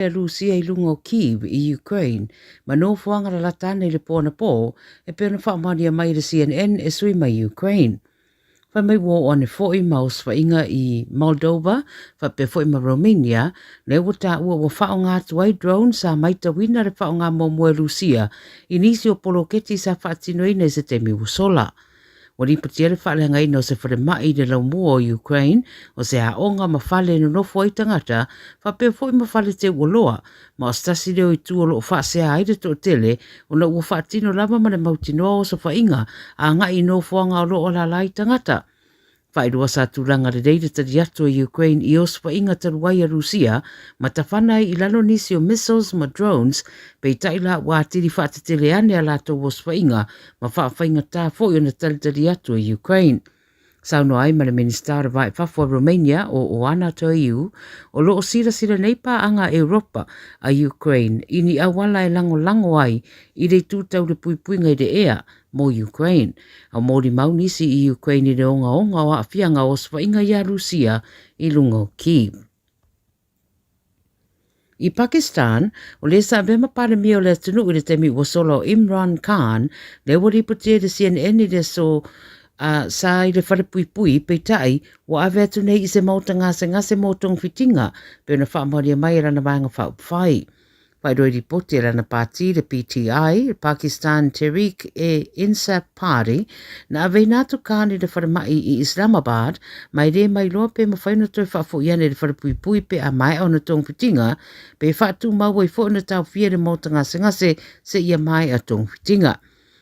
a Rusia i luga o Kyiv i Ukraine ma nofoaga lalata ane i le po anapō, e pei ona faamaonia mai e le CNN e sui mai Ukraine. Fai mai ua oo ane foi ma osofaiga i Moldova faapea foi ma Romania, lea ua taua ua faaaoga atu ai drone sa maitauina le faaaoga muamua e Rusia i nisi o poloketi sa faatinoina i se taimi ua sola. Ua lipotia le faaleagaina o se falemai i le laumua o Ukraine, o se aoga ma fale e nonofo ai tagata, faapea foi ma fale teuoloa, ma o se tasi lea o itu o lo o faasea ai le toatele ona ua faatino lava ma le mautinoa o osofaiga agai i nofoaga o lo o alaala ai tagata. Faailoa sa tulaga lelei le tali atu a Ukraine i osofaiga talu ai a Rusia ma tafana ai i lalo nisi o missiles ma drones, peitai la ua atili faatetele ane a latou osofaiga ma faafaigata foi ona talitali atu e Ukraine. Saunoa ai ma le Minisita o le Va i Fafo a Romania o Oana Toiu, o lo o silasila nei paaga a Europa a Ukraine i ni auala e lagolago ai i le itu tau le puipuiga i le ea mo Ukraine. A molimau nisi i Ukraine i le ogaoga o aafiaga o osofaiga iā Rusia i luga o Kyiv. I Pakistan, o le sa avea ma Palemia o le atunuu i le taimi ua sola o Imran Khan, lea ua lipotia i le CNN i le aso a sa i le falepuipui, peitai, ua ave atu nei i se maota gasegase mo togafitiga, pei ona faamaonia mai e lana vaega faaupufai. Faailoa i lipoti a lana pāti, le PTI, le Pakistan Tehreek-e-Insaf Party, na aveina atu Khan i le falemai i Islamabad, ma e le mailoa pe mafai ona toe faafoi ane i le falepuipui pe a maea ona togafitiga, pe faatumau ai foi ona taofia i le maota gasegase seia maea togafitiga.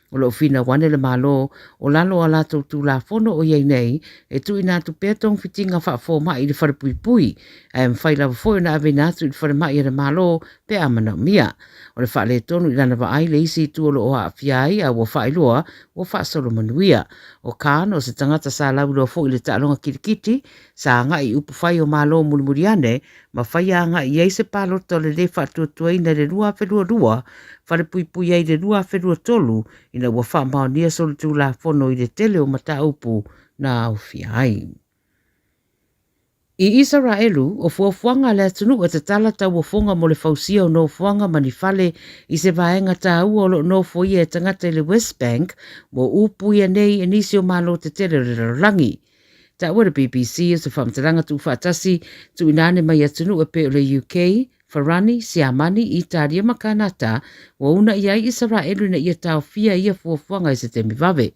O lo o finau ane le Malo o lalo o a latou Tulafono o i ai nei e tuuina atu pea togafitiga faafomai i le falepuipui, ae mafai lava foi ona aveina atu i le falemai a le Malo pe a manaomia. O le faaletonu i lana vaai le isi itu o lo o aafia ai a ua faailoa ua faasolo manuia. O Khan o se tagata sa lauiloa foi i le taaloga kilikiti, sa agai i upufai o Malo mulimuli ane ma faia agai i ai se palota o le lē faatuatuaina i le 2022, falepuipui ai i le 2023 ina ua faamaonia solitulafono i le tele o mataupu na aofia ai. I Isaraelu, o fuafuaga a le atunuu e tatala tauofoga mo le fausia o nofoaga ma ni fale i se vaega taua o lo o nofoia e tagata i le West Bank, ua upuia nei e nisi o malo tetele o le lalolagi. Taua le BBC o se faamatalaga tuufaatasi tuuina ane mai atunuu e pei o le UK, Farani, Siamani, Italia ma Kanata, ua uunai ai Isaraelu ina ia taofia ia fuafuaga i se taimi vave.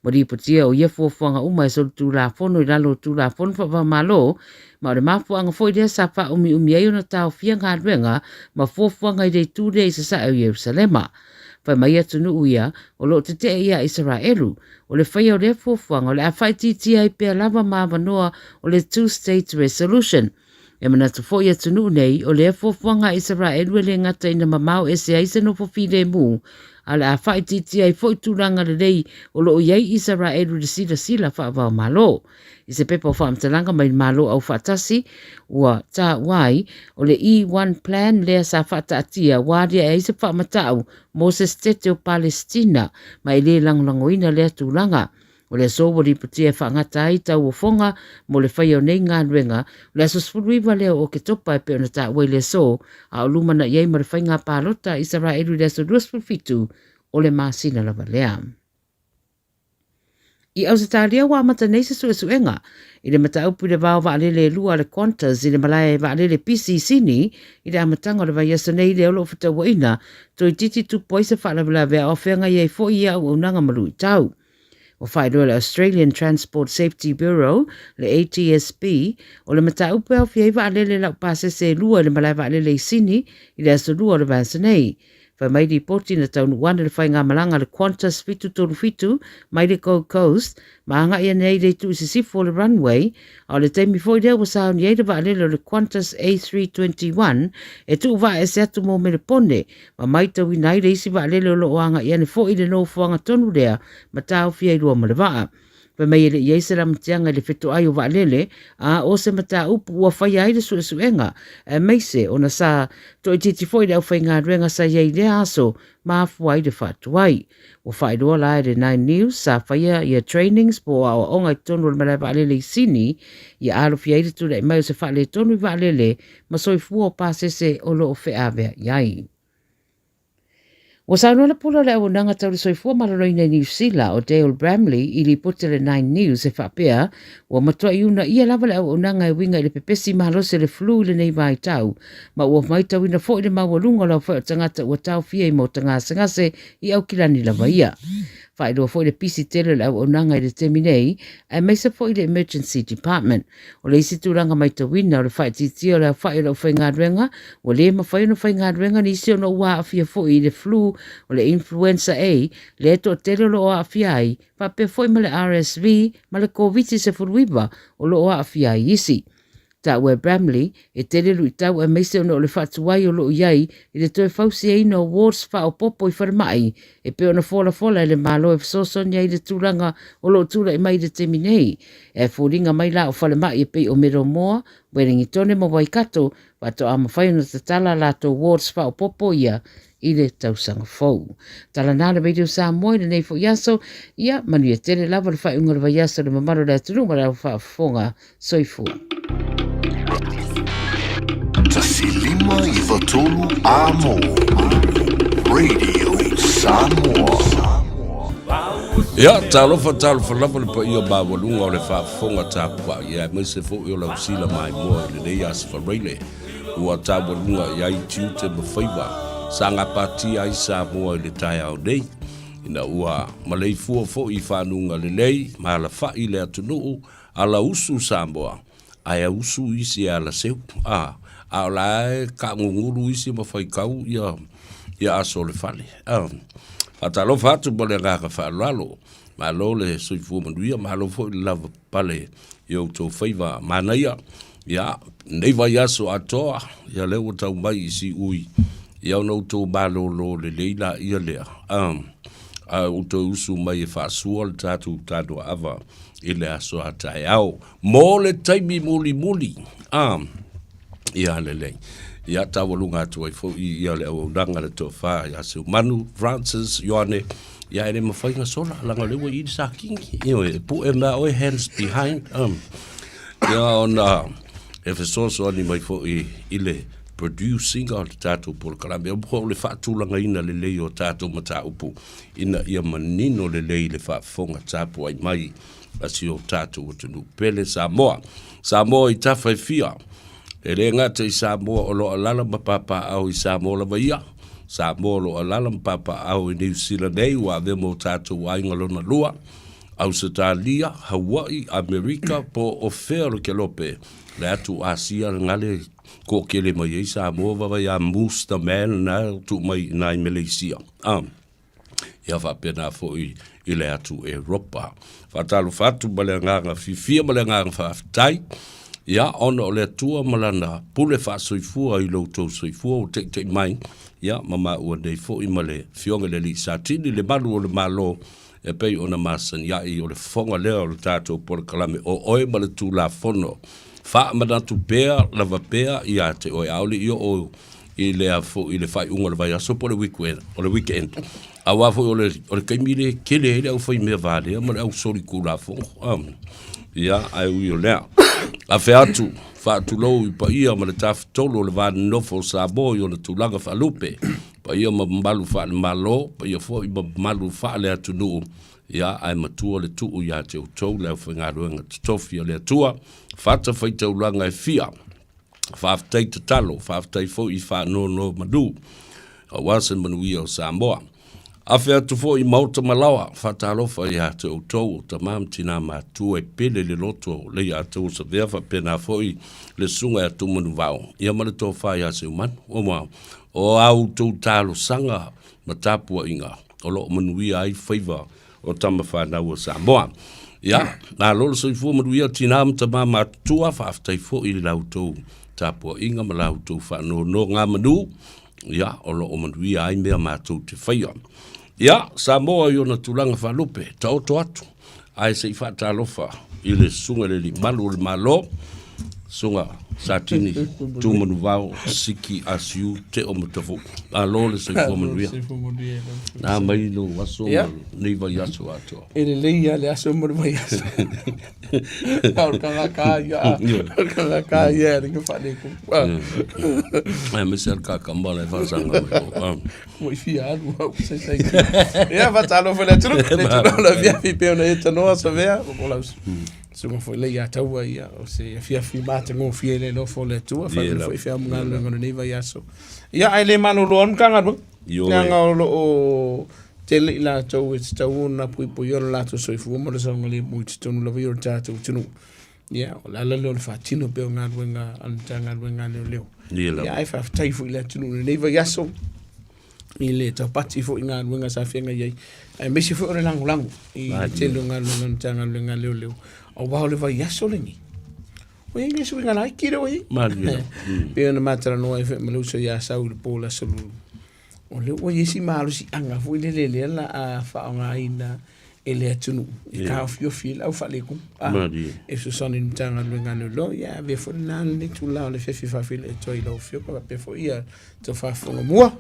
Ua lipotia o ia fuafuaga uma e solitulafono i lalo o Tulafono Faava-o-Malo, ma o le mafuaaga foi lea sa faaumiumi ai ona taofia galuega ma fuafuaga i le itu lea i sasae o Ierusalema. Fai mai atunuu ia, o lo o tetee iā Isaraelu. O le faia o lea fuafuaga, o le a faaitiitia ai pea lava ma avanoa o le Two State Resolution. E manatu foi atunuu nei, o lea fuafuaga a Isaraelu e le gata ina mamao ese ai se nofo filemu, a o le a faaitiitia ai foi tulaga lelei o lo o i ai Isaraelu i le silasila faava-o-Malo. I se pepa o faamatalaga mai le Malo Aufaatasi, ua taua ai, o le E1 Plan lea sa faataatia ua aliae ai se faamatau mo se setete o Palesitina, ma e le lagolagoina lea tulaga. O le aso ua lipotia e faagata ai tauofoga mo le faia o nei galuega, o le aso 19 lea o Oketopa e pei ona taua i le aso, a o lumanai ai ma le faiga palota a Isaraelu i le aso 27 o le masina lava lea. I Ausetalia ua amata nei se suesuega i le mataupu i le vao vaalele e lua a le Qantas i le malae vaalele pisi i Sini i le amataga o le vaiaso nei lea o lo o fetauaina toeitiiti tupu ai se faalavelave a o feagai ai foi ia auaunaga ma luitau. Ua faailoa e le Australian Transport Safety Bureau, le ATSB, o le mataupu e aofia ai vaalele laupasese e lua i le malae vaalele i Sini i le aso Lua o le vaiaso nei. Fai mai lipoti na taunuu ane le faigamalaga a le Qantas 737 mai le Gold Coast ma agai ane ai i le itu i sisifo o le runway, a o le taimi foi lea ua sauni ai le vaalele o le Qantas A321 e tuu vaaese atu mo Melepone ma maitauina ai le isi vaalele o lo o agai ane foi i le nofoaga tonu lea ma taofia ai lua ma le vaa. Fai mai e le i i ai se lamatiaga i le fetoai o vaalele, a o se mataupu ua faia ai le suesuega, aemaise ona sa toaitiiti foi le aufaigaluega sa i ai i lea aso ma afua ai le faatuai. Ua faailoa la e le Nine News sa faia ia trainings po o aoaoga i totonu o le malae vaalele i Sini ia alofia ai le tulai mai o se faaletonu i vaalele ma soifua o pasese o lo o feaveai ai. Ua saunoa le Pule o le Auaunaga Tau le Soifua Maloloina i Niu Sila, o Dale Bramley, i lipoti a le Nine News e faapea, ua matuai uunaia lava le auaunaga e uiga i le pepesi malosi o le flu i lenei vaitau, ma ua maitauina foi le maualuga o le aofai o tagata ua taofia i maota gasegase i Aukilani lava ia. Faailoa foi le pisi tele o le auaunaga i le taimi nei, aemaise foi le Emergency Department. O le isi tulaga maitauina o le faaitiitia o le aofai o le aufaigaluega, ua le mafai ona faigaluega nisi ona ua aafia foi i le flu o le Influenza A, lea e toatele o lo o aafia ai, faapea foi ma le RSV ma le Koviti-19 o lo o aafia ai isi. Taua e Bramley, e tele luitau aemaise ona o le faatuai o lo o i ai i le toe fausiaina o wards faaopoopo i falemai e pei ona folafola e le Malo e fesoasoani ai i le tulaga o lo o tulai mai i le taimi nei. E foliga mai la o falemai e pei o Medomoa, Welingitone ma Waikato faatoa mafai ona tatala a latou wards faaopoopo ia i le tausaga fou. Tala na le Radio Samoa i lenei foi aso, ia manuia tele lava le faaiuga o le vaiaso i le mamalu o le atunuu ma le au faafofoga. Soifua. 1593 Amo Radio Samoa. Ia, talofa, talofa lava le paia maualuga o le faafofoga tapuai, ia aemaise foi o lau sila maimoa i lenei Aso Faraile ua taualuga i ai tiute ma faiva sa gapatia ai Samoa i le taeao nei, ina ua maleifua foi i fanuga lelei ma alafai le atunuu Ala usu Samoa, ae ausu isi e ala seu. A, a o la e kaagugulu isi ma faitau ia, ia aso o le fale. A, faatalofa atu ma le agaga faaaloalo. Malo le soifua manuia, malo foi le lava pale i outou faiva manaia. Ia, nei vaiaso atoa, ia lea ua tau mai i Siui, ia ona outou malōlō lelei laia lea. A, a outou usu mai e faasua le tatou tanoaava i le aso a taeao mo le taimi mulimuli. A, ia lelei. Ia taualuga atu ai foi ia le auaunaga le tofa ia Seumanu Francis Ioane. Ia e le mafai na sola, laga o lea ua i le sakingi. Ioe, e pue mea oe hands behind. Ia ona e fesoasoani mai foi i le producing o le tatou polokalame, o le faatulagaina lelei o tatou mataupu ina ia manino lelei le faafofoga tapuai mai a si o tatou atunuu pele Samoa. Samoa i tafa e fia, e le gata i Samoa o lo o alaala ma papaaao i Samoa lava ia, Samoa o lo o alaala ma papaaao i Niu Sila nei ua avea ma o tatou aiga lona lua, Ausetalia, Hawaii, Amerika po o fea o le kelope, le atu Asia le gale toatele mai ai Samoa vava ia Moose the Man na tuu mai i nai Meleisia. Ah, ia faapena foi i le atu Eropa. Faatalofa atu ma le agaga fiafia ma le agaga faafetai, ia ona o le Atua ma Lana pule faasoifua i lo outou soifua ua teitei mai, ia ma maua nei foi ma le Afioga i le Alii Satini, le malu o le Malo, e pei ona masani ai o le fofoga lea o le tatou polokalame o oe ma le Tulafono. Faamanatu pea lava pea ia te oe, ʻaʻole i oo i lea foi i le faaiuga o le vaiaso po o le weekend, o le weekend. Aua foi o le, o le taimi lea e tele ai le aufaimea valea ma le ausolitulafono. Um, ia, ae ui o lea. Afe atu, faatulou i paia ma le tafatolu o le va nonofo o Samoa i ona tulaga faalupe. Paia ma mamalu faale-Malo, paia foi ma mamalu faale-atunuu, ia, ae matua le tuu ia te outou le aufaigaluega totofi a le Atua, fatafaitaulaga e fia. Faafetai tatalo, faafetai foi i faanonomanu, aua se manuia o Samoa. Afe atu foi i maota ma laoa, faatalofa ia te outou o tama ma tina matua e pele le loto le ia te Osavea faapena foi le susuga ia Tumanuvao, ia ma le tofa ia Seumanu. Ua o a outou talosaga ma tapuaiga o lo o manuia ai faiva o tama fanau a Samoa. Ia, malo le soifua manuia tinā ma tamā matutua, faafetai foi i la outou tapuaiga ma la outou faanonogamanu, ia, o lo o manuia ai mea matou te faia. Ia, Samoa i ona tulaga faalupe, taoto atu. Ae se i faatalofa i le Susuga i le Alii Malu o le Malo, Susuga Satini Tumanuvao Siki Asiu Teo Matafu. Malo le soifua manuia. Na mai lou aso ma lenei vaiaso atoa. E lelei lava le aso ma le vaiaso. A o le tagata ia, o le tagata ia e le faaletonu. Aemaise lava le kakama la e faasaga mai. Ua i fia alu au sai sai. Ia faatalofa i le atunuu, le tulaga o le afiafi e pei ona e tanoa Savea, o lau susuga foi lea ia Taua, ia, o se afiafi matagofie le alofa o le Atua, faapea foi feau ma galuega o lenei vaiaso. Ia, ae le malolo lava le Matagaluega, leaga o lo o tele i latou e tatau ona puipuia lo latou soifua ma le saogalemu i totonu lava ia o le tatou atunuu. Ia, o le ala lea o le faatino pea o galuega a le Matagaluega a Leoleo. Ia, ae faafetai foi i le atunuu i lenei vaiaso i le taupati foi i galuega sa feagai ai, aemaise foi o le lagolago i le tele o galuega a le Matagaluega a Leoleo, aua o le vaiaso lenei, ua i ai nai suiga laiti lea ua i ai. Malie. Pei ona ma talanoa ai foi ma le uso ia Sau i le po o le Aso Lulu, o lea ua i ai si malosiaga foi lele lea la a faaaogaina e le atunuu e taofiofi ai le au faaletonu. E fesoasoani i le Matagaluega a Leoleo, ia avea foi lena lenei itula o le afiafi e faafeiloai atu ai i lau Afioga faapea foi ia tou faafofoga mua.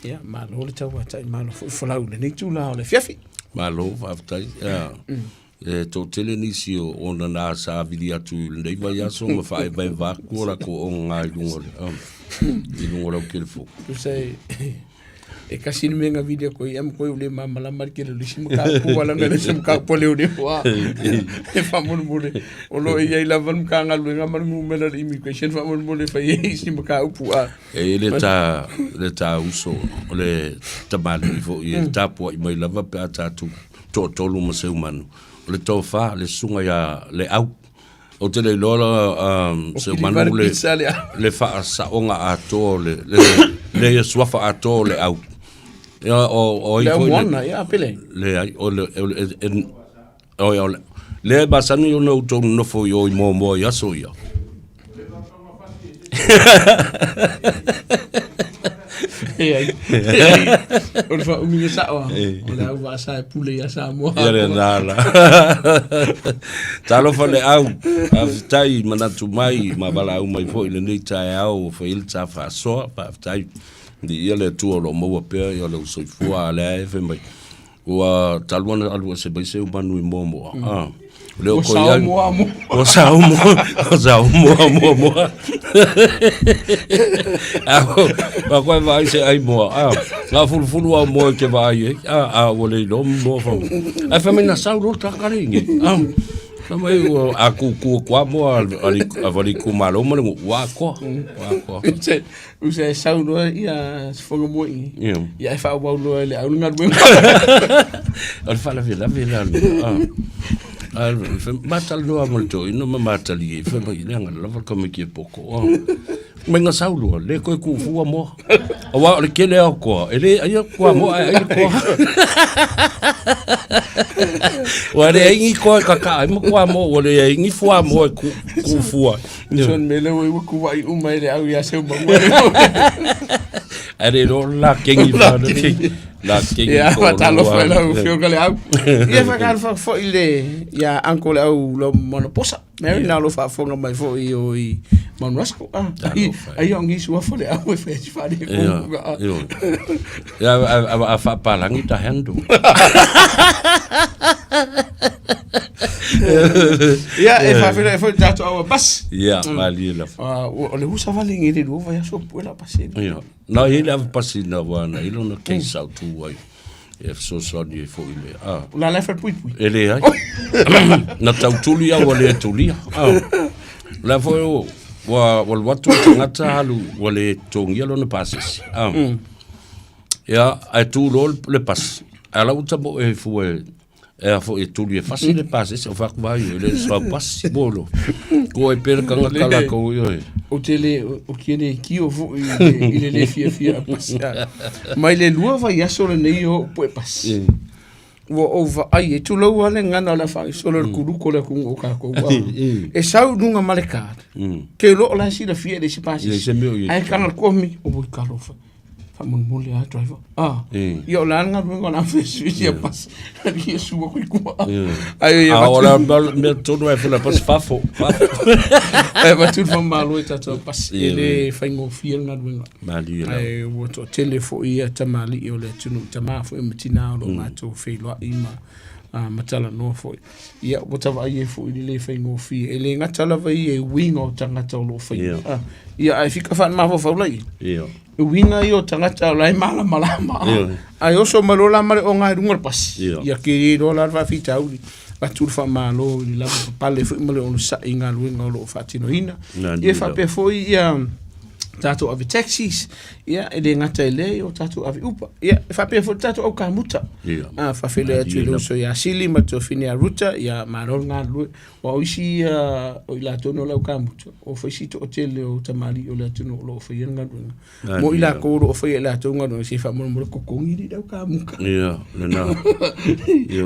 Ia, malo le tauatai, malo foi folau i lenei itula o le afiafi. Malo, faafetai. E toatele nisi o ona na sa vili atu i lenei vaiaso ma faaevaeva atu o latou ogaga i luga o le, i luga o lau telefoni. Tusa e, e kasi le mea na vili atu ai, ama koe ua le malamalama le tele o le isi mataupu ua laga le isi mataupu a leoleo a. E faamolemole, o lo o i ai lava le Matagaluega ma le numera o le immigration faamolemole e fai ai isi mataupu a. E i ai le ta, le ta uso, o le tamalii foi e tapuai mai lava pe a tatou toatolu ma Seumanu. O le tofa, le susuga ia Leau. Ou te le iloa la Seumanu le, le faasaoga atoa o le, le, le suafa atoa o Leau. Ia, o, o ai foi le, ia, pele. Leai, o le, o le, e, o, o, le, lea e masani ona outou nonofo i o i Moamoa i aso ia. O le faaumiga sao lava, o le au vaa sa e pule ia Samoa. Ia le la la. Talofa le au, faafetai manatu mai ma valaau mai foi i lenei taeao ua fai ai le ta faasoa, faafetai. Viia le Atua o lo o maua pea ia lou soifua, a o lea e fai mai. Ua talu ona alu ese mai Seumanu i Moamoa. Mm. Ah. Leo ua sao moa moa. Ua sao moa, ua sao moa moa moa. A wa koe vaai se ai moa. Ah, ngā fulufulu au moa ke vaai e. Ah, ah, ua le iloa moa fa. Ai fa mai na sau lo takare nge. Ah. Fa mai ua a ku ku kwa moa ali a vali ku malo ma le ua koa. Ua koa. Usa e sau loa ia se fono moi. Ia. Ia e faaauau loa e le au le galuega. O le faalavelave la lena. Ah. Ah, matalanoa ma le toeaina ma matalie, fai mai, leaga lava le tamaiti e poto. Ah. Mai na sau loa, le toe tuufua moa. Aua o le tele lava o koa, e le aia koa moa ae ai le koa. Ua leai ni koa e kakaa ai ma koa moa, ua leai ni fuamoa e tuufua ai. Son me le ua kuai uma e le au ia seu mau. Are ro la kengi fa la kengi. Ia fatalofa i lau afioga le au. Ia whakalofa foi le ia uncle le au lo mana posa. Mary na lo faafofoga mai foi o i Mount Roskill. Ah, ai ai o ngi sua fo le au e fai fa le ko. Ia a faapalangi ta handu. Ia, e faafeiloai foi le tatou aua pasi. Ia, malie lava. Ah, o le usa vale ngi le lua vaiaso pue la pasi. Ia. Na i ai le ava pasi na wa na i lona case au tu ai. E fesoasoani ai foi le a. La la falepuipui. E leai. Na tau tuli au ua le tulia. Ah. La foi o ua ua alu atu le tagata alu ua le totogia lona pasese. Ah. Ia, ae tu loa le pasi. Ae la ua tamo e fua e e a foi e tuli e fasi le pasese o fai atu vai e le soa pasi mo lo. Ko e pera tangata la ko ioe. O te le, o ke le kio foi i le le fiafia a pasi. Mai le lua vaiaso lenei o poe pasi. Ua ou vaai e tulou lava le gagana o le a faagasolo le kuluku o le atunuu o tatou e sau i luga ma le card. Ke loa o la e silafia e leai se pasese. Ae taga le komi, oi talofa. Faamolemole lava driver. Ah. Ia o le a le galuega o le a fesifesi ia pasi. Alii e sua kui kua. Ai ia. A o la mea tonu e fela pasi fafo. Ai avatu le faamalo i tatou pasi. E le faigofie le galuega. Malie lava. Ae ua toatele foi ia tamalii o le atunuu, tama foi ma tina o lo o matou feiloai ma ma talanoa foi. Ia ua ta vaai ai foi i le le faigofie. E le gata lava ia i uiga o tagata o lo o faia. Ia ae fika faamafaufau laia. E uiga ia o tagata o la e malamalama. Ae oso mai loa la ma le oga i luga o le pasi. Ia tele loa la le faafitauli. Avatu le faamalo i le lavapapale foi ma le onosai i galuega o lo o faatinoina. Ia faapea foi ia tatou ave taxis, ia e le gata i lea, o tatou ave Uber. Ia e faapea foi le tatou au kamuta. A faafeiloai atu i le uso ia Sili ma le tuafafine ia Ruta, ia malo le galulue. Aua o isi ia o i latou nei o le au kamuta, o fai si toatele o tamalii o le atunuu o lo o faia le galuega. Mo i latou o lo o faia e latou galuega, se i faamolemole totogi alii le au kamuta. Ia, lena.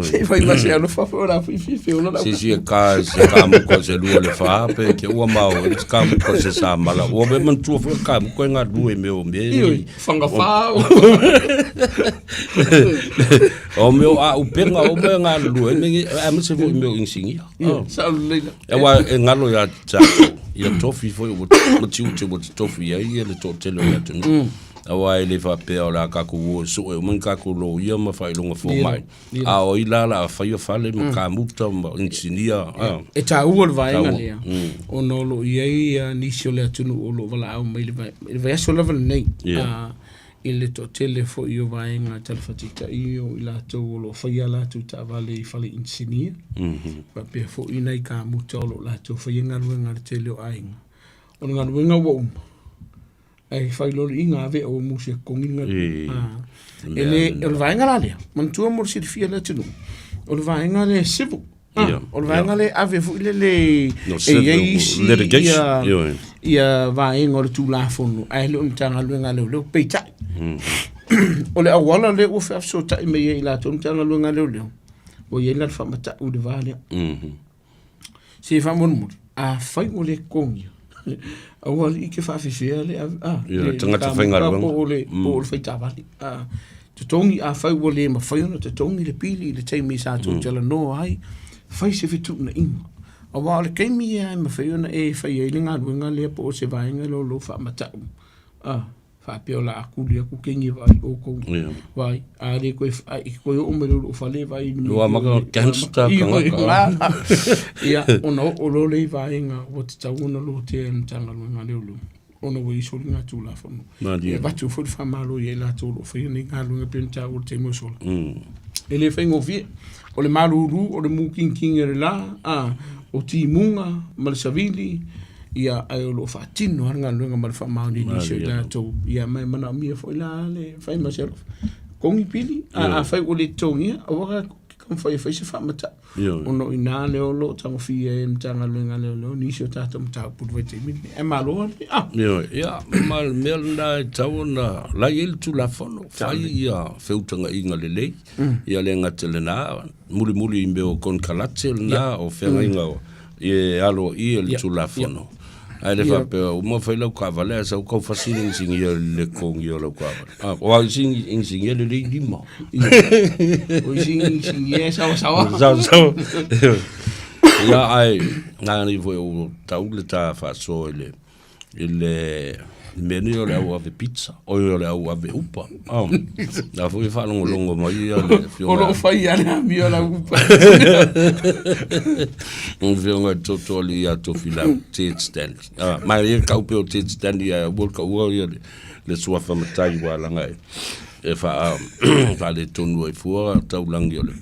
Se i fai ma se alofa foi o la foi fiafia ola le au Si si e ka se kamuka se lua le fa pe ke ua mau e se kamuka se sa mala. Ua me manatua foi o kamuka e galulue i mea o mea nei. Whangawhā. O mea o āupega o mea galulue, aemaise foi mea o inisinia. Sao lelei la. Aua e galo ia te tatou, ia tofi foi ua ua tiute ua totofi ai ia le toatele o le atunuu. Aua e le faapea o le a tatou o e sue uma ni tatou loia ma faailoga fomai. A o ai la o le a faia fale ma kamuta ma inisinia. E taua le vaega lea, ona o lo o i ai nisi o le atunuu o lo o valaau mai i le vaiaso lava lenei. I le toatele foi o vaega talafataitai o i latou o lo o faia a latou taavale i fale inisinia, faapea foi nai kamuta o lo o latou faia galuega a le tele o aiga. O le galuega ua uma, ae fai loa le iga ave o musi e totogi le galuega. E le, o le vaega la lea, manatua mo le silafia e le atunuu, o le vaega lea e civil. O le vaega lea e ave foi lele e i ai isi ia vaega o le Tulafono ae le o le Matagaluega a Leoleo. Peitai, o le auala lea ua feafesootai mai ai i latou le Matagaluega a Leoleo, ua i ai la le faamatau i le va lea. Se faamolemole, afai ua le totogia, aua alii e te faafefea le ave, le tagata faigaluega po o le fai taavale. Totogi, afai ua le mafai ona totogi le pili i le taimi sa tou talanoa ai, fai se fetuunaiga. Aua o le taimi ia e mafai ona e fai ai le galuega lea po o se vaega lea o lou faamatau, a, faapea o le a tuli atu kegi e vaai outou, vaai, a le toe, a e toe oo mai loa i lou fale vaai i le mea. Ua amata ona gangster tagata. Ia, ona oo loa lea i vaega ua tatau ona lotea e le Matagaluega a Leoleo. ona ua i ai soligatulafono. E avatu foi le faamalo ia i latou o lo o faia nei galuega pei ona taua i le taimi ua sola. E le faigofie, o le malulu, o le mukinikini o le la, a, o timuga ma le savili, ia, ae o lo o faatino lava le galuega ma le faamaoni i nisi o i latou. Ia, ma e manaomia foi la le fai ma se alofa. Totogi pili, a afai ua le totogia, aua taumafai e fai se faamatau. Ona o i ina lea o lo o tagofia ai e le Matagaluega a Leoleo nisi o tatou mataupu i le vaitaimi lenei. Ae malo lava le ah. Ioe, ia, ma le mea lena e tatau ona la e i ai le Tulafono, fai ia feutagaiga lelei, ia le gata i lena, mulimuli i mea o konekarate lena, o feagaiga o e aloaia le Tulafono. Ae le faapea, uma fai lau taavale ae sau tau fasi le inisinia i le totogia o lau taavale. Ah, o au isi inisinia lelei lima. O isi inisinia e sawasawa. Sawasawa. Ia, ae, nā nei foi o tau le ta faasoa i le, i le mea nei o le au ave pizza, oi o le au ave upa. Oh, na foi e faalogologo mai ia le afioga. O lo o fai lava le amio a lau upa. Le afioga i le Totoalii ia Tofilau, Ted Stanley. Ah, ma e kau pea o Ted Stanley ae aua le kaua ia le suafa matai ua laga e e faa faaletonu ai fua taulagi o le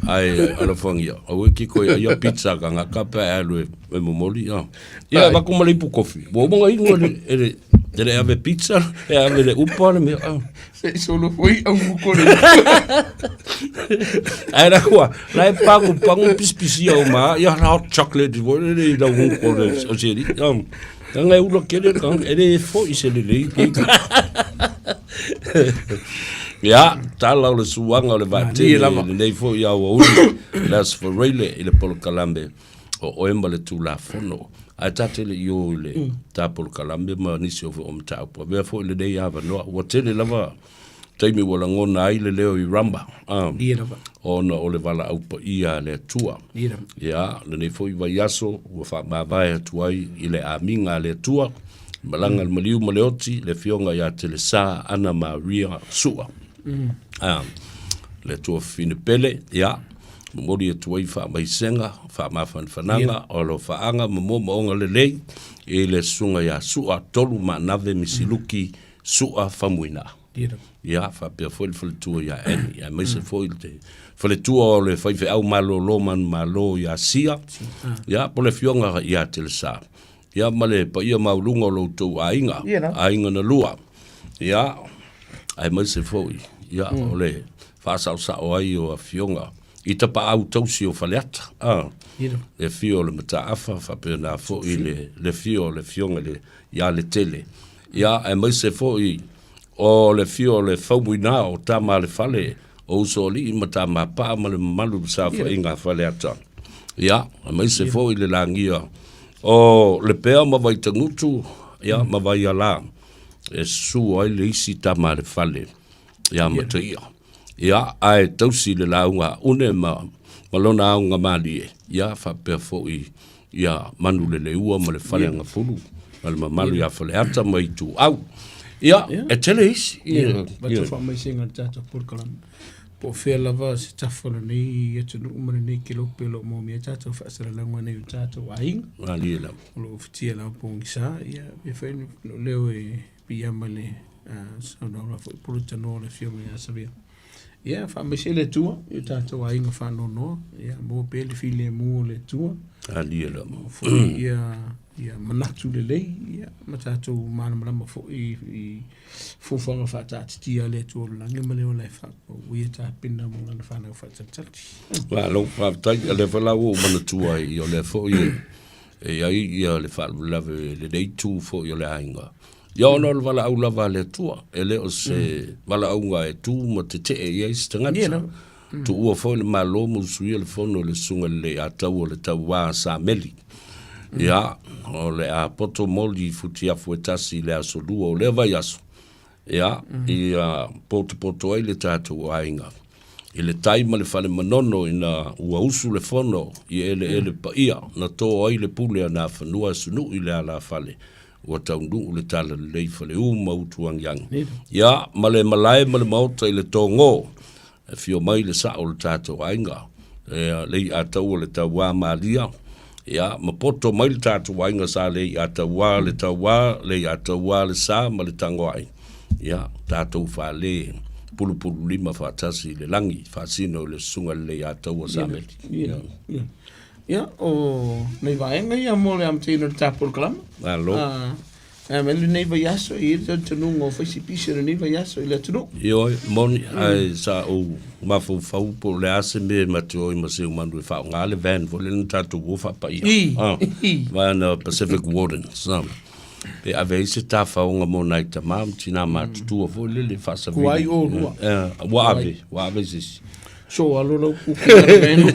ae alofagia aua e ke koe aia pizza a tagata pe a alu e momoli a ia avatu ma le ipu kofi ua uma ona inu e le e le e le ave pizza e ave le upa le mea a Se i solo foi au muko le ae la kua la e pagu pagu pisipisia uma ia la hot chocolate foi lele i lau guko le o se alii a Leaga e ula tele le tagata, e le foi se lelei lenei tagata. Ia, tala o le suaga o le vaatele lenei foi aoauli, le Aso Faraile i le polokalame o Oe ma le Tulafono. Ae ta te le i o i le ta polokalame ma nisi o o mataupu. Avea foi lenei avanoa, ua tele lava taimi ua lagona ai le leo i Rama, Ia lava. ona o le valaau paia a le Atua. Ia lava. Ia, lenei foi vaiaso ua faamavae atu ai i le amiga a le Atua, malaga le maliu ma le oti, le Afioga ia Telesa Ana Maria Sua. Le Atua Fafine Pele, ia, momoli atu ai faamaisega, faamafanafanaga, o alofaaga ma moomooga lelei i le Susuga ia Sua Tolu Maanave Misiluki Sua Faumuina. Ia, faapea foi le faletua ia Annie, aemaise foi le faletua o le faifeau malolo manumalo ia Sia, ia, po o le Afioga ia Telesa. Ia, ma le paia maualuga o lo outou aiga, aiga na lua. Ia, aemaise foi, ia, o le faasaosao ai o afioga i tapaau tausi o Faleata, a, le afio o le Mataafa, faapena foi le, le afio o le afioga i le, ia Letele. Ia, aemaise foi o le afio o le Faumuina o Tama a le Fale, o Usoalii ma Tamapaa ma le mamalu i le saofaiga a Faleata. Ia, aemaise foi le lagia o Lepea ma Vaitagutu, ia, ma Vaiala, e susu ai le isi tama a le fale ia Mataia. Ia, ae tausi le lauga a Une ma, ma lona aoga malie, ia, faapea foi ia Manuleleua ma le Faleagafulu ma le mamalu ia Faleata ma Ituau. Ia, e tele isi. Ia, avatu faamaisega i le tatou polokalame. Po o fea lava se tafa o lenei atunuu ma lenei kelope o lo o moomia ai tatou faasalalauga nei o tatou aiga. Malie lava. O lo o fitia lava pogisa, ia, e fai lou leo e piiama i le saunoaga foi po o le tanoa o le Afioga ia Savea. Ia, faamaise le Atua i o tatou aiga faanoanoa, ia, maua pea le filemu o le Atua. Alia lava. Maua foi ia, ia manatu lelei, ia, ma tatou malamalama foi i fuafuaga faataatitia a le Atua o le lagi ma le ola e faapau, ua ia tapena mo lana fanau faatalitali. Malo, faafetai. O lea foi la ua ou manatua ai, o lea foi e i ai ia le faalavelave i lenei itu foi o le aiga. Ia ona o le valaau lava a le Atua, e le o se valaauga e tu ma tetee i ai se tagata. Tuua foi le Malo ma usuia le fono i le Susuga i le Leiataua o le Tauā Sameli. Ia, o le a poto moli i futiafu e tasi i le aso Lua o lea vaiaso, ia, ia potopoto ai le tatou aiga i le tai ma le fale manono ina ua usu le fono i eleele paia na tō ai le pule a Nafanua e sunui le alafale ua taunuu le talalelei Faleu ma Utuagiagi. Ia, ma le malae ma le maota i le togō, e afio mai le sao o le tatou aiga, e Leiataua le Tauā Malia, ia, ma poto mai le tatou aiga sa Leiataua le Tauā, Leiataua le Sa ma le Tagoai, ia, tatou fale pulupululima faatasi i le lagi, faasino i le Susuga i le Leiataua Sameli. Ia, ia. Ia, o nei vaega ia mo le amataina o le ta polokalame. Malo. Ah, e mai lenei vaiaso, e i ai le talitonuga o fai se pisi o lenei vaiaso i le atunuu. Ioe, moni, ae sa ou mafaufau po o le a se mea e mate o ai ma Seumanu e faaaoga le van foi lea na tatou o faapaia. I, Ah, i. van a Pacific Wardens. Ah. Pe ave ai se tafaoga mo nai tama ma tinā matutua foi lele faasavili. Kuai o lua. Eh, ua ave, ua ave se isi. So alo lau kuku i meno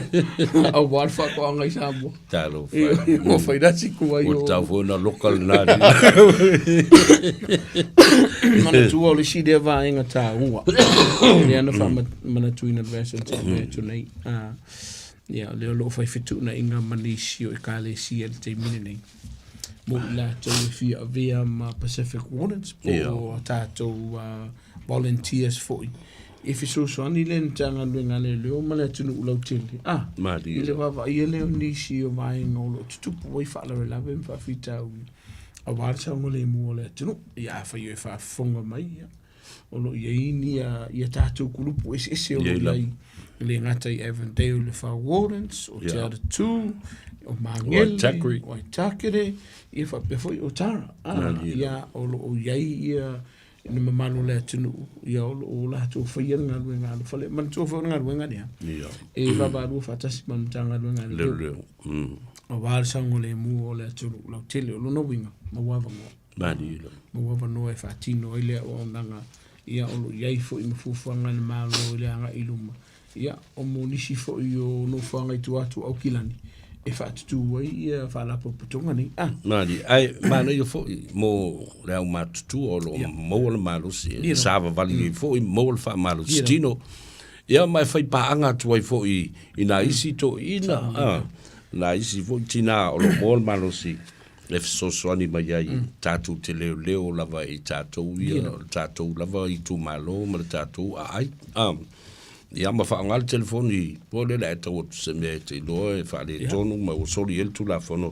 aua le faatoaga i Samoa. Talofa. Ua fai rasi kuai Ua o. tau foi na loka lena. Manatua o le isi lea vaega taua. Lea na faamanatuina le vaiaso na tea atu nei. Ah, ia, lea o lo o fai fetuunaiga ma nisi o ekalesia i le taimi lenei. Mo i latou e fia avea ma Pacific Wardens po o tatou volunteers foi e fesoasoani le Matagaluega a Leoleo ma le atunuu lautele a Malie. i le vaavaaia lea o nisi o vaega o lo o tutupu ai faalavelave ma faafitauli aua le saogalemu o le atunuu. Ia afai o e faafofoga mai, ia, o lo o i ai ni ia tatou kulupu eseese o lo o i ai, e le gata i Avondale le Far Wardens, o Te Aratū, o Magele, o Waitakere, ia faapea foi o Tara. Ia, o lo o i ai ia le mamalu o le atunuu, ia o lo o latou faia le galuega alofa lea. Manatua foi o le galuega lea, e vaavaalua faatasi ma le Matagaluega a Leoleo, aua le saogalemu o le atunuu lautele. O lona uiga, maua avanoa. Maua avanoa e faatino ai le auaunaga, ia o lo o i ai foi ma fuafuaga a le Malo i le agai i luma. Ia, o mo nisi foi o nofoaga i tua atu o Aukilani, e faatutū ai ia faalapotopotoga nei. Ah. Malie, ae manaia foi mo le aumatutua o lo o maua le malosi e savavali ai foi, maua le faamalosi tino. Ia ma e fai paaga atu ai foi i nā isi toeaiina, nā isi foi tinā o lo o maua le malosi e fesoasoani mai ai tatou te leoleo lava i tatou ia, o le tatou lava itumalo ma le tatou aai. Ia ma faaaoga le telefoni po lele ae tau atu se mea e te iloa e faaletonu ma ua soli ai le Tulafono.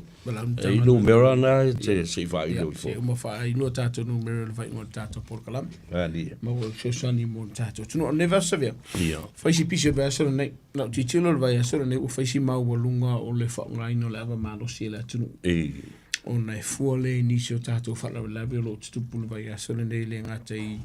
E i numera na e te se i faailo ifo. Se uma faailo tatou numera i le faaiuga o le tatou polokalame. Alia. Ma ua fesoasoani mo le tatou atunuu. O lenei vaiaso Savea, Ia. fai si pisi o le vaiaso lenei. Na ou tilotilo i le vaiaso lenei ua fai si maualuga o le faaaogaina o le ava malosi e le atunuu. E. Ona e fua lea i nisi o tatou faalavelave o lo o tutupu i le vaiaso lenei e le gata i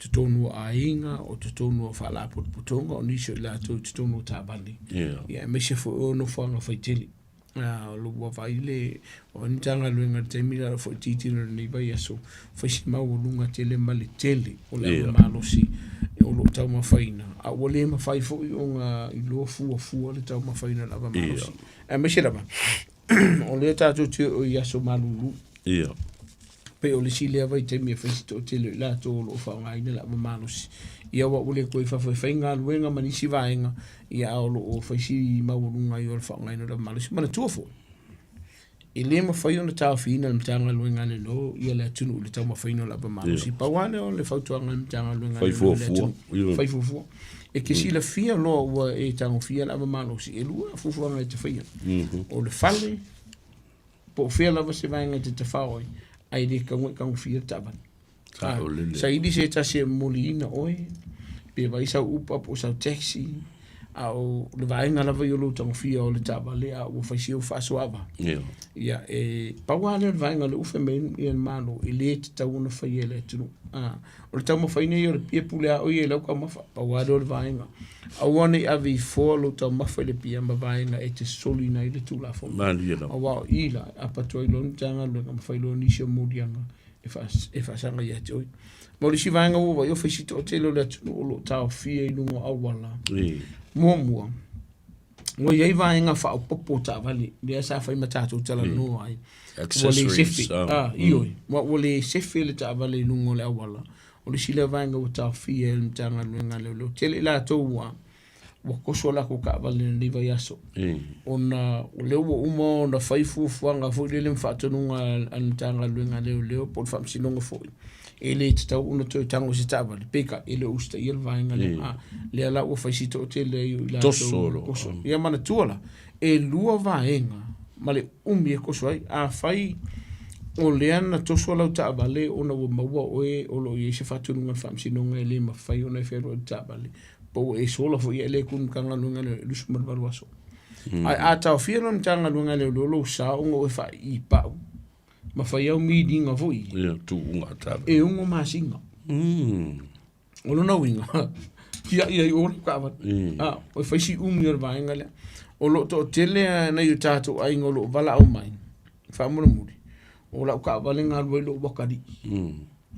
totonu o aiga, o totonu o faalapotopotoga, o nisi o i latou i totonu o taavale, Ia. aemaise foi o nofoaga faitele. O lo ua vaai le ua vaai le Matagaluega i le taimi lea foi tilotilo i lenei vaiaso, fai si maualuga tele ma le tele o le ava malosi o lo o taumafaina, a ua le mafai foi ona iloa fuafua le taumafaina o le ava malosi. Aemaise lava o lea tatou te oo i aso malulu. Ia. Pei o le isi lea vaitaimi e fai si toatele o i latou o lo o faaaogaina le ava malosi. Ia aua ua le toe i fafo e fai galuega ma nisi vaega, ia a o lo o fai si maualuga ai o le faaaogaina o le ava malosi. Manatua foi, e le mafai ona taofiina e le Matagaluega a le Leoleo ia le atunuu i le taumafaina o le ava malosi. Pau lava lea o le fautuaga a le Matagaluega a le Leoleo i le atunuu, fai fuafua. E te silafia loa ua e tagofia le ava malosi, e lua fuafuaga e te faia. O le fale, po o fea lava se vaega e te tafao ai, ae le tatau ona e tagofia le taavale. Saili se tasi e momoliina oe, pe vaai sau Uber po o sau taxi, a o le vaega lava ia o lou tagofia o le taavale a ua fai si ou faasoava. Ia, e pau lava lea o le vaega o lea ua fai mai ai le Malo, e le tatau ona faia e le atunuu. O le taumafaina ia o le pia pule a oe ia i lau taumafa, pau lava lea o le vaega. Aua ne i ave ifoa lou taumafa i le pia ma vaega e te soliina ai le Tulafono. Malie lava. Aua o i la, e apa atu ai loa le Matagaluega ma fai loa nisi o moliaga e e faasaga ia te oe. Ma o le isi vaega ua vaai, o fai si toatele o le atunuu o lo o taofia i luga o auala. Muamua, ua i ai vaega faaopoopo o taavale, lea sa fai ma tatou talanoa ai. Ua le sefe, ah, ioe, ua le sefe le taavale i luga o le auala. O le isi lea vaega ua taofia e le Matagaluega a Leoleo. Tele i latou ua ua toso a latou taavale i lenei vaiaso, ona o lea ua uma ona fai fuafuaga foi lele ma faatonuga a le Matagaluega a Leoleo po o le Faamasinoga foi, e le tatau ona toe tago i se taavale, peitai, e le o usitaia le vaega lea. A, lea la ua fai si toatele ai o i latou Toso loa. toso. Ia manatua la, e lua vaega ma le umi e toso ai. Afai o lea na toso lau taavale ona ua maua oe o lo o i ai se faatonuga a le Faamasinoga e le mafai ona e fealuai i le taavale, po ua e sola foi ia e le tu i le Matagaluega lea i le 28 aso. Ae a taofia loa le Matagaluega a Leoleo lou sa ona ua e faaiipau ma fai au miliga foi ia, Ia, tuuga a taavale. e 6 masina. O lona uiga, tiai ai o lau taavale. A, e fai si umi o le vaega lea. O lo o toatele lava nai o tatou aiga o lo o valaau mai, faamolemole, o lau taavale na alu ai lou atalii,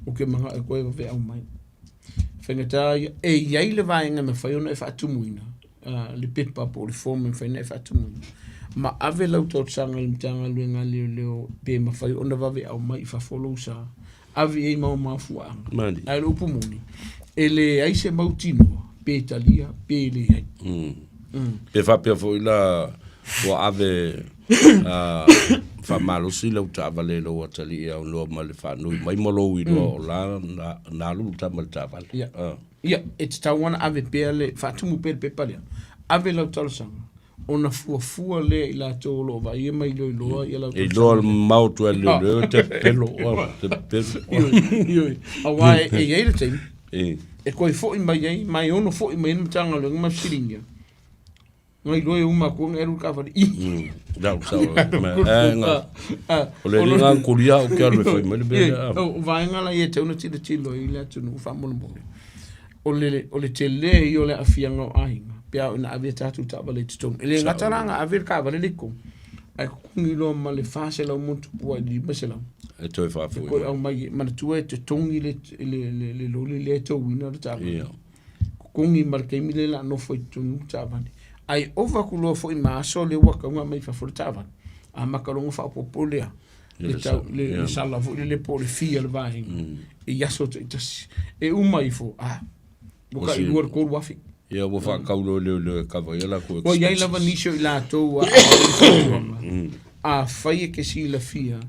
ou te manao e toe vaveau mai. Faigata ia, e i ai le vaega e mafai ona e faatumuina, le pepa po o le form e mafai ona e faatumuina, ma ave lau talosaga i le Matagaluega a Leoleo pe mafai ona vaveau mai i fafo lou sa, ave i ai mau mafuaaga. Mani. Ae o le upu moni, e leai se mautinoa pe talia pe leai. Pe faapea foi la ua ave faamalosi lau taavale i lou atalii e aunoa ma le faanui mai ma lou iloa o la na alu le tama i le taavale. Ia. Ia, e tatau lava ona ave pea le, faatumu pea le pepa lea, ave lau talosaga, ona fuafua lea i latou o lo o vaaia ma iloiloa ia lau E iloa le mamao atu e le leoleo te pepelo, te pepelo. Ioe, aua e i ai le taimi e toe foi mai ai, ma e ono foi mai ai le Matagaluega ma fesiligia, na iloa e uma atu ona e alu i le taavale i. Lau sao, o le liga kulia o ke alu e fai mai le mea lea. O vaega la ia e tatau ona tilotilo ai le atunuu faamolemole. O le, o le tele ia o le aafiaga o aiga pe a oo ina ave a tatou taavale i totonu. E le gata la na ave le taavale lea i totonu, ae totogi loa ma le 400 ma ona tupu ai i le 500. E toe faafoi mai. E toe aumai, manatua e totogi le, le, le, le loli lea e towina le taavale. Ia. Totogi ma le taimi lea o le a nofo i totonu le taavale. Ae ova atu loa foi ma aso lea ua tau ona aumai fafo le taavale, amata loa ona faaopoopo lea le tau le le sala foi lele po o le fee a le vaega i aso taitasi. E uma ifo, a, ua tailua i le $3,000. Ia ua faatau loa e leoleo e cover ai a latou Ua i ai lava nisi o i latou ua aumai le fautuaga, afai e te silafia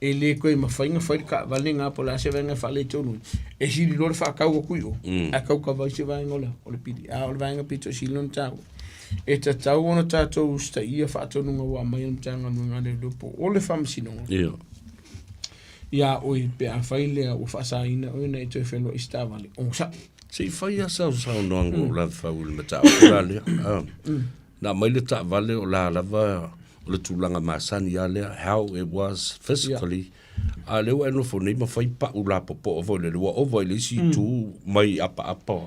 e le toe mafai ona fai le taavale lena po o le a se vaega e faaletonu ai, e sili loa le faatau atu i o, ae tau kava ai se vaega o le, o le pili. A o le vaega pito sili ona taua, e tatau ona tatou usitaia faatonuga ua aumai e le Matagaluega a Leoleo po o le Faamasinoga. Ia. Iā oe pe afai lea ua faasaina oe ona e toe feloai i se taavale, onosai. Se i fai lava sau saunoaga o Lavefau i le mataupu la lea. Na aumai le taavale o la lava o le tulaga masani lava lea, how it was physically, a o lea ua e nofo nei ma fai pau lapopoa foi lele, ua ova i le isi itu mai apaapa.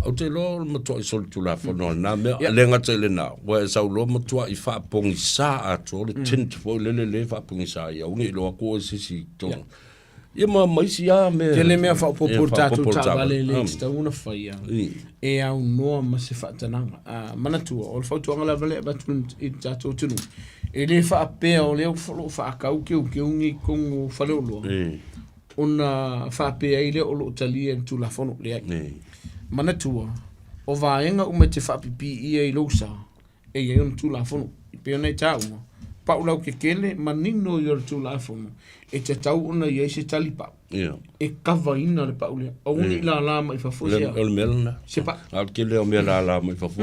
Ou te iloa o le matuai solitulafono o lena mea. E le gata i lena, ua e sau loa matuai faapogisa atoa le tint foi lele lea e faapogisa ai, aua ne i iloa atu oe e se isi i totonu. Ia ma ma isi lava mea. Tele mea faaopoopo i le tatou taavale e le tatau ona faia e aunoa ma se faatanaga. Manatua, o le fautuaga lava lea e avatu i le tatou atunuu, e le faapea o lea o lo o faatau teuteu nei i totonu o faleoloa, ona faapea ai lea o lo o talia e le Tulafono. Leai. Manatua, o vaega uma e te faapipiia i lou sa, e i ai ona Tulafono. E pei ona e taua, pau lautetele, manino ia o le Tulafono, e tatau ona i ai se talipau e kavaina le pau lea. Aua ne i lala mai fafo se O le mea lena. Se pau. A o le tele o mea lala mai fafo.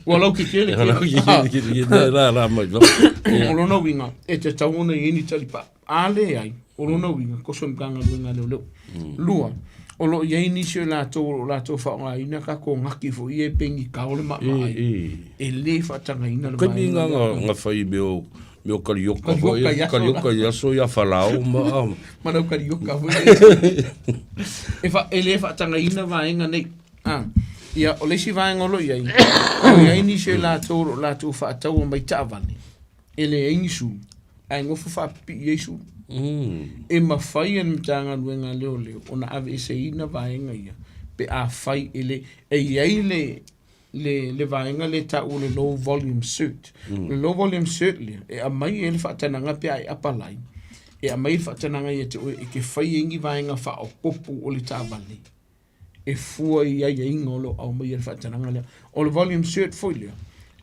Ua lautetele tele. Lala mai fafo. O lona uiga, e tatau ona i ai ni talipau. A leai, o lona uiga, toso i le Matagaluega a Leoleo. Lua, o lo o i ai nisi o i latou o lo o latou faaaogaina tatou gaki foi ia e pegitao le maamaai, e le faatagaina le vaega lea. Taimi na fai mea o mea o karioka foi, karioka i aso ia Falao ma ma lau karioka foi lea. E fa, e le faatagaina vaega nei. Ah, ia, o le isi vaega o lo o i ai, o lo o i ai nisi o i latou o lo o latou faataua mai taavale, e leai ni sulu, ae nofo faapipii ai sulu. E mafai e le Matagaluega a Leoleo ona aveeseina vaega ia pe afai e le, e i ai le, le, le vaega lea e taua o le low volume cert. O le low volume cert lea, e aumai ai le faatanaga pe a e apalai, e aumai le faatanaga ia te oe e te fai ai ni vaega faaopoopo o le taavale e fua i aiaiga o lo o aumaia i le faatanaga lea. O le volume cert foi lea,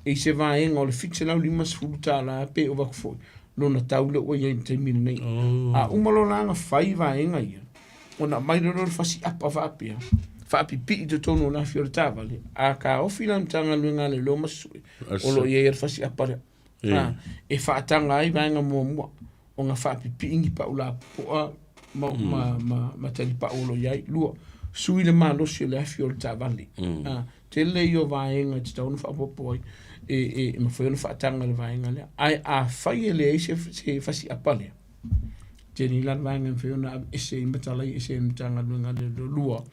e i se vaega o le $750 pe ova atu foi lona tau lea ua i ai i le taimi lenei. Oh. A uma loa la ona fai vaega ia, ona aumai loa lea o le fasi apa faapea, faapipii i totonu o le afi o le taavale, a taofi la le Matagaluega a Leoleo ma Susue, o lo o i ai le fasi apa lea. A, e faataga ai vaega muamua ona faapipii ni pau lapopoa ma, mm. ma, ma, ma talipau o lo o i ai. Lua, sui le malosi o le afi o le taavale. Mm. A, tele ia o vaega e tatau ona faaopoopo ai e, e, e mafai ona faataga le vaega lea. Ae afai e leai se, se fasi apa lea, tele la le vaega e mafai ona aveese ai ma talai ese ai le Matagaluega a Leoleo. Lua,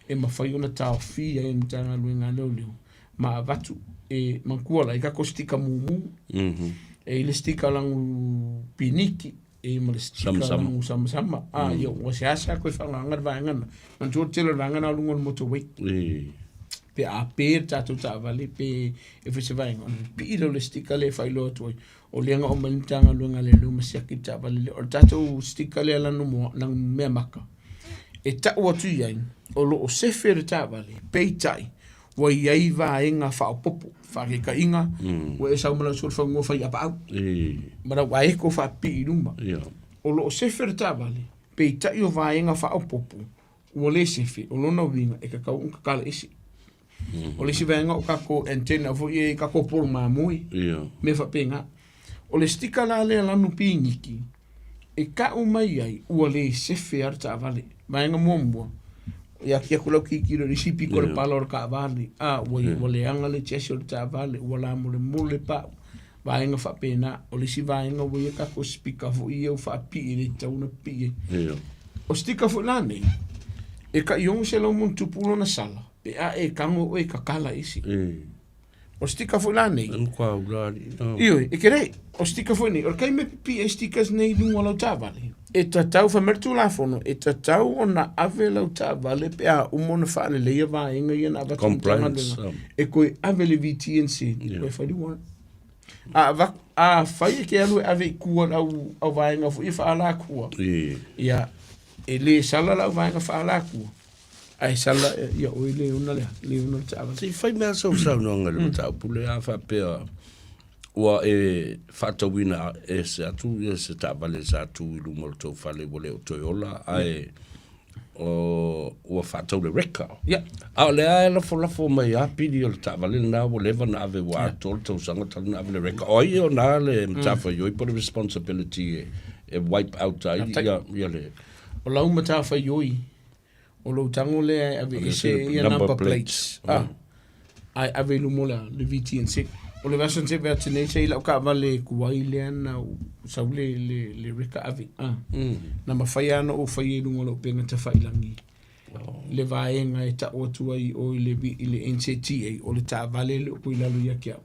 e mafai ona taofia ai le Matagaluega a Leoleo ma avatu e manatua la i kako stika mumu e i le stika lagu piniki e ma le stika lagu samasama a ia ua seasea koe faagaga le vaega lena manatua le tele o le vaega lena o luga o le motorway pe a pe le tatou taavale pe e fai se vaega ona pipii lea o le stika lea e faailoa atu ai o lea na omai le Matagaluega a Leoleo ma siaki le taavale lea o le tatou stika lea lanu moa lanu mea maka e tau atu i ai o lo o sefe le taavale peitai ua i ai vaega faaopoopo, faataitaiga, ua e sau ma lau solofanua fai apaau, ma lau aeko faapipii i luma. O lo o sefe le taavale, peitai o vaega faaopoopo ua le sefe, o lona uiga e tatau ona tatala ese. O le isi vaega o tatou antenna foi ia i tatou polo mamoe, mea faapena. O le sticker la lea lanu piniki, e tau mai ai ua le sefe lava le taavale. Vaega muamua, e ati atu lau tilotilo i le isi pito o le pala o le taavale, a ua, ua leaga le chassis o le taavale, ua lamolemole le pau. Vaega faapena. O le isi vaega ua i ai tatou speaker foi ia ua faapipii e le tatau ona pipii ai. O sticker foi la nei, e tai 600 ma ona tupu lona sala pe a e tago oe e tatala ese. O sticker foi la nei. E matua ula alii. Ioe, e te rei, o sticker foi nei, o le taimi e pipii ai stickers nei i luga o lau taavale, E tatau, fai mai le Tulafono, e tatau ona ave lau taavale pe a uma ona faaleleia vaega ia na avatu i le Compliance, Matagaluega, e toe ave i le VTNC, toe fai le warrant. A avatu, afai e te alu e ave i tua i le au, au vaega foi ia faaalatua, ia, e le sala le auvaega faaalatua, ae sala ia oe le ona le, le ona le taavale. Se i fai mea sau saunoaga i le mataupu lea a faapea ua e faatauina ese atu ia se taavale sa tu i luma o le tou fale ua le o toe ola ae o, ua faatau le wrecker. Ia. A o lea e lafolafo mai lava pili o le taavale lena ua leva ona ave ua atoa le tausaga talu ona ave le wrecker. O ai e ona le matafaioi po o le responsibility e, e wipe out ai ia, ia le... O lau matafaioi, o lou tago lea e ave ese ia number plates. Ah. Ae ave i luma o le, le VTNC. O le vasa na vea atu nei sa i lau taavale tuai lea na sau le, le, le wrecker ave. Ah. Na mafai lava ona ou faia i luga o lau upega tafailagi le vaega e tau atu ai i o i le, i le NZTA, o le taavale lea ua i lalo ia te au.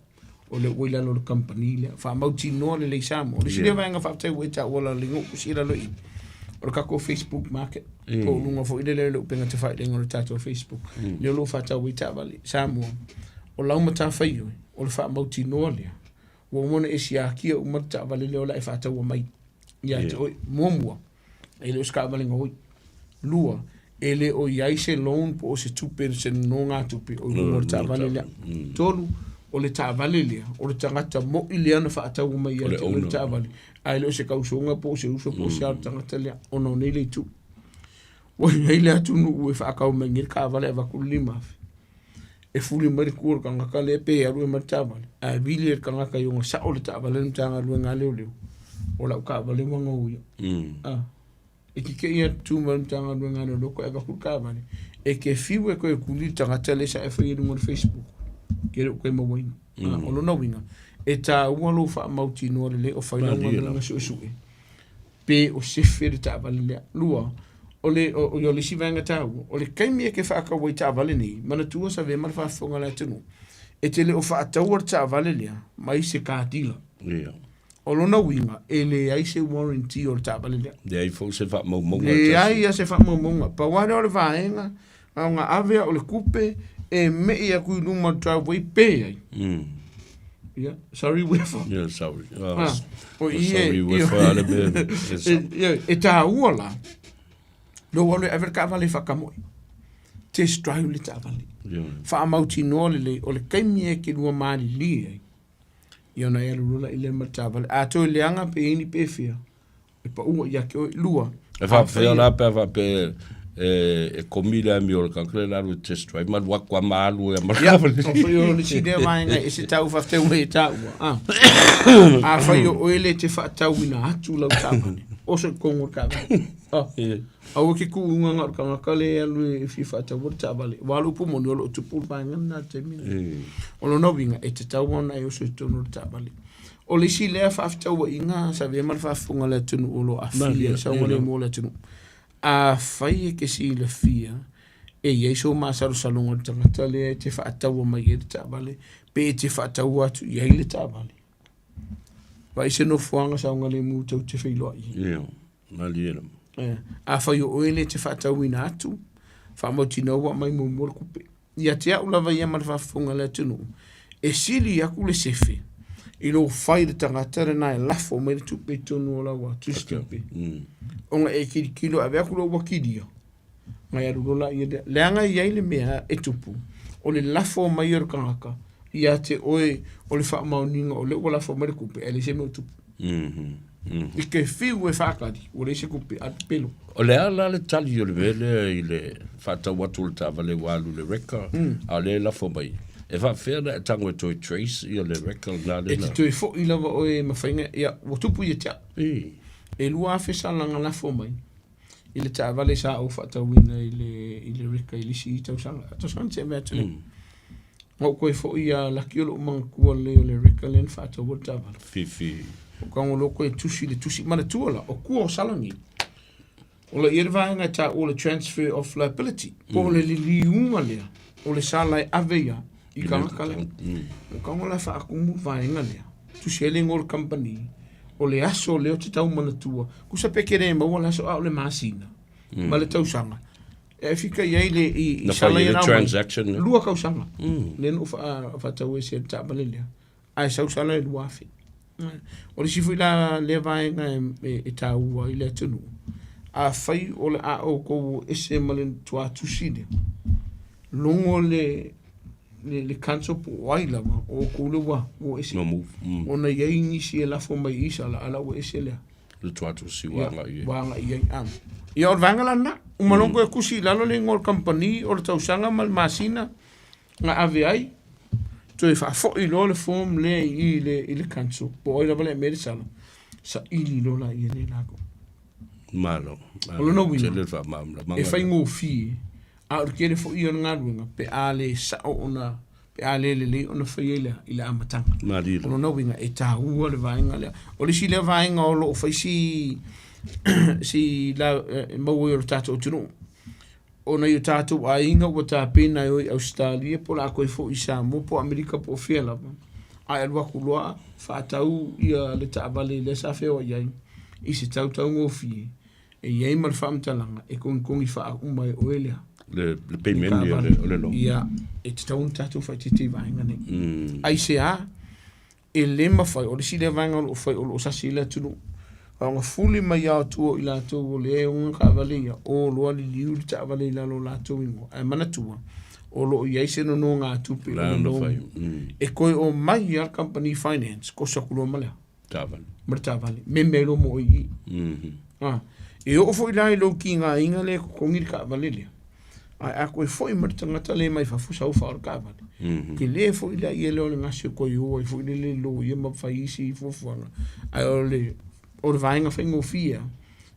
O lea ua i lalo o le kamupani lea. Faamautinoa lelei Samoa. O le isi lea vaega faafetai ua e taua la le usi i lalo i i, o le tatou Facebook market. Po o luga foi lele o le upega tafailagi o le tatou Facebook. Lea o lo o faatau ai taavale. Samoa, o lau matafaioi, o le faamautinoa lea, ua uma ona e siakia uma le taavale lea o le a e faataua mai ia te oe. Muamua, e le o se taavale gaoi. Lua, e le o i ai se loan po o se tupe, se nonogatupe o i luga o le taavale lea. Tolu, o le taavale lea, o le tagata moi lea na faataua mai ia te oe le taavale, ae le o se tausoga po o se uso po o se a o le tagata lea, ona o nei le itu. Ua i ai le atunuu e faatau mai nei le taavale e avatu le 5,000. E fuli mai le tu o le tagata lea pe alu e mai le taavale, ae vili e le tagata i ona sao le taavale le Matagaluega a Leoleo, o lau taavale ua gaoia. Ah. E kikei atu tu mai le Matagaluega a Leoleo koe avatu le taavale, e te fiu e toe tuli le tagata lea sa e faia i luga o le Facebook, ke le o toe mauaina. Ah, o lona uiga, e taua lou faamautinoa lelei o fai lau galuega suesue, pe o sefe le taavale lea. Lua, o le, o, o le isi vaega taua, o le taimi e te faatau ai taavale nei, manatua sa avea ma le faafofoga a le atunuu, e te le o faataua le taavale lea mai se car dealer. Ia. O lona uiga, e leai se warranty o le taavale lea. Leai foi se faamaumauga. Leai lava se faamaumauga. Pau lava lea o le vaega, na ona ave au o le kupe e me'i atu i luma o le driveway pe ai. Ia, sorry Uefa. Yeah, sorry. Oh, Ah, o i e, sorry Uefa le mea. E, e tāua la, lou alu e ave le taavale e faatamoe. Test drive le taavale. Yeah. Faamautinoa lelei, o le taimi e te lua malilie ai. Ia ona e alu loa la i lea ma le taavale. A toe leaga pe i ai ni pefea, e paua ia te oe. Lua. E faapefea la pe a faapea e, e komi le amio o le tagata le alu e test drive ma alu atu a ma alu e ma Ia, o foi o le isi lea vaega e ese tau faafetai ua e taua. Ah. Afai o oe le te faatauina atu lau taavale, oso i totonu o le taavale. Ah. Aua ke kuuga na o le tagata lea e alu e fia faataua le taavale. Aua o le upu moni o lo o tupu le vaega lena i le taimi lenei. O lona uiga, e tatau ona e oso i totonu o le taavale. O le isi lea faafetauaiga sa avea ma le faafofoga a le atunuu o lo o aafia i le saogalemu o le atunuu. Afai e te silafia e i ai sou masalosaloga i le tagata lea e te faataua mai ai le taavale pe e te faataua atu i ai le taavale, vaai se nofoaga saogalemu tou te feiloai ai. Ia, malie lava. Eh, afai o oe lea e te faatauina atu, faamautinoa ua aumai muamua le tupe. Ia te au lava ia ma le faafofoga a le atunuu, e sili atu le sefe i lou fai i le tagata lena e lafo mai le tupe i totonu o lau tusitupe. Ona e tilotilo e ave atu loa ua kilia, ona e alu loa laia lea. Leaga e i ai le mea e tupu, o le lafo mai o le tagata ia te oe o le faamaoniga o lea ua lafo mai le tupe ae leai se mea o tupu. I te fiu e faatali, ua leai se tupe, alu pelo. O le a la le tali o le mea lea i le faatau atu o le taavale ua alu i le wrecker, a o lea e lafo mai, e faapefea ona e tago e toe trace ia le wrecker lena lea? E te toe foi lava oe ma faiga, ia, ua tupu ia te au. E 2,000 salaga lafo mai i le taavale sa ou faatauina i le, i le wrecker i le isi tausaga, tausaga na tea mai atu nei. Na ou toe foi ia laki o lou manatua lelei o le wrecker lea na faataua le taavale. Fifi. O tago loa toe tusi le tusi. Manatua la, o tua o Salani, o la ia le vaega e taua o le transfer of liability, po o le liliuga lea o le sala e ave ia i tagata lea. O tago la e faatumu le vaega lea, tusi ai le igoa o le kamupani, O le aso lea ou te tau manatua, tusa pe ke le maua le aso a o le masina ma le tausaga, e fika i ai le i, i Na sala fai ai ia le na aumai. transaction lea. Lua tausaga. Lea na ou faatau ese ai le taavale lea, ae sau sala e 2000. O le isi foi la lea vaega e taua ai le atunuu, afai o le a outou o ese ma le tuatusi lea, logo le le council po o ai lava, o outou lea ua o ese. No move. Ona e i ai nisi e lafo mai i sala, a la ua ese lea. Le tuatusi ua agai i ai. Ua agai i ai. Ia, o le vaega la lena. Uma loa ona toe tusi i lalo le igoa o le kamupani, o le tausaga ma le masina na ave ai, toe faafoi loa le form lea i i le, i le council, po o ai lava le aumai le sala, saili loa laia lea latou. Malo. O lona uiga, Tele le faamalamalamaga. e faigofie, a o le tele foi ia o le galuega, pe a le sao ona, pe a le lelei ona faia i le, i le amataga. Malie. O lona uiga, e taua le vaega lea. O le isi lea vaega o lo o fai si, si la, e maua ai o le tatou atunuu, Ona i o tatou aiga ua tapena e o i Ausetalia po o le a toe foi i Samoa po o Amerika po o fea lava, ae alu atu loa faatau ia le taavale lea sa feoai ai i se tau taugofie e i ai ma le faamatalaga e togitogi faauma e oe lea Le, le payment ia o le, o le loan. Ia, e tatau ona tatou faaeteete i vaega nei. Aisea? E le mafai, o le isi lea vaega o lo o fai, o lo o sasi ai le atunuu. A ona fuli mai lava o tua o i latou o lea e ona taavale ia, o loa liliu le taavale i lalo o latou igoa. Ae manatua, o lo o i ai se nonogatupe o le loan. E toe omai lava le kamupani finance, koso atu loa ma le a? Taavale. Ma le taavale. Meme ai loa mo oe i i. E oo foi la i lou tigaina lea e totogi le taavale lea, Ae a toe foi mai le tagata lea mai fafo sau fao le taavale, tele foi la ia lea o le gase toe o ai foi lele i loia ma fai isi fuafuaga. Ae o le o le vaega faigofie lava,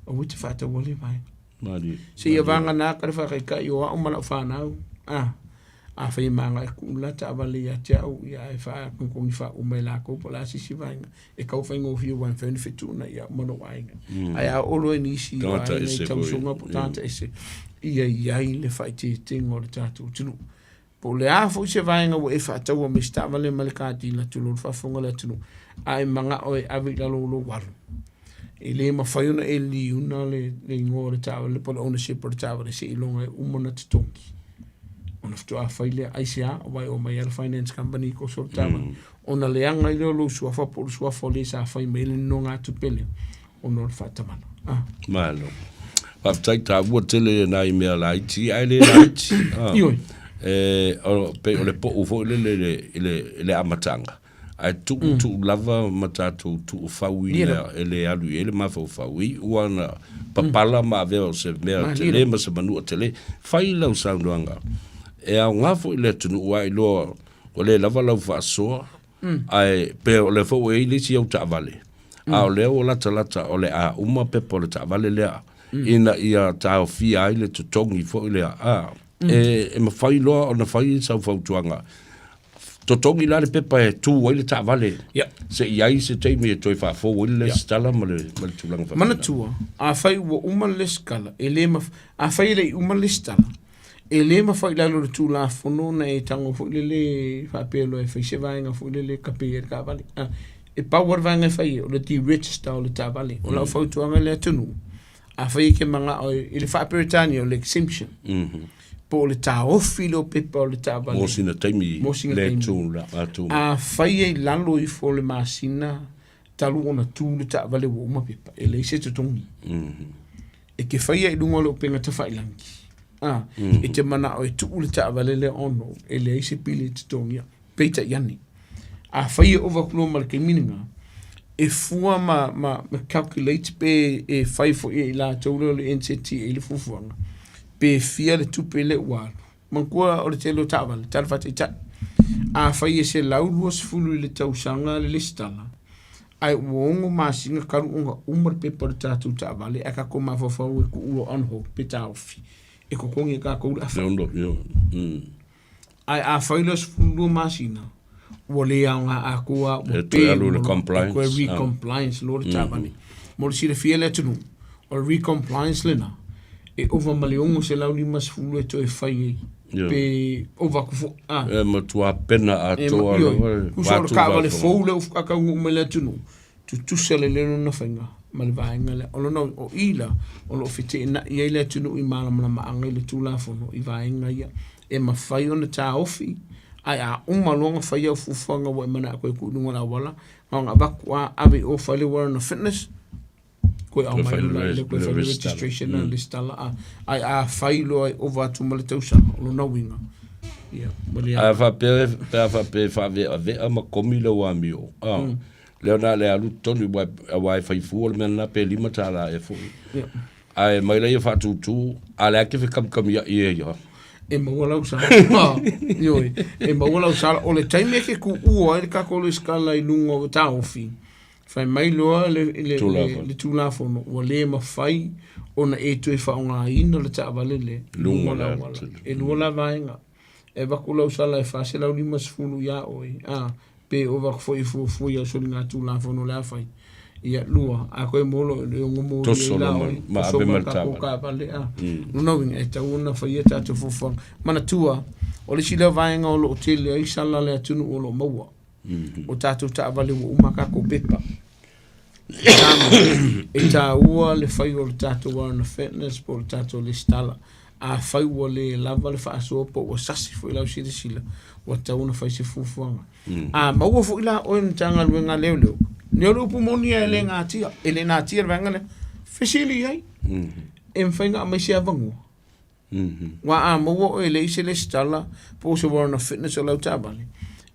aua e te faataua lea vaega. Malie. Seia vagana ka le faataitai o au ma lau fanau, a afai e maga e tuu le la taavale ia te au, ia ae faatogitogi faauma e latou po o le a se isi vaega e tau faigofie aua e mafai ona fetuunai ia au ma lou aiga. Ae a oo loa i nisi o Tagata aiga i ese foi. tausoga po o tagata ese, ia i ai le faaeteetega o le tatou atunuu. Po o le a foi se vaega ua e faataua mai se taavale ma le katila tulou le faafofoga a le atunuu, a e manao e ave i lalo o lou alu, e le mafai ona e liuna le igoa o le taavale po o le ownership o le taavale seiloga e uma ona totogi. Ona faatoa fai lea, aisea? Aua e omai lava le finance company i koso le taavale. Ona leaga ai lea o lou suafa po o le suafa o le sa fai mai ai le nonogatupe lea ona o le faatamala. Ah. Malo. Faafetai taua tele nai mea laiti ae le laiti. Ah. Ioe. E, o, pei o le pou foi lele i le, i le, i le amataga. Ae tuu mm. tuu lava ma tatou tuufauina e le alu i ai le mafaufau i ua na papala mm. ma avea o se mea tele ma se manua tele. Fai lau saunoaga. E aoga foi le atunuu a iloa Ua le lava lau faasoa, ae pe o lea foi ua i ai le isi au taavale, a o lea ua latalata o le a uma pepa o le taavale lea, ina ia taofia ai le totogi foi lea, a, e mafai loa ona fai sau fautuaga, totogi la le pepa e tu ai le taavale, se i ai se taimi e toe faafou ai le lesitala ma le tulaga faapena. Manatua, afai ua uma le lesitala, e le mafai, afai e le i uma le lesitala, E le mafai i lalo o le Tulafono ona e tago foi lele faapea loa e fai se vaega foi lele e kape ai le taavale. A, e pau lava le vaega e fai ai, o le deregister o le taavale. O lau fautuaga i le atunuu, afai e te manao i le faa-Peretania o le exemption, po o le taofi lea o pepa o le taavale. Mo sina taimi Mo sina le taimi. tu la, a tu. Afai e i lalo ifo o le masina talu ona tu le taavale ua uma pepa, e leai se totogi. E te faia i luga o le upega tafailangi, a, e te manao e tuu le taavale lea ono, e leai se pili e totogia. Peitai ane, afai e ova atu loa ma le taimi lena, e fua ma, ma, ma calculate pe e fai foi e i latou lea o le NZTA le fuafuaga, pe fia le tupe lea ua alu. Manatua o le tele o taavale, tala faataitai. Afai e 120 i le tausaga le lesitala, ae ua ono masina talu ona uma le pepa o le tatou taavale ae tatou mafaufau e tuu loa on hold pe taofi, e totogi e tatou le afa. Ae afai loa 12 masina, ua le aoga atoa ua E toe alu i le compliance. E toe re-compliance loa le taavale. Mo le silafia e le atunuu, o le re-compliance lena, e ova ma le 650 e toe fai ai. Pe ova atu foi. Ah. E matua pena atoa lava. Tusa o le taavale fou lea ua faataunuu mai le atunuu. Tutusa lelei lona faiga ma le vaega lea. O lona uiga, o i la o lo o feteenai ai le atunuu i malamalamaaga i le Tulafono i vaega ia e mafai ona taofi, ae a uma loa ona fai au fuafuaga ua e manao e toe tuu i luga o le auala, na ona avatu lava ave i o fai le warrant of fitness, toe aumai loa lea toe fai le registration ma le resitala. Ae a fai loa e ova atu ma le tausaga, o lona uiga, ia, ua le A faapea, pe a faapea e faaveavea ma komi lau amio, a, lea na le alu totonu, aua e fai fua le mea lena pe $5 ea foi. Ae mai laia faatūtū, a o lea e te fekamikamia'i ai lava. E maua lau sala. Ioe, e maua lau sala. O le taimi e te tuua ai le tatou resitala i luga o taofi, fai mai loa le, le, le, le Tulafono, ua le mafai ona e toe faaaogaina le taavale lea i luga o le auala. E lua la vaega. E avatu lau sala e 450 iā oe, a, pe ova atu foi e fuafua i au soligatulafono o le a fai. Ia, lua, a toe maua loa e ono moli ai la oe, toso ma le tatou taavale, a. Lona uiga, e tatau ona faia tatou fuafuaga. Manatua, o le isi lea vaega o lo o tele ai sala a le atunuu o lo o maua. O tatou taavale ua uma a tatou pepa. E taua le fai o le tatou warrant of fitness po o le tatou resitala. Afai ua le lava le faasoa po ua sasi foi lau silasila, ua tatau ona fai se fuafuaga. A maua foi la oe i le Matagaluega a Leoleo, lea o le upu moni lava e le natia, e le natia le vaega lea. Fesili i ai, e mafai ona aumai se avanoa? Aua a maua oe e leai se resitala po o se warrant of fitness o lau taavale,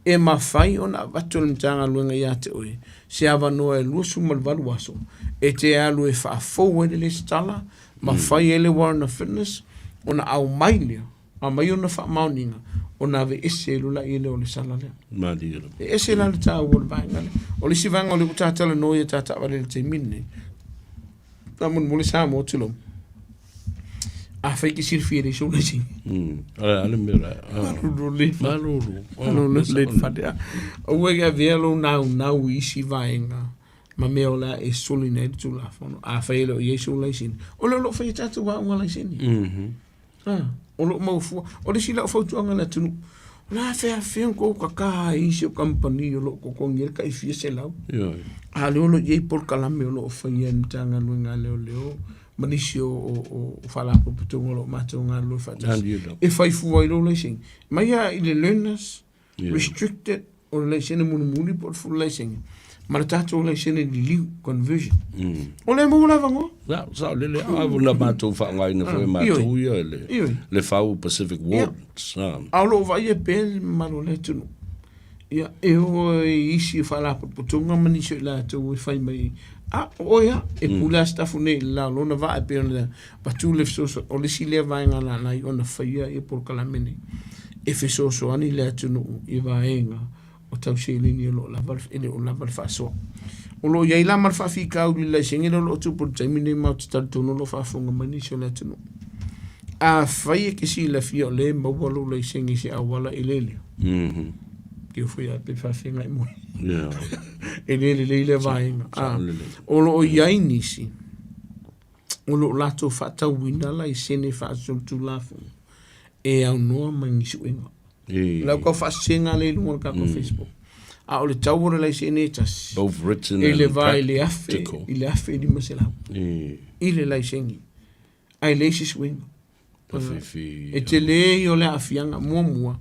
e mafai ona avatu e le Matagaluega ia te oe se avanoa e 28 aso e te alu e faafou ai le resitala ma fai ai le warrant of fitness ona aumai lea, aumai ona faamaoniga ona aveese ai loa lea o le sala lea. Malie lava. E ese la le taua o le vaega lea. O le isi vaega o lea ua ta talanoa i a ta taavale i le taimi lenei, faamolemole Samoa tulou, Afai e te silafia e leai sou laisene. A le mea la. Malulu le. Malulu. Malulu le fale. Aua e avea lou naunau i isi vaega ma mea o le a e soliina ai le Tulafono. Afai e le o i ai sou laisene, o lea o lo o fai e tatou aoga laisene. Ah, o lo o mau fua. O le isi lau fautuaga i le atunuu, o le a feafea ona tou kaka ai i isi o kamupani o lo o totogi ai le tai fia selau. A o lea o lo o i ai polokalame o lo o faia e le Matagaluega a Leoleo ma nisi o faalapotopotoga o lo o matou galulue faatasi e fai fua ai lou laisene. Mai lava i le learners, restricted, o le laisene mulimuli po o le full laisene, ma le tatou laisene liliu, conversion. O lea e maua le avanoa. Ia, saolele, a na matou faaaogaina foi e matou ia le, le Fau Pacific Wards. A o lo o vaaia pea le mamalu o le atunuu. Ia, e oo i isi o faalapotopotoga ma nisi o i latou e fai mai, a, o oe lava, e pule lava Sitafune nei i le la o lona vaa e pei ona avatu le fesoasoani. O le isi lea vaega na ala ai ona faia polokalame nei, e fesoasoani le atunuu i vaega o tau seleni o lo o lava, e le o lava le faasoa. O lo o i ai la ma le faafitauli i le laisene lea o lo o tupu i le taimi lenei ma ou te talitonu o lo o faafofoga mai nisi o le atunuu. Afai e te silafia o lea e maua lou laisene i se auala e le leo, Keu foi a pe faafeagai mo. E le lelei lea vaega. O lo o i ai nisi o lo o latou faatauina laisene faasolitulafono e aunoa ma ni suega. O lau tau faasesega lea i luga o le tatou Facebook. A o le tau o le laisene e tasi, Both written e le and va i le afe, practical. i le 1500 i le laisene, ae leai se suega. E tele ia o le aafiaga. Muamua,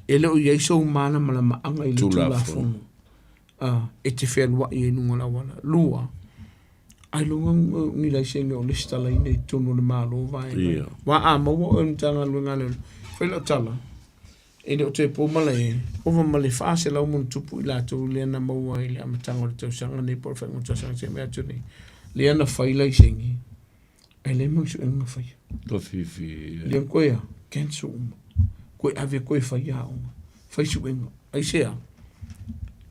e le o i ai sou malamalamaaga i le Tulafono e te fealuai ai i luga o le auala. Lua, ailoga ni laisene o lesitalaina i totonu o le Malo vaega ia. Aua a maua oe e le Matagaluega a Leoleo, fai lau tala, e le o toe po malae, ova ma le 400 ma ono tupu i latou lea na maua i le amataga o le tausaga lenei po o le faaiuga o le tausaga na tea mai atu nei, lea na fai laisene, Ae leai ma ni suega na faia. Ua fifi. Lea koe a, cancel uma. Koe ave koe fai aoga, fai suega. Aisea?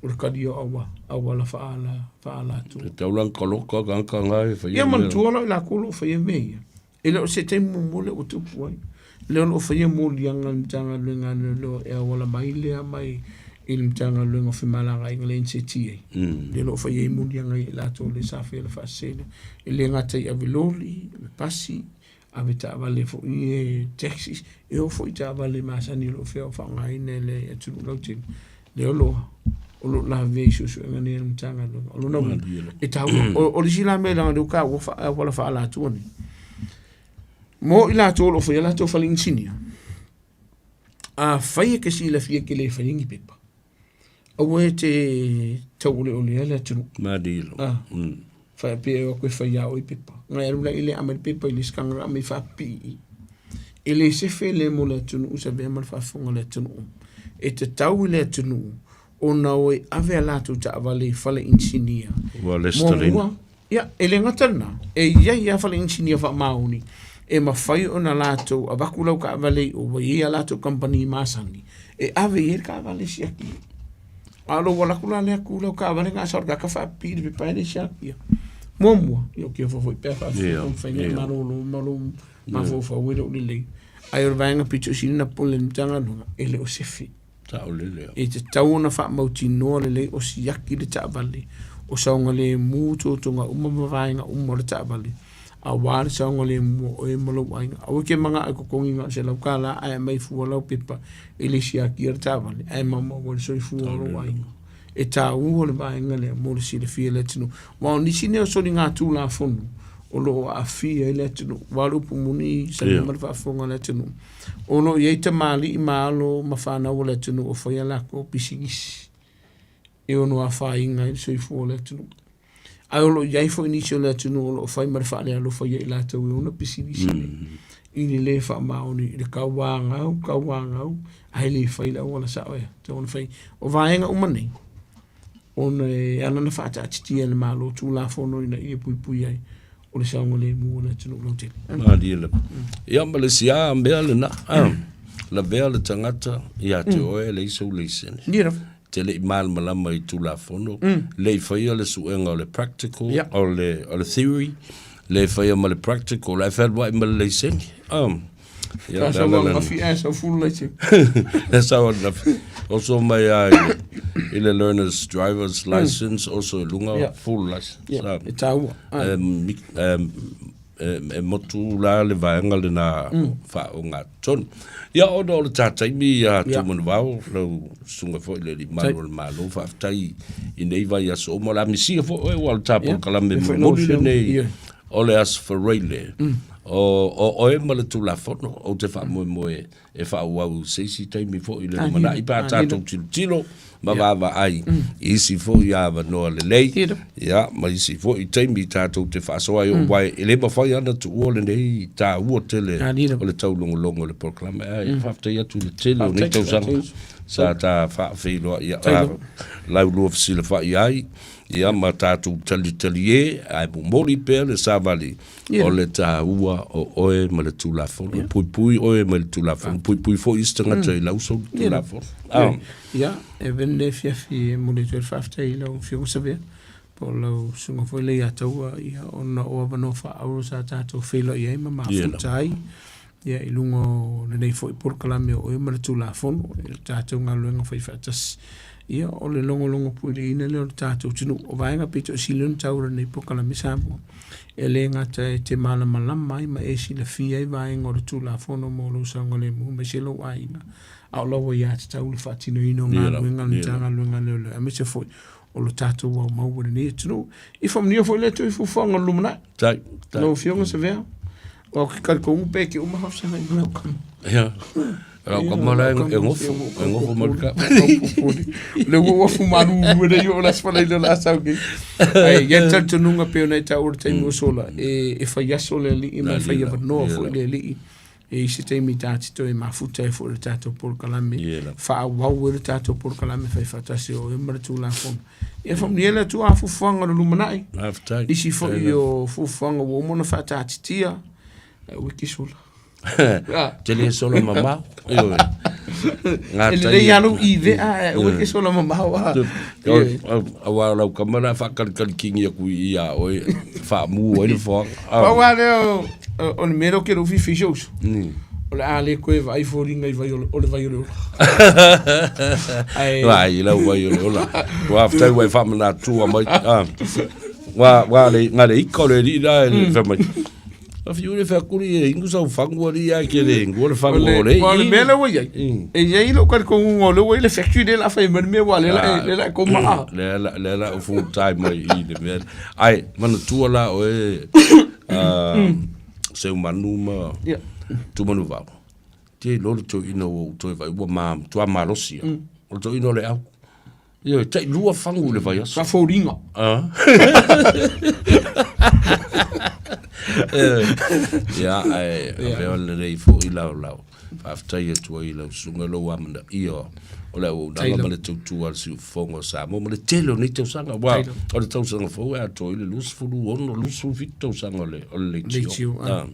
O le kali o aua, auala whaala, whaala atu. E tau la kaloka ka ka ngai whai. Ia manatua la i lakou o lo o faia mea ia. E le o se taimi muamua lea ua tupu ai. Lea o lo o faia moliaga a le Matagaluega a Leoleo e auala mai lea mai i le Matagaluega o Femalagaaiga le NCTA. Lea o lo o faia ai moliaga ia i latou lea sa faia le faasese lea. E le gata i ave loli, ave pasi, ave taavale foi e taxis, e oo foi i taavale masani o lo o faaaogaina e le atunuu lautele. Lea o lo o. O lo o lavea i suesuega nei a le Matagaluega. O lona uiga, e taua. O le isi la mea leaga o lea ua taua auala faaalatua nei, mo i latou o lo o faia latou fale inisinia, afai e te silafia e te le faia ni pepa, aua e te tauoleolea le atunuu. Malie lava. Pe e o atu e fai ia oe pepa. Na e alu la i le aumai le pepa i le isi tagata aumai faapipii i i. E le sefe lea mo le atunuu sa avea ma le faafofoga a le atunuu. E tatau i le atunuu ona o e ave a latou taavale i fale inisinia. Ua resitalaina. Muamua, ia, e le gata lena, e i ai lava fale inisinia faamaoni e mafai ona latou avatu lau taavale i o, ua i ai a latou kamupani masani e ave i ai le taavale e siaki ai. A o lou alu atu la lea tu lau taavale na o sau tagata faapipii i le pepa e le siakia. Muamua, ia ou te ofo foi pe a faafefea mafai ona e malolo ma lou mafaufau e le o lelei. Ae o le vaega pito sili ona pule i le Matagaluega, e le o sefe. Saolele. E tatau ona faamautinoa lelei o siaki le taavale, o saogalemu totoga uma ma vaega uma o le taavale, aua le saogalemu o oe ma lou aiga. Aua e te manao e totogi na o le $100 ae aumai fua lau pepa e le siakia le taavale ae maumau ai le soifua o lou aiga. E taua le vaega lea mo le silafia e le atunuu. Aua o nisi nei o soligatulafono o lo o aafia ai le atunuu. Aua o le upu moni sa ma le faafofoga a le atunuu, o lo o i ai tamalii ma alo ma fanau a le atunuu o fai a latou pisinisi e ono afaina ai le soifua o le atunuu. Ae o lo o i ai foi nisi o le atunuu o lo o fai ma le faalealofa ia i latou e ona pisinisi nei i le lē faamaoni i le tauagau, tauagau, ae le fai le auala sao e tatau ona fai. O vaega uma nei, ona e ala ona faataatitia e le Malo Tulafono ina ia puipuia ai o le saogalemu o le atunuu lautele. Malie lava. Ia ma le isi lava mea lena, lavea le tagata ia te oe e leai sou laisene. Ia lava. Te le i malamalama i Tulafono, le i faia le suega o le practical, o le theory, le faia ma le practical, ae fealuai ma le laisene. Ia, le ala lena. Ae sau full laisene. E sau anafi. Oso mai lava i le learner's driver's license, oso i luga, full license. Ia, e taua. E motu la le vaega lena faaogatotonu. Ia, ona o le ta taimi ia Tumanuvao, lau susuga foi i le Alii Malu o le Malo, faafetai i nei vaiaso uma. O le a misia foi oe aua o le ta polokalame mulimuli lenei o le Aso Faraile. O oe ma le Tulafono, ou te faamoemoe e faaauau i se isi taimi foi i le lumanai pe a tatou tilotilo ma vaavaai i isi foi avanoa lelei, ia, ma isi foi taimi tatou te faasoa ai, aua e le mafai lava ona tuua lenei taua tele o le taulogologo i le polokalame. Ae faafetai atu i le tele o nei tausaga sa ta faafeiloai laulua fesilafai ai, ia, ma tatou talitalie ae momoli pea le savali O le taua o oe ma le Tulafono, e puipui oe mai le Tulafono, puipui foi isi tagata i lau solitulafono. Ia, e avea lenei afiafi e momoli atu ai le faafetai i lau Afioga Savea, po o lau susuga foi Leiataua, ia, ona o avanoa faaauro sa tatou feiloai ai ma mafuta ai ia, i luga o lenei foi polokalame o oe ma le Tulafono, i le tatou galuega faifaatasi. Ia, o le logologo puiliina lea o le tatou atunuu. O vaega pito sili ona taua o lenei polokalame Samoa, e le gata e te malamalama ai ma e silafia ai vaega o le Tulafono mo lou saogalemu aemaise lou aiga, a o lau aiatatau le faatinoina o galuega a le Matagaluega a Leoleo, aemaise foi o lo tatou aumau i lenei atunuu. Ia faamanuia foi le Atua i fuafuaga o le lumanai. Tai, tai. Lau Afioga Savea, aua ou te talitonu pe te uma faafesagai ma lau kama. Ia. Lau kama la e gofo, e gofo ma le kama. Le ua ua fumalu e le o la sfala i le la sau ki. Ai, ia talitonuga pe ona e taua le taimi ua sola, e fai aso le alii ma e fai avanoa foi le alii. E i se taimi ta te toe mafuta ai foi le tatou polokalame, faaauau ai le tatou polokalame faifaatasi o oe ma le Tulafono. Ia faamanuia le Atua fuafuaga o le lumanai. Faafetai. Nisi foi o fuafuaga ua uma ona faataatitia, aua e te sola. Te le sola mamao. Ioe. Ngā E lelei lava lou ivea, ae aua e te sola mamao a. Aua o lau kama la faakalikali kingi aku i ia oe, faamu ai le foaga. Pau lava lea o le mea lea ou te le fifi i si ou uso. O le a le toe vaai foliga i vai o le vai o le ola. Ae Vai, lau vai o le ola. Faafetai ua e faamanatua mai. Ua, ua le, na le ika o le alii la e fai mai. Fiu le feakuli e ingu sau fangu ali ia ke le ingu le fangu o le. O le mea lea ua i ai, e i ai lou talitonuga o lea ua i ai le factory lea o le a fai mai le mea aua o lea la lea la e koma a. Lea la lea la full time mai i le mea. Ai manatua la oe Seumanu ma Tumanuvao. Te iloa le toeaina ua ou toe vaai ua matua malosi lava. O le toeaina o le au. Ioe, tai lua fagu i le vaiaso. Faafoliga. Ah. Ia, ae avea lelei foi lau lau. Faafetai atu ai i lau susuga lou amanaia o le auaunaga ma le tautua a le siufofoga o Samoa ma le tele o nei tausaga. Aua o le tausaga fou e atoa ai le 26, 27 tausaga o le leitio. Ah.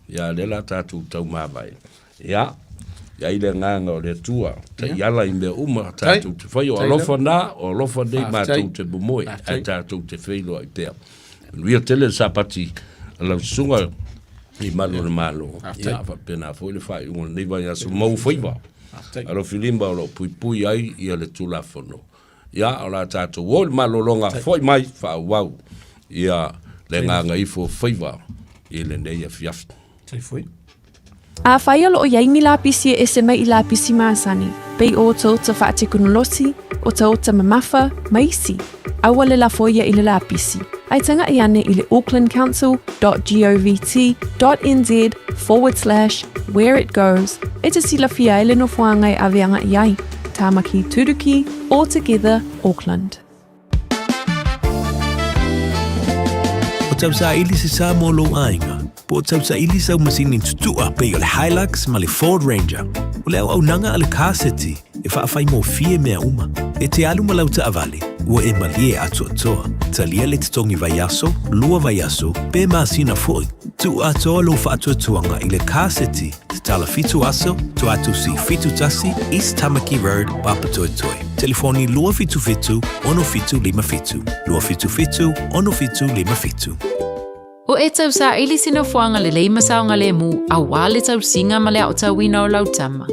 Ia, lea la tatou taumavae. Ia, i ai le agaga o le Atua, taiala i mea uma tatou te fai, o alofa na, o alofa nei matou te momoe, ae tatou te feiloai pea. Manuia tele le Sapati a lau susuga i malu o le Malo. Ia, faapena foi le faaiuga o lenei vaiaso ma ou faiva. Alofi lima o lo o puipui ai ia le Tulafono. Ia, o le a tatou o i le malologa, foi mai, faaauau ia le gagaifo faiva i lenei afiafi. Afai o lo o i ai ni lapisi e ese mai i lapisi masani, pei o otaota faatekonolosi, otaota mamafa, ma isi, aua le lafo ia i le lapisi, ae tagaʻi ane i le aucklandcouncil.govt.nz forward slash where it goes e te silafia ai le nofoaga e ave agaʻi ai. Tāmaki Turuki, All Together, Auckland. O tausaili se sa mo lou aiga, po o tausaili sau masini tutua pei o le Hilux ma le Ford Ranger. O le auaunaga a le Car City e faafaigofie mea uma. E te alu ma lau taavale, ua e malie atoatoa. Talia le totogi vaiaso, lua vaiaso, pe masina foi. Tuu atoa lou faatuatuaga i le Car City Tatala 7 aso, Tuatusi 71, East Tamaki Road, Papatoetoe. Telefoni 277 6757, 277 6757. O e tausaili se nofoaga lelei ma saogalemu aua le tausiga ma le aotauina o lau tama.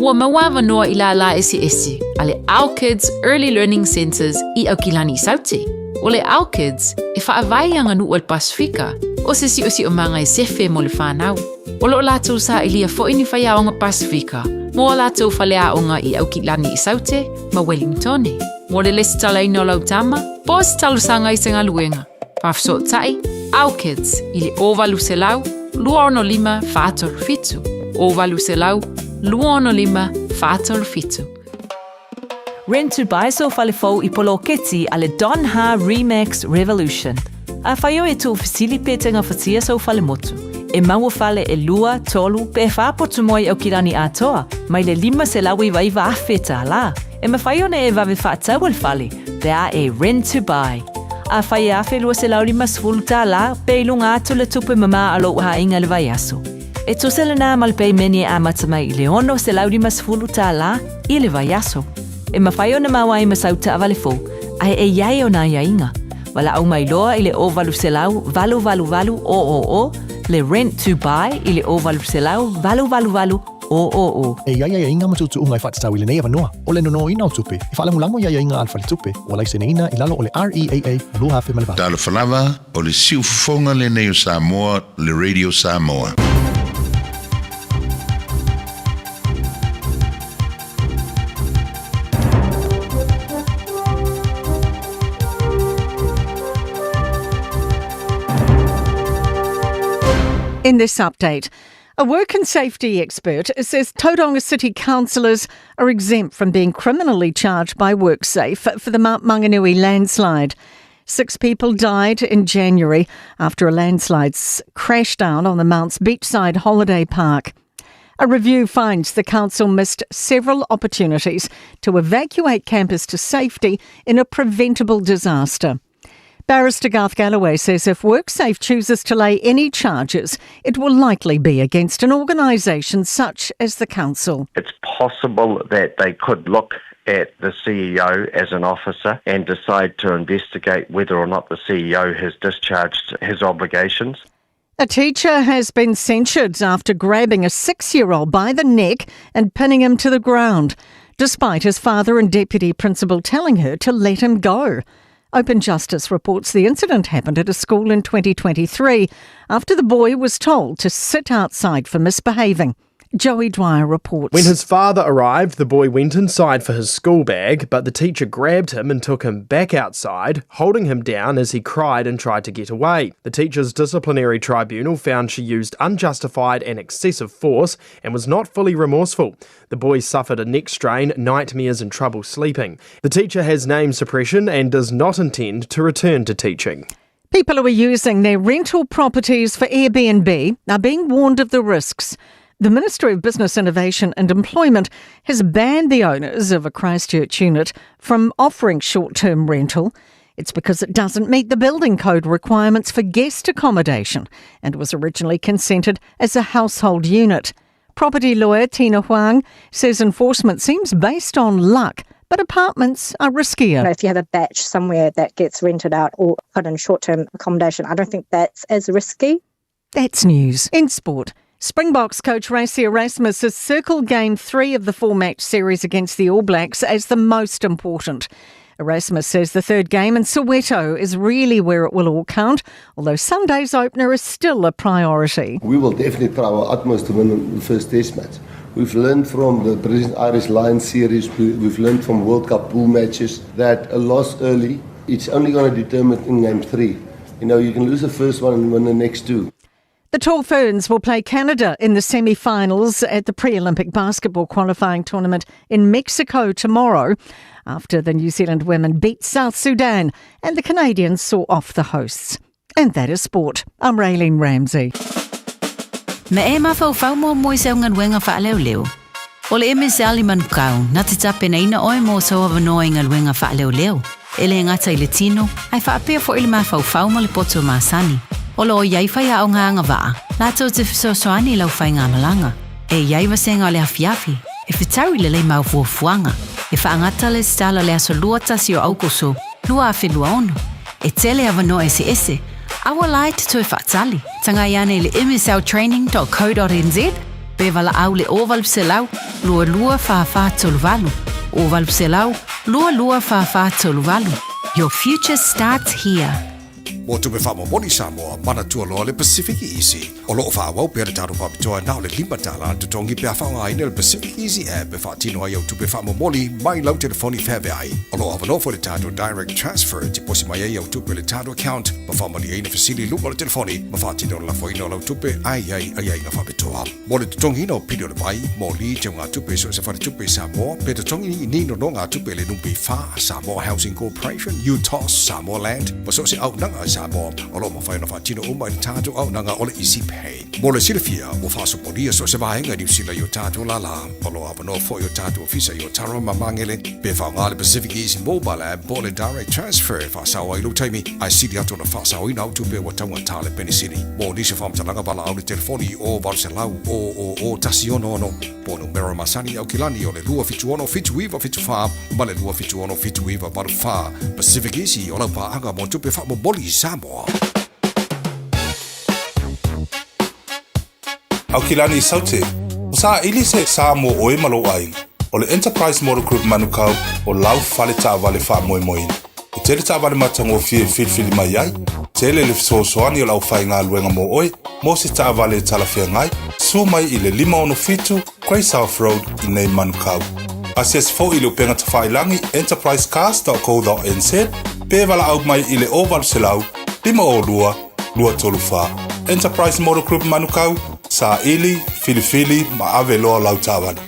Ua maua avanoa i lālā eseese a le Our Kids Early Learning Centres i Aukilani i Saute. O le Our Kids e faavae i aganuu a le Pasifika o se siosiomaga e sefe mo le whanau. O lo o latou sailia foi ni faiaoga Pasifika mo a latou faleaoga i Aukilani i Saute ma Wellingtone. Mo le lesitalaina o lau tama, po o se talosaga i se galuega, faafesootai Our Kids i le 0800 265 437, 0800 265 437. Rent to buy sou fale fou i poloketi a le Don Ha Remax Revolution. Afai oe e tuufesili pe te gafatia sou fale motu. E maua fale e lua, tolu, pe whā potu moe i Aukilani atoa, mai le $599,000 tālā. E mawhai ona e wawe whaataua le fale, pe a e rent to buy. Afai e $1,250 tālā, pe i lunga atu le tupe mamā a lou aiga le vaiaso. E tusa lenā ma le peimene e amata mai i le $650 tālā i le vaiaso. E mawhai ona mau ai ma sau taavale fou, ae e i ai ona aiaiga. Valaau mai loa i le 0800 888 000, le Rent to Buy i le 0800 888 000. E i ai aiaiga ma tuutuuga e faatatau i lenei avanoa, o le nonoina o tupe e faalagolago i aiaiga a le faletupe ua laiseneina i lalo o le REAA 2008. Talofa lava, o le siufofoga lenei o Samoa, le Radio Samoa. In this update, a work and safety expert says Tauranga City councillors are exempt from being criminally charged by WorkSafe for the Mount Maunganui landslide. Six people died in January after a landslide crashed down on the Mount's beachside holiday park. A review finds the council missed several opportunities to evacuate campers to safety in a preventable disaster. Barrister Garth Galloway says if WorkSafe chooses to lay any charges, it will likely be against an organisation such as the council. It's possible that they could look at the CEO as an officer and decide to investigate whether or not the CEO has discharged his obligations. A teacher has been censured after grabbing a six year old by the neck and pinning him to the ground, despite his father and deputy principal telling her to let him go. Open Justice reports the incident happened at a school in 2023 after the boy was told to sit outside for misbehaving. Joey Dwyer reports. When his father arrived, the boy went inside for his school bag, but the teacher grabbed him and took him back outside, holding him down as he cried and tried to get away. The teacher's disciplinary tribunal found she used unjustified and excessive force and was not fully remorseful. The boy suffered a neck strain, nightmares, and trouble sleeping. The teacher has name suppression and does not intend to return to teaching. People who are using their rental properties for Airbnb are being warned of the risks. The Ministry of Business Innovation and Employment has banned the owners of a Christchurch unit from offering short term rental. It's because it doesn't meet the building code requirements for guest accommodation and was originally consented as a household unit. Property lawyer Tina Huang says enforcement seems based on luck, but apartments are riskier. If you have a batch somewhere that gets rented out or put in short term accommodation, I don't think that's as risky. That's news. In sport, Springboks coach Rassie Erasmus has circled game three of the four match series against the All Blacks as the most important. Erasmus says the third game in Soweto is really where it will all count, although Sunday's opener is still a priority. We will definitely try our utmost to win the first test match. We've learned from the British Irish Lions series, we've learned from World Cup pool matches that a loss early, it's only going to determine in game three. You know, you can lose the first one and win the next two. The Tall Ferns will play Canada in the semi finals at the pre Olympic basketball qualifying tournament in Mexico tomorrow after the New Zealand women beat South Sudan and the Canadians saw off the hosts. And that is sport. I'm Raylene Ramsey. Me e mafaufau muamua i sau galuega faaleoleo. O le MSL i Manukau, na te tapenaina oe mo sou avanoa i galuega faaleoleo, e le gata i le tino, ae faapea foi le mafaufau ma le poto masani. O lo o i ai faiaoga agavaa, latou te fesoasoani i lau faigamalaga. E i ai vasega o le afiafi, e fetau i lelei mau fuafuaga, e faagata le lesitala le aso 21 o Aukuso 2026. E tele avanoa eseese, aua la e te toe faatali. Tagai ane i le msltraining.co.nz pe valaau le 0800 22 44 38. 0800 22 44 38. Your future starts here. Mo tupe faamomoli Samoa, manatua loa le Pacific Easy. O lo o faaauau pea le tatou faapitoa na o le $5 le totogi pe a faaaogaina le Pacific Easy app e faatino ai au tupe faamomoli mai lau telefoni feaveai. O lo o avanoa foi le tatou Direct Transfer e tiposi mai ai au tupe i le tatou account ma faamalieina fesili i luga o le telefoni ma faatino le lafoina o lau tupe ae i ai aiaiga faapitoa. Mo le totogiina o pili o le vai, moli, teugatupe i so o se faletupe i Samoa, pe totogi i ni nonogatupe i le NPF, Samoa Housing Corporation, UTOS, Samoa Land, ma so o se auaunaga i Samoa, o lo o mafai ona faatino uma i le tatou auaunaga o le Easy Pay. Mo le silafia, ua faasopolia so o se vaega i Niu Sila i o tatou lālā. O lo o avanoa foi o tatou ofisa i Otaru ma Magele, pe faaaoga le Pacific Easy Mobile App po o le Direct Transfer e faasao ai lou taimi, ae sili atu ona faasaoina au tupe ua taugata le penisini. Mo nisi o faamatalaga valaau le telefoni i o 800 000 166 po o numera masani i Aukilani o le 276 7974 ma le 276 7984. Pacific Easy o lau paaga mo tupe faamomoli i Samoa. Aukilani i Saute, o saili se sa mo oe ma lou aiga. O le Enterprise Motor Group Manukau o lau fale taavale faamoemoeina. E tele taavale matagofie e filifili mai ai, tele le fesoasoani o le aufaigaluega mo oe mo se taavale e talafeagai, susu mai i le 567 Grey South Road i nei Manukau. Asiasi foi i le upega tafailagi enterprisecars.co.nz pe valaau mai i le 0800 502 234. Enterprise Motor Group Manukau, saili, filifili ma ave loa lau taavale.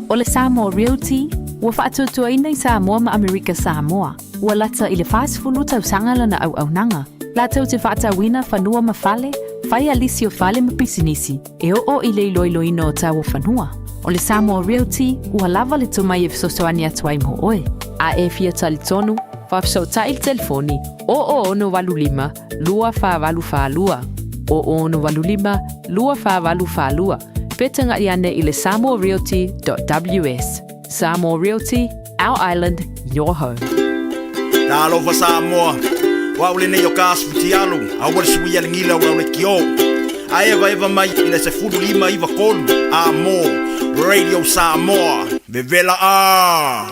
O le Samoa Realty, ua faatuatuaina i Samoa ma Amerika Samoa, ua lata i le 40 tausaga lana auaunaga, latou te faatauina fanua ma fale, fai a lisi o fale ma pisinisi, e oo i le iloiloina o tau o fanua. O le Samoa Realty, ua lava le tomai e fesoasoani atu ai mo oe. A e fia talitonu, faafesootai i le telefoni 0085 2482, 0085 2482, pe taga'i ane i le samoarealty.ws. Samoa Realty, our island, your home. Talofa Samoa, o au lenei o ka asu fitialu, aua le suia le gila o lau lekiō. A evaeva mai i le 15 93 a mo Radio Samoa, vevela a!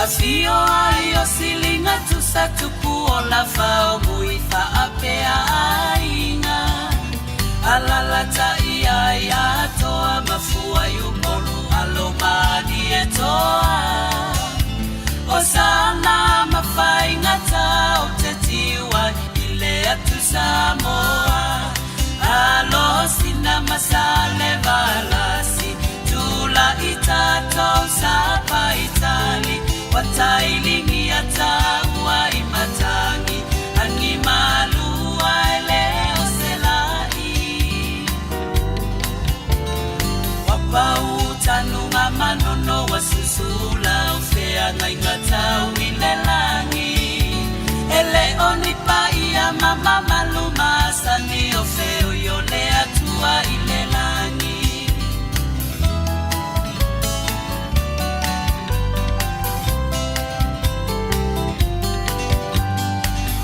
Afio ai o silinga tusa tupu o lafa o mui faapea aiga. Alalatai ai atoa mafua i Upolu alo malie toa. O sana mafaigata o te tiu ai i le atu Samoa. Alo sina masale valasi tula i tatou sapa itali watailigi ataua i matangi angi malua e le o selai. Wapau tanuga manono wa susula o feagaiga tau i le lagi. E le o ni paia mamamalu masani o feoi o le Atua i le lagi.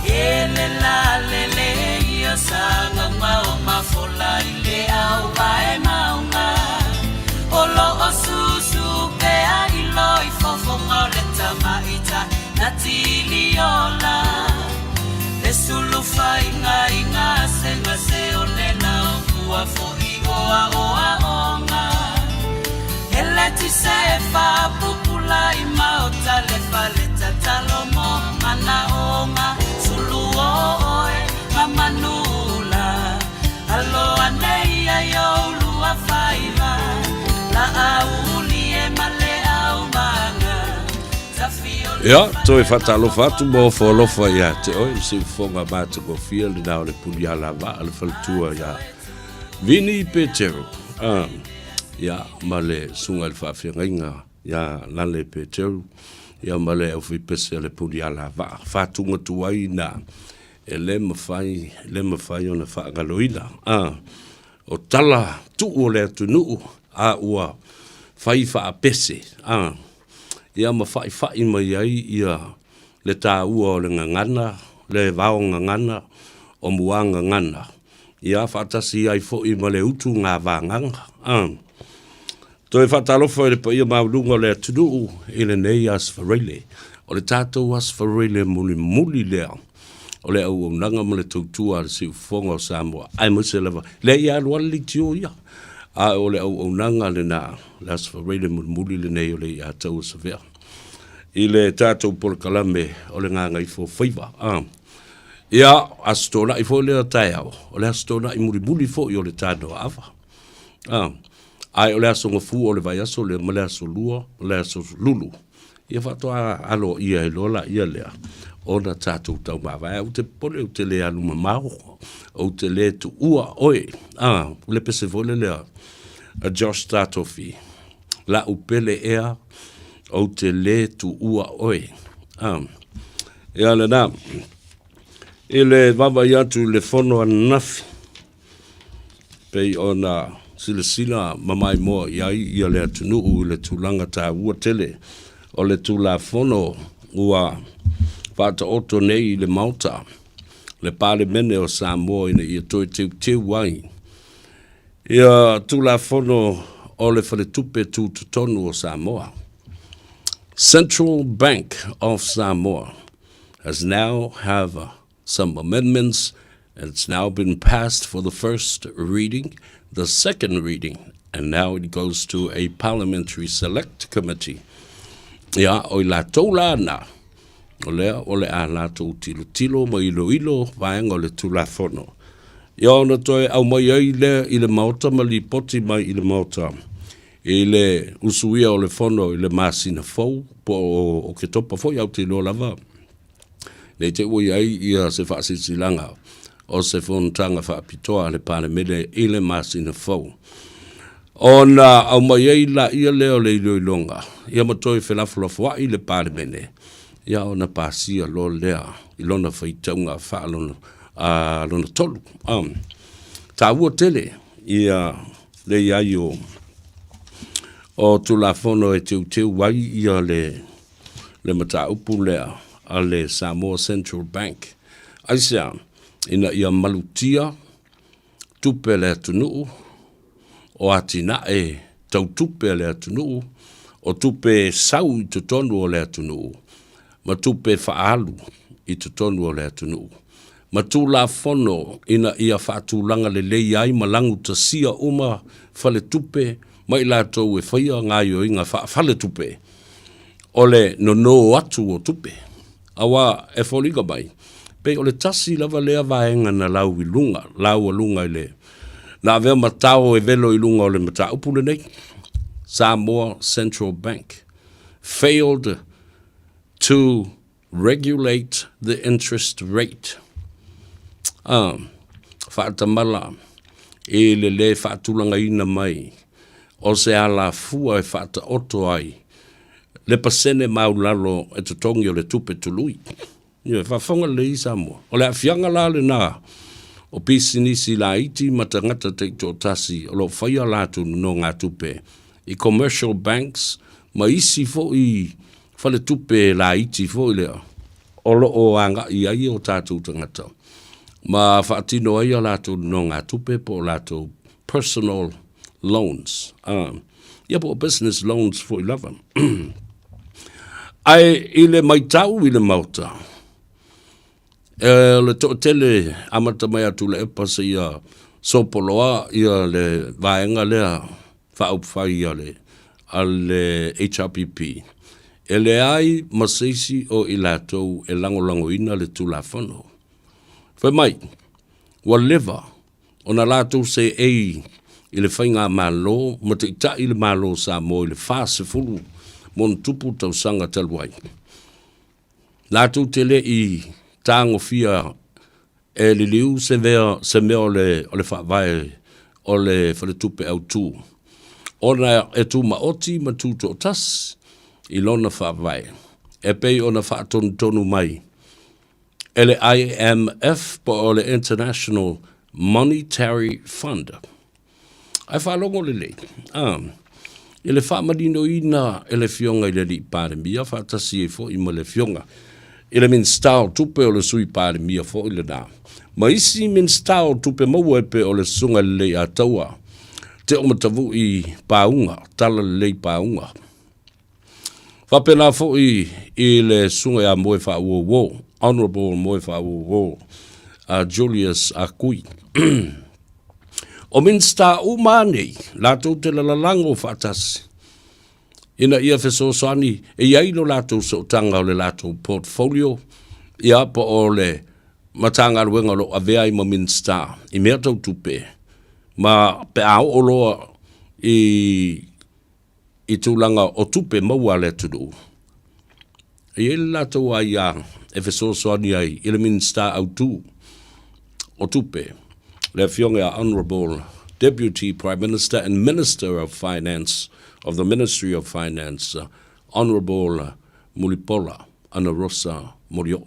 E le la le le ia sagaga o mafola i le au vae maunga. O lo o susu pea i loi fofoga o le tamaita na tiliola. Le sulufa iga gasegase o le lao ua fo'i oa oa onga. Ele ti se fapupula i maota le fale tatalo mo mana onga. Sulu o oe mamanula. Alo anei ai o lua faiva. La auli e male au manga. Ia, toe faatalofa atu ma ofo alofa ia te oe, se ufoga matagofie lena o le puni alavaa le faletua ia Vini Petero. Ah, ia, ma le susuga i le faafeagaiga ia Lale Petero, ia ma le aufaipese a le puni alavaa. Faatuga tuai na e le mafai, le mafai ona faagaloina. Ah, o tala tuu o le atunuu a ua fai faapese, a, ia ma fa'ifa'i mai ai ia le tāua o le gagana, le vao gagana, o muā gagana, ia faatasi ai fo'i ma le utu gavagaga, a. Toe faatalofa i le paia maualuga o le atunuu i lenei Aso Faraile. O le tatou Aso Faraile mulimuli lea o le auaunaga ma le tautua a le Siufofoga o Samoa, aemaise lava, leai e alu lava le leitio ia, a o le auaunaga lena, le Aso Faraile mulimuli lenei o le i'a tauasavea i le tatou polokalame o le Gagaifofaiva. A. Ia, Aso Toonai foi lea taeao, o le Aso Toonai mulimuli foi o le Tanoaava. A. Ae o le aso Gafua o le vaiaso lea ma le aso Lua ma le aso Lulu, ia faatoa aloaia ai loa laia lea ona tatou taumavae. Ae ou te popole ou te le alu mamao, ou te le tuua oe. A, o le pese foi lea a Josh Tatofi, la'u pele ea, ou te le tuua oe. A, ia lena. I le vaavaai atu i le fono ananafi, Pei ona silasila ma maimoa i ai ia le atunuu i le tulaga taua tele o le Tulafono ua faataoto nei i le Maota, le Palemene o Samoa ina ia toe teuteu ai ia Tulafono o le Faletupe Tutotonu o Samoa, Central Bank of Samoa has now have some amendments and it's now been passed for the first reading, the second reading, and now it goes to a Parliamentary Select Committee. Ia, o i latou la na, o lea o le a latou tilotilo ma iloilo vaega o le Tulafono. Ia ona toe aumai ai lea i le Maota ma lipoti mai i le Maota i le usuia o le Fono i le masina fou po o Oketopa foi, ae ou te iloa lava Nei te ua i ai ia se faasilasilaga o se fonotaga faapitoa a le Palemene i le masina fou. Ona aumai ai laia lea o le iloiloga, ia ma toe felafolafoai le Palemene, ia ona pasia loa lea i lona faitauga faalona, a, lona tolu. Taua tele ia le i ai o, o Tulafono e teuteu ai ia le le mataupu lea a le Samoa Central Bank. Aisea? Ina ia malutia tupe a le atunuu, o atinae tau tupe a le atunuu, o tupe sau i totonu o le atunuu ma tupe faaalu i totonu o le atunuu, ma Tulafono ina ia faatulaga lelei ai ma lagutasia uma faletupe ma i latou e faia gaoioiga faafaletupe o le nono atu o tupe. Aua e foliga mai, pei o le tasi lava lea vaega na lau i luga, laualuga i le, na avea ma tao e velo i luga o le mataupu lenei, Samoa Central Bank failed to regulate the interest rate. A, faatamala i le lē faatulagaina mai o se alafua e faataoto ai le pasene maulalo e totogi o le tupe tului. Ioe, faafofoga lelei Samoa. O le aafiaga la lena o pisinisi laiti ma tagata taitoatasi o lo o faia a latou nonogatupe i commercial banks ma isi foi faletupe laiti foi lea o lo o agai ai o tatou tagata ma faatino ai a latou nonogatupe po o latou personal loans, ia po o business loans foi lava. Ae i le maitau i le Maota, e, o le toatele amata mai a Tuilaepa seia sopoloa ia le vaega lea faaupufai a le, a le HRPP, e leai ma se isi o i latou e lagolagoina le Tulafono. Fai mai, ua leva ona latou seei i le faigamalo ma taitai le Malo o Samoa i le 40 ma ona tupu tausaga talu ai. Latou te le i tagofia e liliu se mea, se mea o le, o le faavae o le Faletupe Autu, ona e tumaoti ma tutoatasi i lona faavae, e pei ona faatonutonu mai e le IMF po o le International Monetary Fund. Ae faalogo lelei, a, i le faamaninoina e le Afioga i le Alii Palemia faatasi ai foi ma le Afioga i le Minisita o Tupe o le Sui Palemia foi lena, ma isi Minisita o Tupe Maua e pei o le Susuga i le Leiataua Teomatavui Pauga, Talalelei Pauga. Faapena foi i le susuga ia Moefaauouo, Honourable Moefaauouo Julius Akui. O Minisita uma lava nei, latou te lalalago faatasi ina ia fesoasoani e i ai lo latou sootaga o le latou portfolio, ia po o le Matagaluega o lo o avea ai ma Minisita i mea tau tupe, ma pe a oo loa i i tulaga o tupe maua a le atunuu, e i ai le latou aia e fesoasoani ai i le Minisita autu o Tupe, le Afioga ia Honourable Deputy Prime Minister and Minister of Finance of the Ministry of Finance, Honourable Mulipola Anarosa Molioo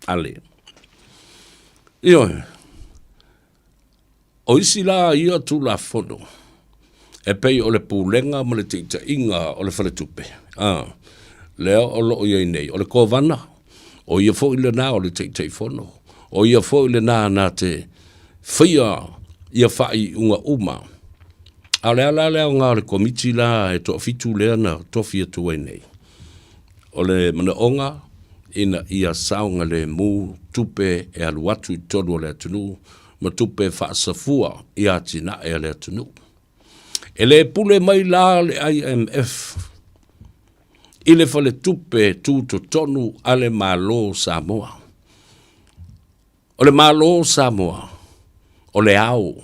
Ale. Ioe. O isi la ia Tulafono, e pei o le pulega ma le taitaiga o le faletupe, a, lea o lo o i ai nei, o le Kovana, o ia foi lena o le Taitaifono, o ia foi lena na te faia ia faaiuga uma. A o le a la le aoga o le Komiti la e toafitu lea na tofi atu ai nei? O le manaoga ina ia saogalemu tupe e alu atu i totonu o le atunuu ma tupe faasafua i atinae a le atunuu. E le pule mai la le IMF i le faletupe tutotonu a le Malo o Samoa. O le Malo o Samoa, o le ao,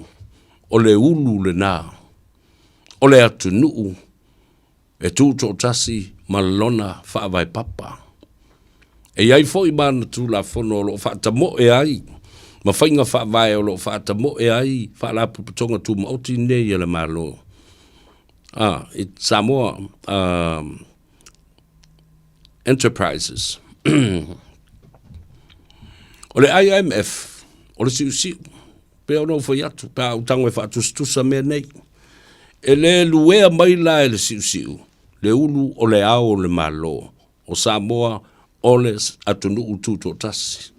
o le ulu lena, o le atunuu e tutoatasi ma lona faavae papa. E i ai foi ma ana Tulafono o lo o faatamoe ai ma faiga faavae o lo o faatamoe ai Faalapotopotoga Tumaoti nei a le Malo. A, i Samoa Enterprises. O le IMF, o le siusiu. Pei ona ou fai atu, pe a ou tago e faatusatusa mea nei, e le luea mai la e le siusiu le ulu o le ao o le Malo o Samoa o le atunuu tutoatasi.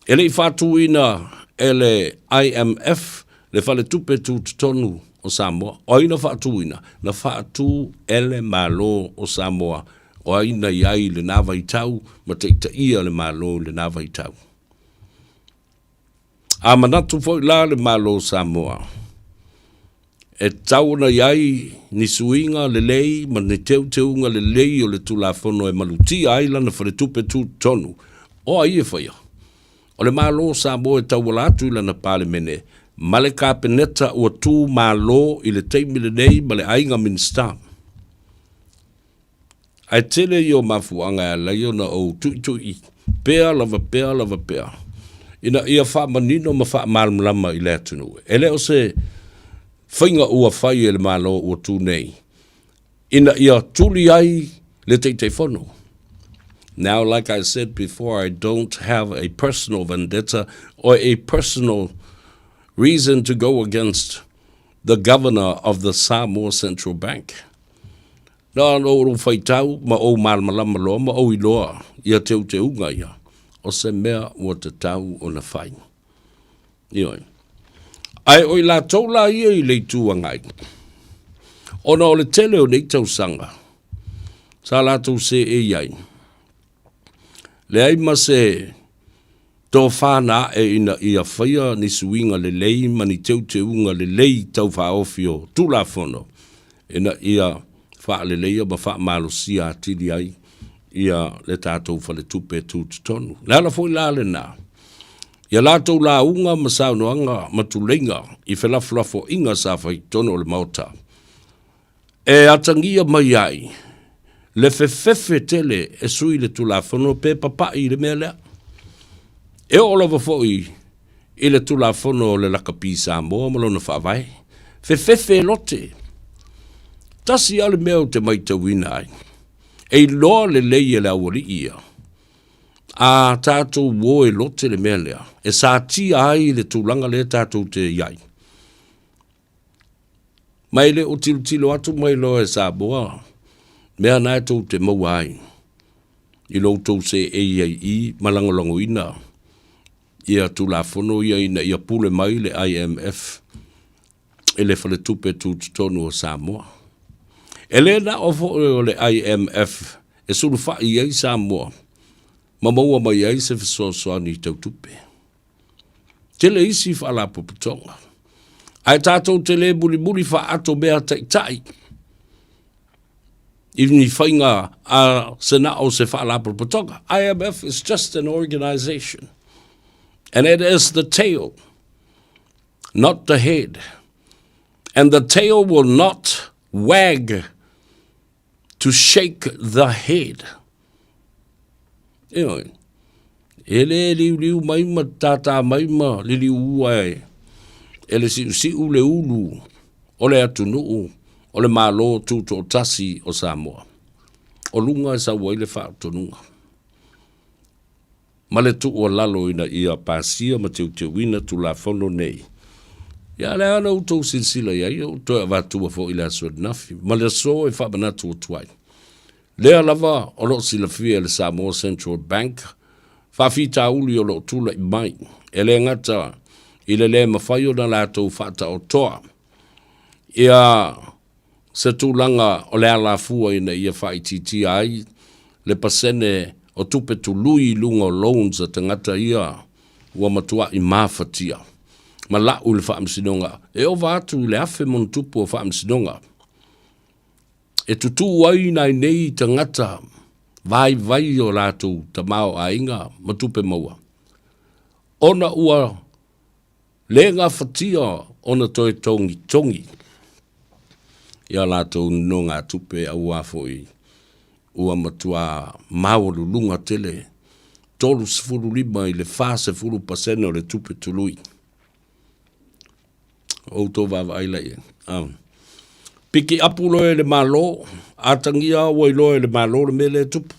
E le i faatuina e le IMF le faletupe tutotonu o Samoa. O ai na faatuina? Na faatu e le Malo o Samoa. O ai na i ai i lena vaitau ma taitaia le Malo i lena vaitau? A manatu foi la le Malo o Samoa, e tatau ona i ai ni suiga lelei ma ni teuteuga lelei o le Tulafono e malutia ai lana faletupe tutotonu, o ai e faia? O le Malo o Samoa e tauala atu i lana Palemene ma le Kapeneta ua tu malo i le taimi lenei ma le Aiga Minisita. Ae tele ia o mafuaaga e ala ai ona ou tuitui pea lava pea lava pea ina ia faamanino ma faamalamalama i le atunuu. E le o se faiga ua fai e le Malo ua tu nei ina ia tuli ai le Taitaifono. Now, like I said before, I don't have a personal vendetta or a personal reason to go against the governor of the Samoa Central Bank. Na ona ou faitau ma ou malamalama loa ma ou iloa ia teuteuga ia, o se mea ua tatau ona fai. Ioe. Ae o i latou la ia i le Itu Agai, ona o le tele o nei tausaga sa latou seei ai, leai ma se tofa na ae ina ia faia ni suiga lelei ma ni teuteuga lelei tau faaofi o Tulafono ina ia faaleleia ma faamalosia atili ai ia le tatou faletupe tutotonu. Le ala foi la lena, ia latou lauga ma saunoaga ma tuleiga i felafolafoaiga sa fai i totonu o le Maota, e atagia mai ai le fefefe tele e sui le Tulafono pe papai i le mea lea. E oo lava foi i le Tulafono o le Lakapi Samoa ma lona Faavae, fefefe e lote. Tasi lava le mea ou te maitauina ai, e iloa lelei e le aualii ia, a tatou o e lote le mea lea, e satia ai le tulaga lea tatou te i ai. Ma e le o tilotilo atu mai loa e Samoa mea na e tou te maua ai i lo outou seei ai i ma lagolagoina ia Tulafono ia ina ia pule mai le IMF i le Faletupe Tutotonu o Samoa. E le na o foi o le IMF e sulufai ai Samoa ma maua mai ai se fesoasoani tau tupe. Tele isi faalapotopotoga. Ae tatou te le mulimuli faaato mea taitai i ni faiga a se na o se faalapotopotoga. IMF is just an organization and it is the tail, not the head. And the tail will not wag to shake the head. Ioe, e le liuliu mai ma tātā mai ma liliuua e, e le siusiu le ulu o le atunuu o le Malo Tutoatasi o Samoa. O luga e sau ai le faatonuga. ma le tuualalo ina ia pasia ma teuteuina Tulafono nei. Ia le a la outou silasila i ai, ou toe avatua foi i le aso ananafi, ma le aso e faamanatu atu ai. Lea lava o lo o silafia e le Samoa Central Bank faafitauli o lo o tulai mai, e le gata i le le mafai ona latou faataotoa ia se tulaga o le alafua ina ia faaitiitia ai le pasene o tupe tului i luga o loans a tagata ia ua matuai mafatia ma lau i le faamasinoga e ova atu i le 1000+ o faamasinoga e tutū ai nai nei tagata vaivai o latou tamaoaiga ma tupe maua ona ua Le gafatia ona toe togitogi i a latou nonogatupe auā foi ua matuā maualuluga tele, 35 i le 40 pasene o le tupe tului. O outou vaavaai la i ai. Ah. Piki apu loa e le Malo, atagia ua iloa e le Malo le mea lea e tupu.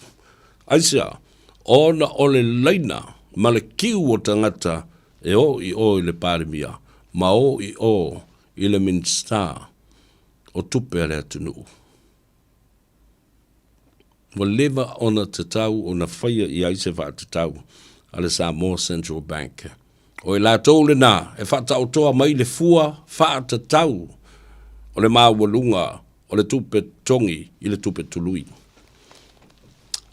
Aisea? Ona o le laina ma le kiu o tagata e o i o i le Palemia ma o i o i le Minisita o Tupe a le atunuu. Ua leva ona tatau ona faia i ai se faatatau a le Samoa Central Bank. O i latou lena e faataotoa mai le fua faatatau. o le maualuga o le tupe totogi i le tupe tului.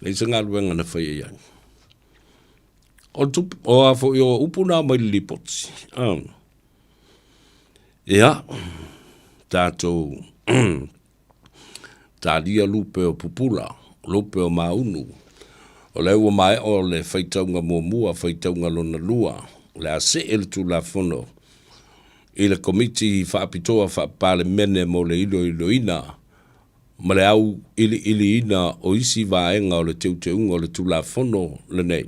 Leai se galuega na faia i ai. O le tupe, o a foi o upu na mai le lipoti. Ah. Ia, tatou talia lupe o pupula, lupe o maunu. O lea ua maea o le faitauga muamua, faitauga lona lua, o le a see le Tulafono i le Komiti Faapitoa Faa-Palemene mo le iloiloina ma le auiliiliina o isi vaega o le teuteuga o le Tulafono lenei,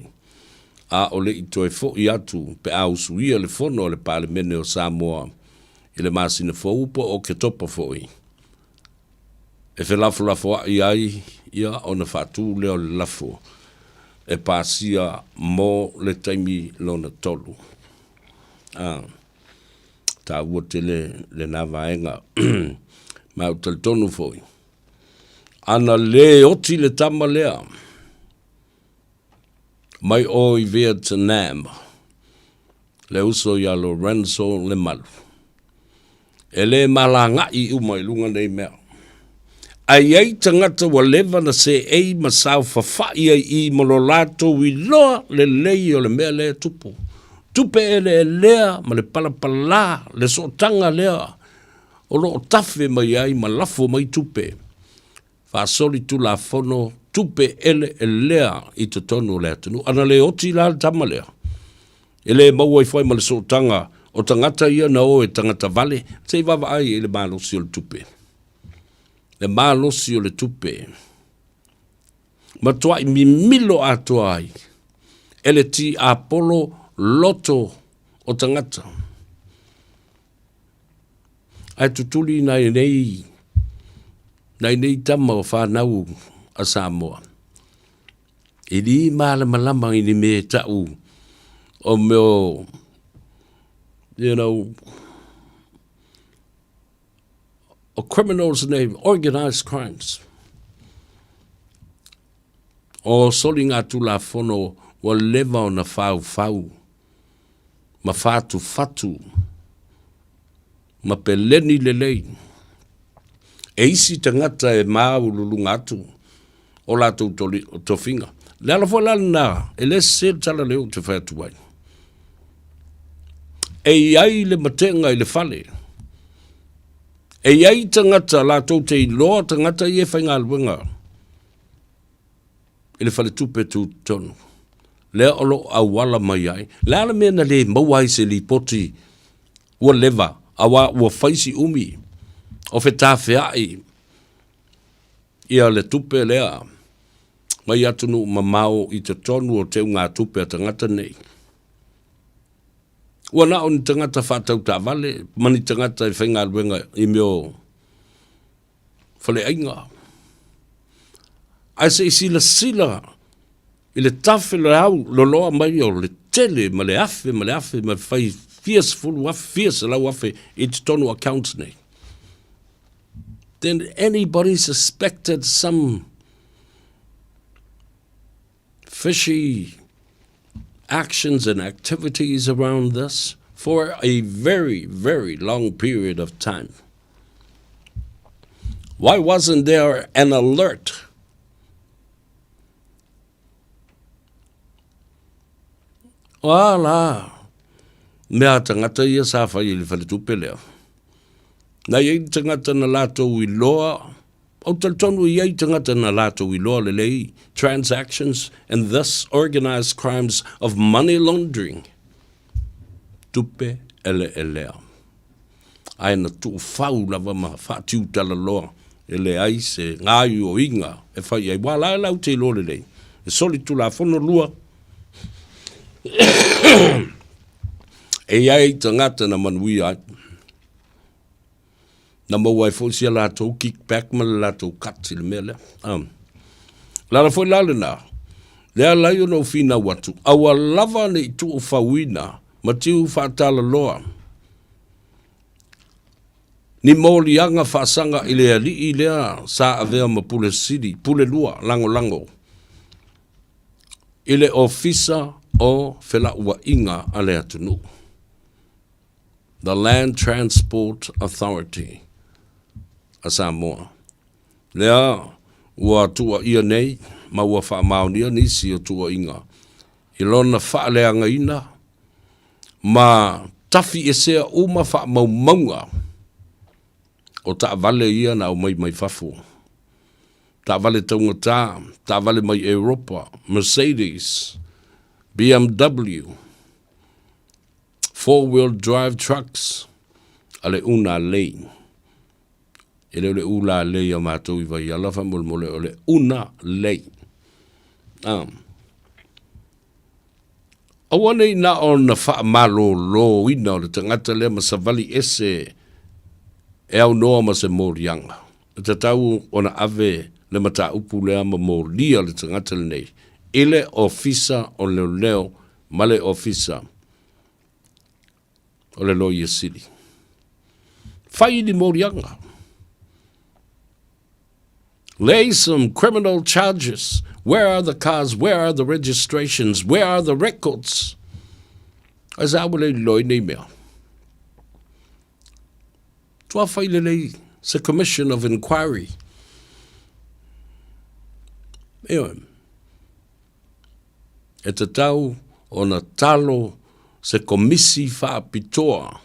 a o le i toe foi atu pe a usuia le Fono a le Palemene o Samoa i le masina fou po o Oketopa foi e felafolafoai ai ia ona faatu lea o le lafo e pasia mo le taimi lona tolu. A, taua tele lena vaega. Ma ou talitonu foi, ana lē oti le tama lea mai o i Vietnam, le uso ia Lorenzo Lemalu, e lē malagaʻi uma i luga nei mea. Ae i ai tagata ua leva na seei ma saofafaʻi ai i ma lo latou iloa lelei o le mea lea e tupu. Tupe eleelea ma le palapalā le sootaga lea o lo o tafe mai ai ma lafo mai tupe faasolitulafono tupe eleelea i totonu o le atunuu. Ana le oti la le tama lea, e le maua ifo ai ma le sootaga o tagata ia na o e tagata vale, se i vaavaai i le malosi o le tupe. Le malosi o le tupe. Matuai mimilo atoa ai e le tiapolo loto o tagata. Ae tutuli nai nei, nai nei tama o whanau a Samoa. E li malamalama i ni me tau o meo, you know, o criminals nei, organized crimes. O soli ngā tulafono ua leva ona whaufau ma whātuwhatu ma peleni lelei. E isi tagata e māululuga atu o latou tofiga. Le ala foi la lena, e le sese le tala lea ou te fai atu ai. E i ai le matega i le fale. E i ai tagata latou te iloa tagata ia e faigaluega i le faletupe tutotonu. Lea o lo o auala mai ai. Le a le mea na le maua ai se lipoti ua leva, aua ua fai si umi o fetafea'i ia le tupe lea mai atunuu mamao i totonu o teugatupe a tagata nei. Ua na o ni tagata faatau taavale ma ni tagata e faigaluega i mea o faleaiga. Ae se i silasila i le tafe leau loloa mai o le tele ma le afe ma le afe ma le fai fia sefulu afe, fia selau afe i totonu o accounts nei. Then anybody suspected some fishy actions and activities around this for a very, very long period of time. Why wasn't there an alert? O a la mea a tagata ia sa fai i le faletupe lea. Na i ai tagata na latou iloa, ou talitonu i ai tagata na latou iloa lelei transactions and thus organized crimes of money laundering. Tupe eleelea. Ae na tuufau lava ma faatiutalaloa e leai se gaoioiga e fai ai. Ua la e lau te iloa lelei. E solitulafono lua. E i ai tagata na manuia ai. Na maua ai foi sia latou kickback ma le latou cut i le mea lea. Um. Lala foi la lena, lea lai ona ou finau atu, aua lava ne i tuufauina ma tiu faatalaloa ni moliaga faasaga i le alii lea sa avea ma pule sili, pule lua, lagolago i le Ofisa o Felauaiga a le Atunuu, The Land Transport Authority. a Samoa. Lea ua tuuaia nei ma ua faamaonia nisi o tuuaiga i lona faaleagaina ma tafiesea uma faamaumauga o taavale ia na aumai mai fafo, taavale taugata, taavale mai Europa, Mercedes, BMW, four-wheel drive trucks a le una lei. E le o le ula lei a matou i Vaiala faamolemole o le una lei. Ah. Aua nei na ona faamaloloina o le tagata lea ma savali ese e aunoa ma se moliaga. E tatau ona ave le mataupu lea ma molia le tagata lenei i le Ofisa o Leoleo ma le Ofisa o le Loia Sili. Fai ni moliaga. Lay some criminal charges. Where are the cars? Where are the registrations? Where are the records? Ai sa ua le loi nei mea. Tua whai lelei se commission of inquiry. Ioe. E tatau ona talo se komisi faapitoa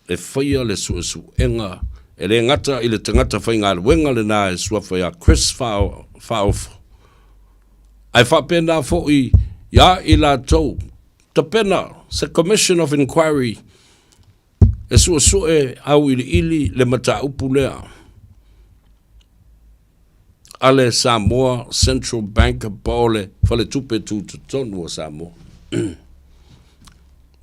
e faia le suesuega e le gata i le tagata faigaluega lena e suafa ia Chris Faaofo, ae faapena foi ia i latou tapena se Commission of Inquiry e suesue auiliili le mataupu lea a le Samoa Central Bank po o le Faletupe Tutotonu o Samoa.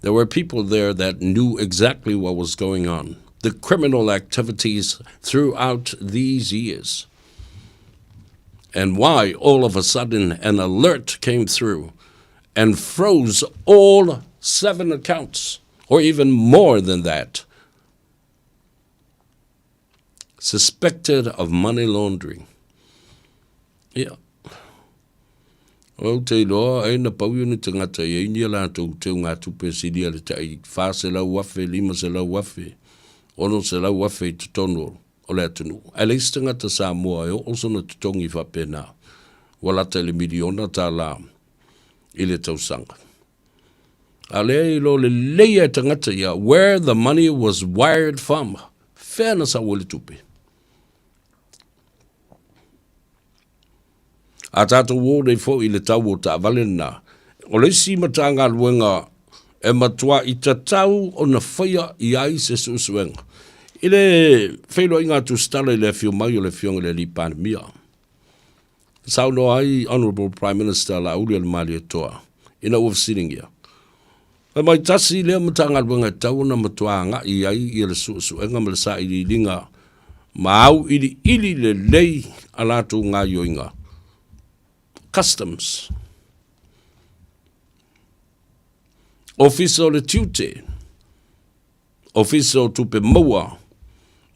There were people there that knew exactly what was going on, the criminal activities throughout these years, and why all of a sudden an alert came through and froze all seven accounts, or even more than that, suspected of money laundering. Ia. Ou te iloa ai na pau ia ni tagata i ai ni a latou teugatupe e silia le tai 400,000, 500,000, 600,000 i totonu o le atunuu. Ae leai se tagata Samoa e oo sona totogi faapena, ua lata i le miliona tala i le tausaga. A lea e iloa lelei e tagata ia where the money was wired from, fea na sau ai le tupe. A tātou ō nei foi i le tau o taavale lena, o le isi Matagaluega e matuā i tatau ona faia i ai se suesuega. I le feiloaiga a Tusitala i le afio mai o le Afioga i le Alii Palemia, saunoa ai Honourable Prime Minister Laauli Alemalietoa ina ua fesiligia, Fai mai tasi lea Matagaluega e tatau ona matua agai i ai ia le suesuega ma le sailiiliga ma auiliili lelei a latou gaioiga, customs, Ofisa o le Tiute, Ofisa o Tupe Maua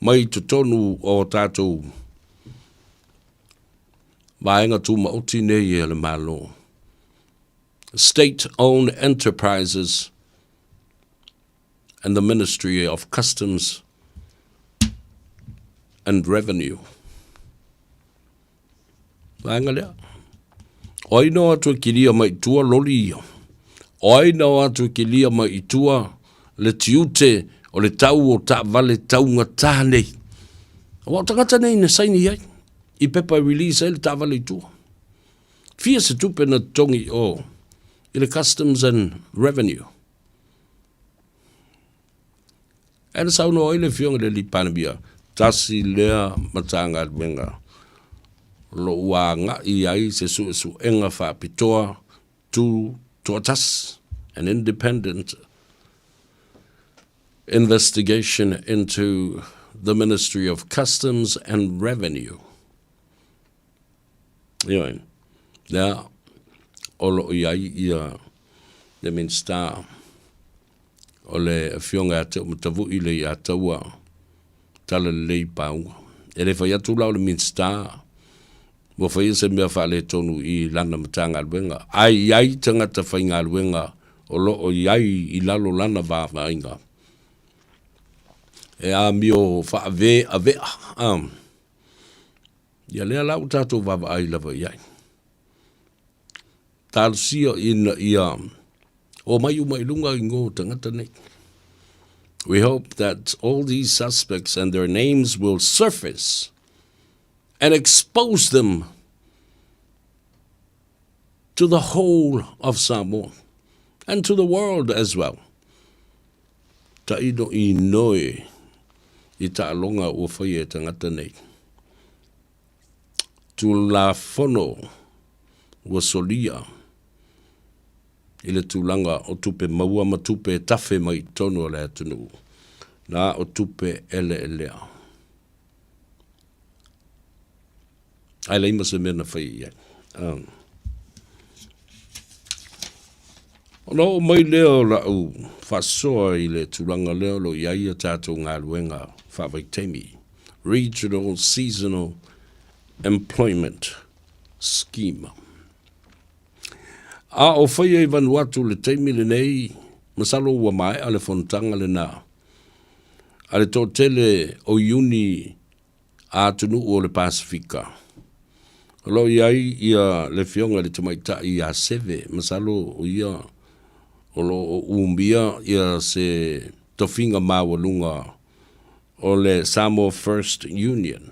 mai totonu o tatou vaega tumaoti nei a le Malo. State-owned enterprises and the Ministry of Customs and Revenue. Vaega lea. O ai na o atu e kilia mai i tua loli ia? O ai na o atu e kilia mai i tua le tiute o le tau o taavale taugata nei? Aua o tagata nei na saini ai i pepa e release ai le taavale i tua. Fia se tupe na totogi i o i le Customs and Revenue. Ae na saunoa ai le Afioga i le Alii Palemia, tasi lea Matagaluega o lo o ua agai ai se suesuega faapitoa tu toatasi, an independent investigation into the Ministry of Customs and Revenue. Ioe, lea o lo o i ai ia le Minisita o le Afioga ia Teumatavu'i Leiataua Talalelei Pauga. E le fai atu la o le Minisita ua faia se mea faaletonu i lana Matagaluega, ae i ai tagata faigaluega o lo o i ai i lalo lana vaavaaiga e amio faaveavea. Ia lea la ua tatou vaavaai lava i ai. Talosia ina ia omai uma i luga igoa o tagata nei. We hope that all these suspects and their names will surface and expose them to the whole of Samoa and to the world as well. Taino inoi i taaloga ua faia e tagata nei. Tulafono ua solia i le tulaga o tupe maua ma tupe e tafe mai i totonu o le atunuu, na o tupe eleelea. Ae leai ma se mea na faia i ai. Ona oo mai lea o lau faasoa i le tulaga lea o lo o i ai a tatou galuega faavaitaimi, Regional Seasonal Employment Scheme. A o faia i Vanuatu i le taimi lenei, masalo ua maea le fonotaga lena a le toatele o Iuni a atunuu o le Pasefika. O lo o i ai ia le Afioga i le Tamaitai ia Seve, masalo o ia o lo o umia ia se tofiga maualuga o le Samoa First Union,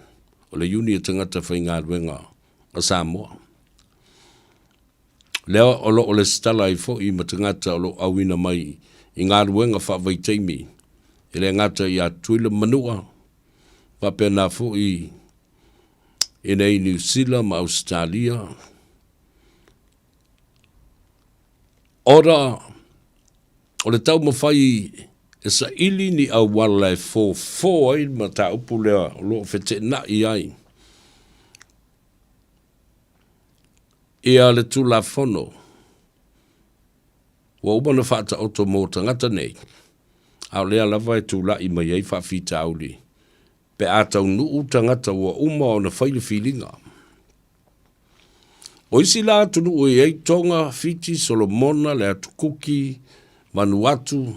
o le iuni a tagata faigaluega a Samoa. Lea o lo o lesitala ai foi ma tagata o lo o auina mai i galuega faavaitaimi, e le gata ia Tutuila ma Manua, faapena foi i nei Niu Sila ma Ausetalia. Ona o le taumafai e saili ni auala e fofo ai le mataupu lea o lo o feteenai ai ia le Tulafono ua uma ona faataoto mo tagata nei, a o lea lava e tulai mai ai faafitauli pe a taunuu tagata ua uma ona fai le filiga. O isi la atunuu e i ai Tonga, Fiti, Solomona, le Atu Kuki, Vanuatu,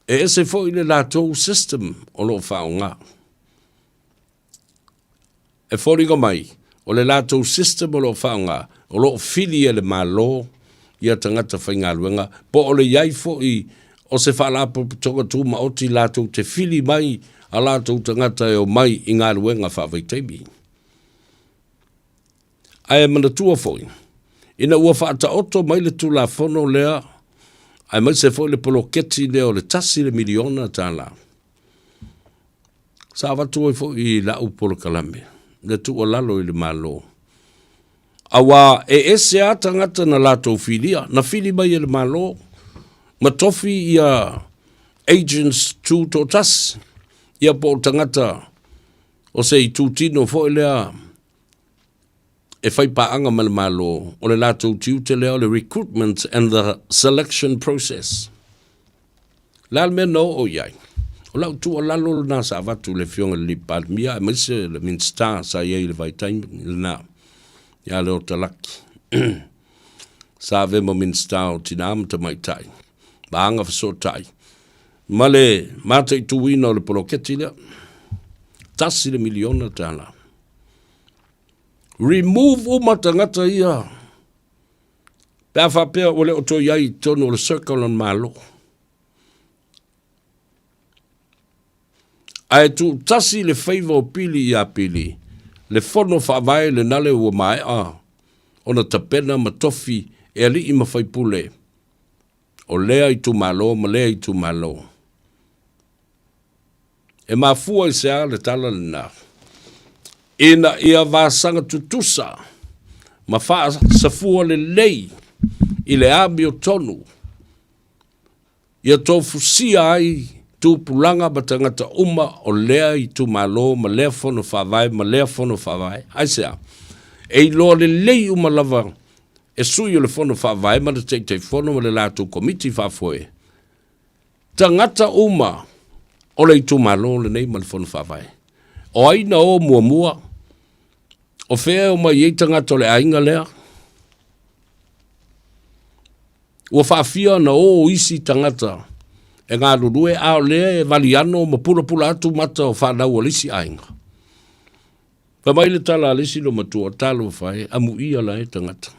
e ese foi le latou system o lo o faaaoga. E foliga mai, o le latou system o lo o faaaoga, o lo o fili e le Malo ia tagata faigaluega, po o le i ai foi o se Faalapotopotoga Tumaoti latou te fili mai a latou tagata e omai i galuega faavaitaimi. Ae manatua foi, ina ua faataoto mai le Tulafono lea, aemaise foi le poloketi lea o le $1 miliona, Sa avatu ai foi i la'u polokalame le tuualalo i le Malo, auā e ese a tagata na latou filia, na fili mai e le Malo ma tofi ia agents tutoatasi, ia po o tagata o se itutino foi lea e faipaaga ma le Malo, o le latou tiute lea o le recruitment and the selection process. O le a le mea na oo i ai? O lau tuualalo lena sa avatu i le Afioga i le Alii Palemia aemaise le Minisita sa i ai i le vaitaimi lena, ia Leota Laki. Sa avea ma Minisita o Tina ma Tamaitai ma Agafesootai ma le mataituina o le poloketi lea, $1 miliona. Remove uma tagata ia pe a faapea ua le o toe i ai i totonu o le circle o le Malo. Ae tuutasi le faiva o Pili ia Pili, le fono faavae lenale ua maea ona tapena ma tofi e alii ma faipule o lea itumalo ma lea itumalo. E mafua i se a le tala lena? Ina ia vasaga tutusa ma faasafua lelei i le amiotonu ia tofusia ai tupulaga ma tagata uma o lea itumalo ma lea fono faavae ma lea fono faavae. Aisea? E iloa lelei uma lava e sui o le fono faavae ma le Taitaifono ma le latou komiti faafoe tagata uma o le itumalo lenei ma le Fono Faavae. O ai na o muamua? O fea e omai ai tagata o le aiga lea? Ua faafia ona o isi tagata e galulue a o lea e valiano ma pulapula atu mata o fanau a le isi aiga. Fai mai le tala a le isi loomatua, Talofa e, amuia la e tagata.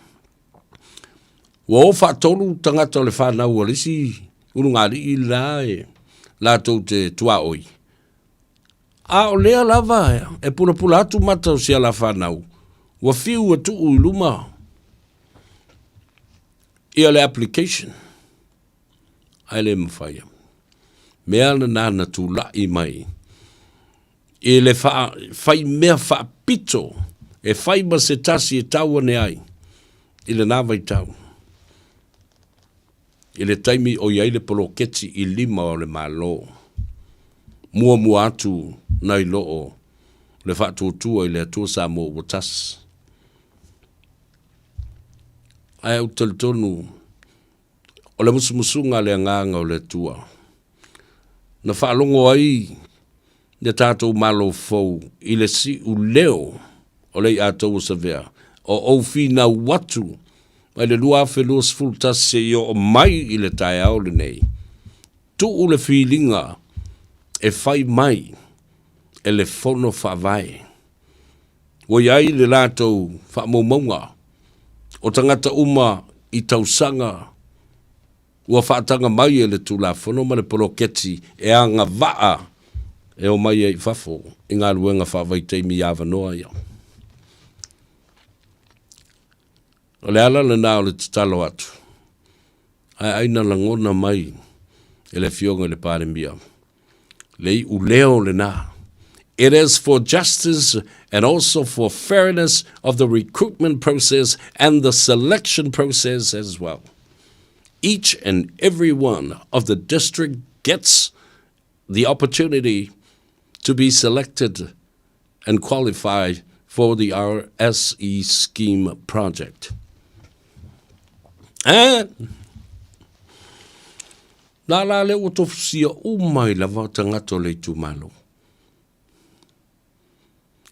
Ua o faatolu tagata o le fanau a le isi ulugalii la e latou te tuaoi. A o lea lava e pulapula atu mata o si ala fanau, ua fiu e tuu i luma ia le application, ae le mafai. Mea lena na tulai mai i le fai mea faapito e fai ma se tasi e tau ane ai i lena vaitau. I le taimi o i ai le poloketi i lima o le Malo, muamua atu nai lo o le Faatuatua i le Atua Samoa ua Tasi. Ae ou te talitonu o le musumusuga a le Agaga o le Atua na faalogo ai le tatou Malo fou i le siuleo o le i'a tou o Savea, o ou finau atu mai le 2021 seia oo mai i le taeao lenei, tuu le filiga e fai mai e le Fono Faavae. Ua i ai le latou faamaumauga o tagata uma i tausaga ua faataga mai e le Tulafono ma le poloketi e agavaa e omai ai i fafo i galuega faavaitaimi i avanoa ia. O le ala lena o le tatalo atu, ae ai na lagona mai e le Afioga i le Palemia le iuleo lena. It is for justice and also for fairness of the recruitment process and the selection process as well. Each and every one of the district gets the opportunity to be selected and qualify for the RSE scheme project. Eh? Nā la lea ua tofusia uma ai lava tagata o le itumalo.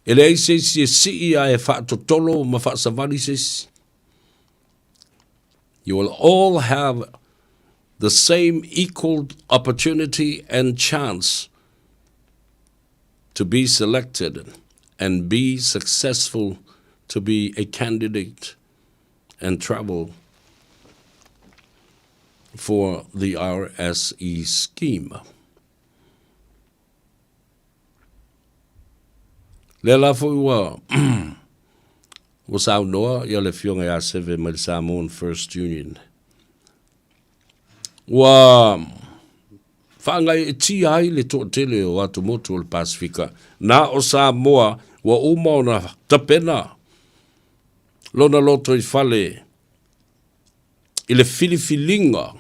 E leai se isi e sii ae faatotolo ma faasavali se isi. You will all have the same equal opportunity and chance to be selected and be successful to be a candidate and travel for the RSE scheme. Lea la foi ua ua saunoa ia le Afioga ia Seve mai le Samoan First Union. Ua faagaeetia ai le toatele o atumotu o le Pasefika. Na o Samoa ua uma ona tapena lona lotoifale i le filifiliga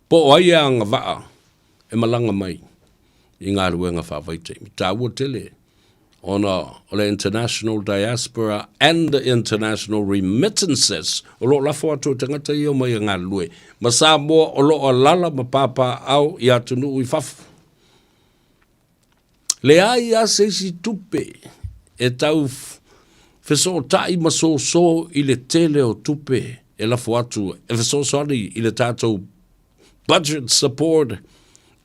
po o ai e agavaa e malaga mai i galuega faavaitaimi. Taua tele ona o le international diaspora and the international remittances o lo o lafo atu e tagata ia omai e galulue ma Samoa o lo o alala ma papaaao i atunuu i fafo. Leai lava se isi tupe e tau fesootai ma soso i le tele o tupe e lafo atu e fesoasoani i le tatou budget support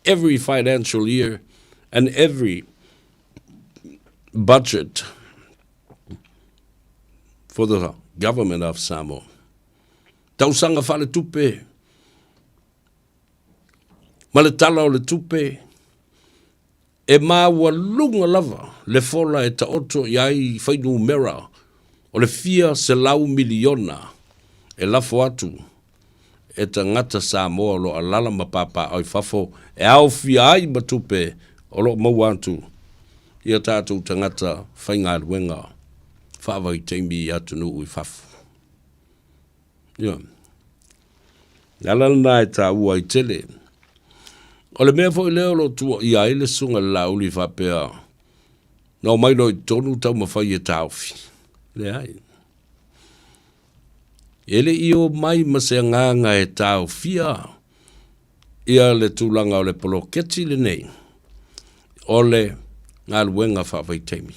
every financial year and every budget for the government of Samoa. Tausaga faaletupe ma le Tala o le Tupe, e maualuga lava le fola e taoto i ai fuainumera o le fia selau miliona e lafo atu e tagata Samoa o lo o alaala ma papaaao i fafo e aofia ai ma tupe o lo o maua atu i a tatou tagata faigaluega faavaitaimi i atunuu i fafo. Ioe. Le ala lena e taua ai tele. O le mea foi lea o lo o tuuaia ai le susuga i le Laauli faapea, na omai loa i totonu taumafai e taofi. Leai. E le i omai ma se agaga e taofia ia le tulaga o le poloketi lenei o le galuega faavaitaimi.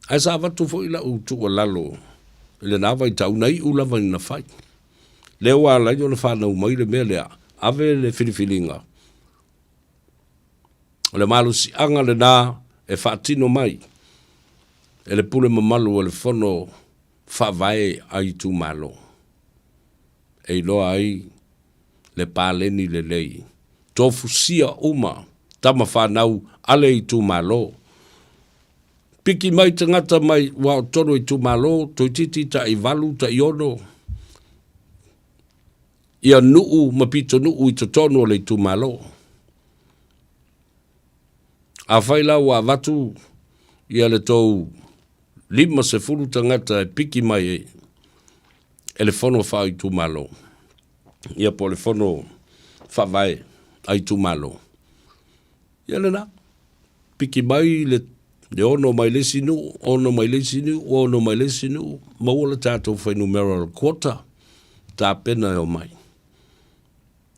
Ae sa avatu foi lau tuualalo i lena vaitau, na iu lava ina fai. Lea ua ala ai ona fanau mai le mea lea, ave le filifiliga. O le malosiaga lena e faatino mai e le pule mamalu o le Fono Faavae a itumalo e iloa ai le paleni lelei, tofusia uma tama fanau a le itumalo. Piki mai tagata mai ua o tonu itumalo, toeitiiti ta'i valu, ta'i ono, ia nuu ma pitonuu i totonu o le itumalo. Afai la ua avatu ia le tou 50 tagata e piki mai e le fono faaitumalo, ia po o le fono faavae a itumalo, ia lena, piki mai le le ono mai le isi nuu, ono mai le isi nuu, ono mai le isi nuu, maua le tatou fuainumera o le quota, tapena e omai.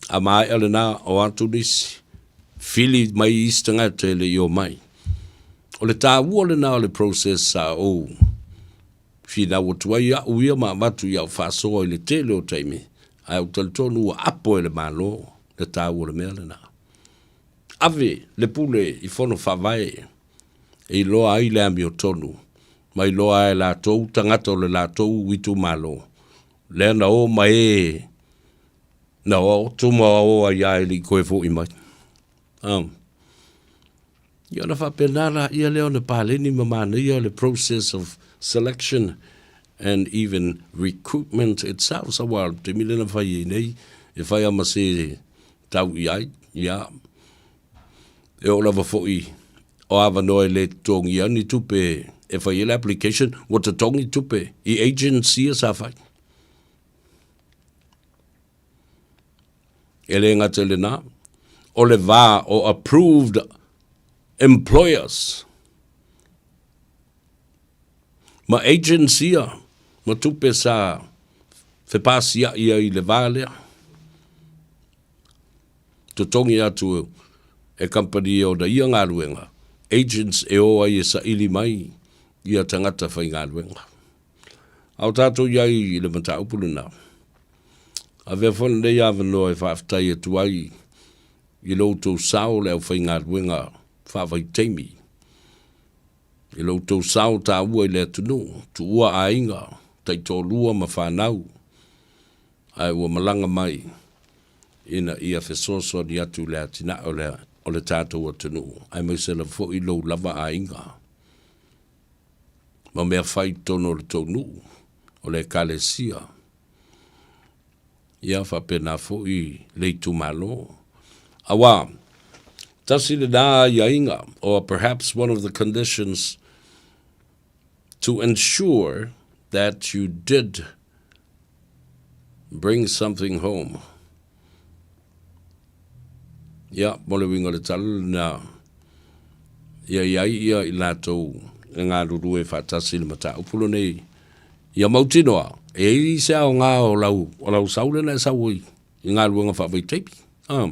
A maea lena, o atu nisi, fili mai isi tagata e le i omai. O le taua lena o le process sa ou finau atu ai au ia ma avatu i au faasoa i le tele o taimi, ae ou talitonu ua apo e le Malo le taua o le mea lena. Ave le pule i fono faavae e iloa ai le amiotonu ma iloa ai e latou tagata o le latou itumalo lea na o ma e na o atu ma o ai lava e le i toe foi mai. Ia ona faapena laia lea ona paleni ma manaia le process of selection and even recruitment itself. So, aua o le taimi lea na fai ai nei, e fai lava ma se tau i ai, ia, e oo lava foi o avanoa e le totogia ni tupe e fai ai le application, ua totogi tupe i agents ia sa fai. E le gata i lena, o le va o approved employers ma agents ia ma tupe sa fepasia'i ai i le va lea. Totogi atu e kamupani ona ia galuega, agents e o ai e saili mai ia tagata faigaluega. A o tatou i ai i le mataupu lena, avea foi lenei avanoa e faafetai atu ai i lo outou sao le aufaigaluega faavaitaimi, i lo outou sao taua i le atunuu, tuua aiga, taitoalua ma fanau, ae ua malaga mai ina ia fesoasoani atu i le atinae o le, o le tatou atunuu, aemaise lava foi lou lava aiga. ma mea fai i totonu o le tou nuu, o le Ekalesia, ia faapena foi le itumalo. Aua, tasi lena aiaiga, or perhaps one of the conditions to ensure that you did bring something home. Ia, mo le uiga o le tala lena, ia i ai ia i latou e galulue faatasi i le mataupu lenei, ia mautinoa, e i ai se aoga o lau, o lau sau lena e sau ai i galuega faavaitaimi. Ah,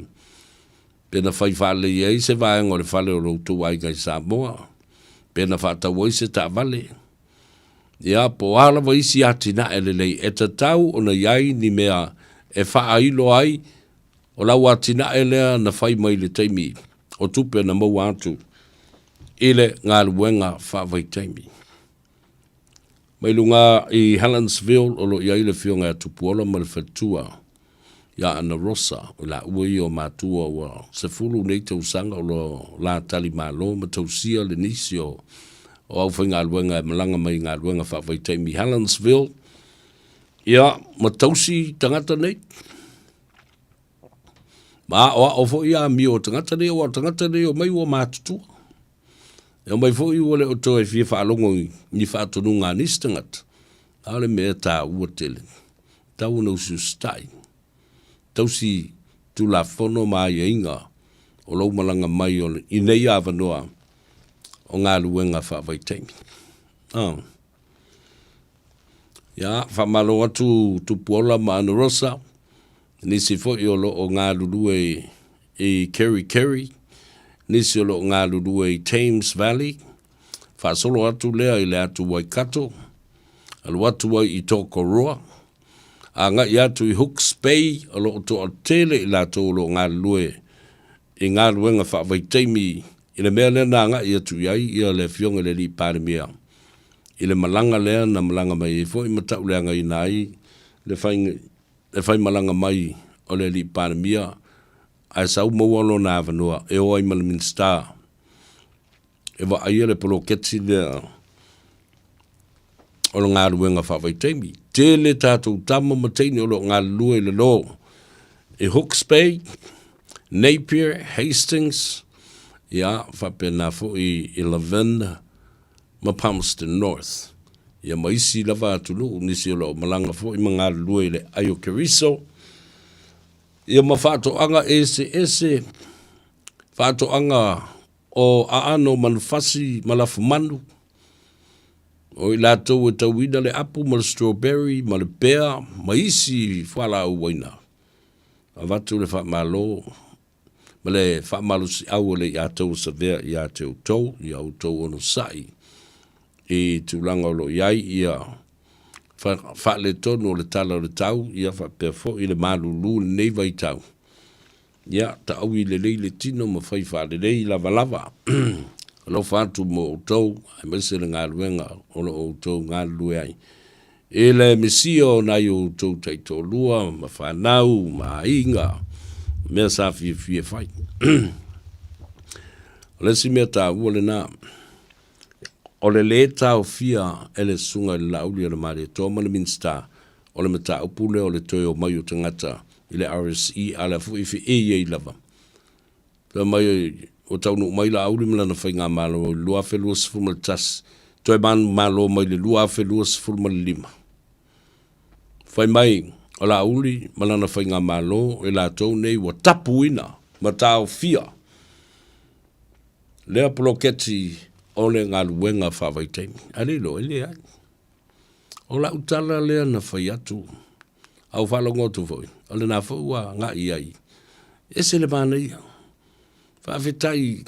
pe na fai faalelei ai se vaega o le fale o lo outou aiga i Samoa, pe na faatau ai se taavale, ia, po o a lava isi atinae lelei, e tatau ona i ai ni mea e faailo ai O lau atinae lea na fai mai i le taimi o tupe na maua atu i le galuega faavaitaimi. Mai luga i Helensville o lo o i ai le afioga ia Tupuola ma le faletua ia Ana Rosa, o laua ia o matua ua 10 nei tausaga o lo la talimalo ma tausia le nisi o o aufaigaluega e malaga mai i galuega faavaitaimi i Helensville, ia ma tausi tagata nei. Ma aoao foi amio o tagata nei, aua o tagata nei omai ua matutua. E omai foi ua le o toe fia faalogo i ni faatonuga a nisi tagata. A o le mea e taua tele, tatau ona usiusitai, tausi Tulafono ma aiaiga o lou malaga mai o i nei avanoa o galuega faavaitaimi. Oh. Ia, faamalo atu Tupuola ma Ana Rosa, nisi foi o lo o galulue i Kerikeri, nisi o lo o galulue i Thames Valley, faasolo atu lea i le atu Waikato, alu atu ai i Tokoroa, agai atu i Hooks Bay, o lo o toatele i latou o lo o galulue i galuega faavaitaimi. I le mea lea na agai atu i ai ia le Afioga i le Alii Palemia i le malaga lea na malaga mai ai foi ma tauleagaina ai le fai, le faimalaga mai o le Alii Palemia ae sau maua lona avanoa e o ai ma le Minisita e vaaia le poloketi lea o le galuega faavaitaimi. Tele tatou tama ma teine o lo o galulue i le lo i Hooks Bay, Napier, Hastings, ia faapena foi i Levin ma Palmerston North. Ia ma isi lava atunuu, nisi o lo o malaga foi ma galulue i le ai o Keriso, ia ma faatoaga eseese, faatoaga o aano o manufasi ma lafumanu, o i latou e tauina le apu ma le strawberry ma le pea ma isi fualaau uaina. Avatu le faamalo ma le faamalosiau o le iātou o Savea ia te outou, ia outou onosai i tulaga o lo o i ai ia faaletonu o le tala o le tau, ia faapea foi le malulu i lenei vaitau. Ia, taui lelei le tino ma fai faalelei lavalava. Alofa atu mo outou, aemaise le galuega o lo o outou galulue ai. I le misia o nai o outou taitoalua ma fanau ma aiga, mea sa fiafia e fai. O le isi mea taua lena, o le lē taofia e le Susuga i le Laauli a le Malietoa ma le Minisita o le mataupu lea o le toe omai o tagata i le RSE a o lea foi e feei ai lava. Fai mai ua taunuu mai Laauli ma lana faigamalo i le 2021, toe manumalo mai le 2025. Fai mai o Laauli ma lana faigamalo e latou nei ua tapuina ma taofia lea poloketi o le galuega faavaitaimi. Ae le iloa, e leai. O lau tala lea na fai atu, a ua faalogo atu foi, o lena foi ua agai i ai. E ese le manaia. Faafetai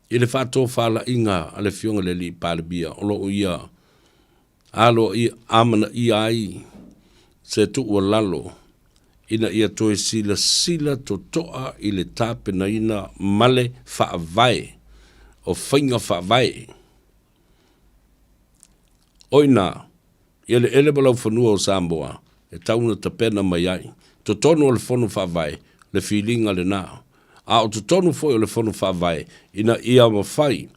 i le faatofalaiga a le Afioga i le Alii Palemia o lo o ia aloaia, amanaia ai se tuualalo ina ia toe silasila totoa i le tapenaina ma le faavae o faiga faavae. O i ina, i eleele ma laufanua o Samoa e tau ona tapena mai ai. Totonu o le Fono Faavae le filiga lena, a o totonu foi o le Fono Faavae ina ia mafai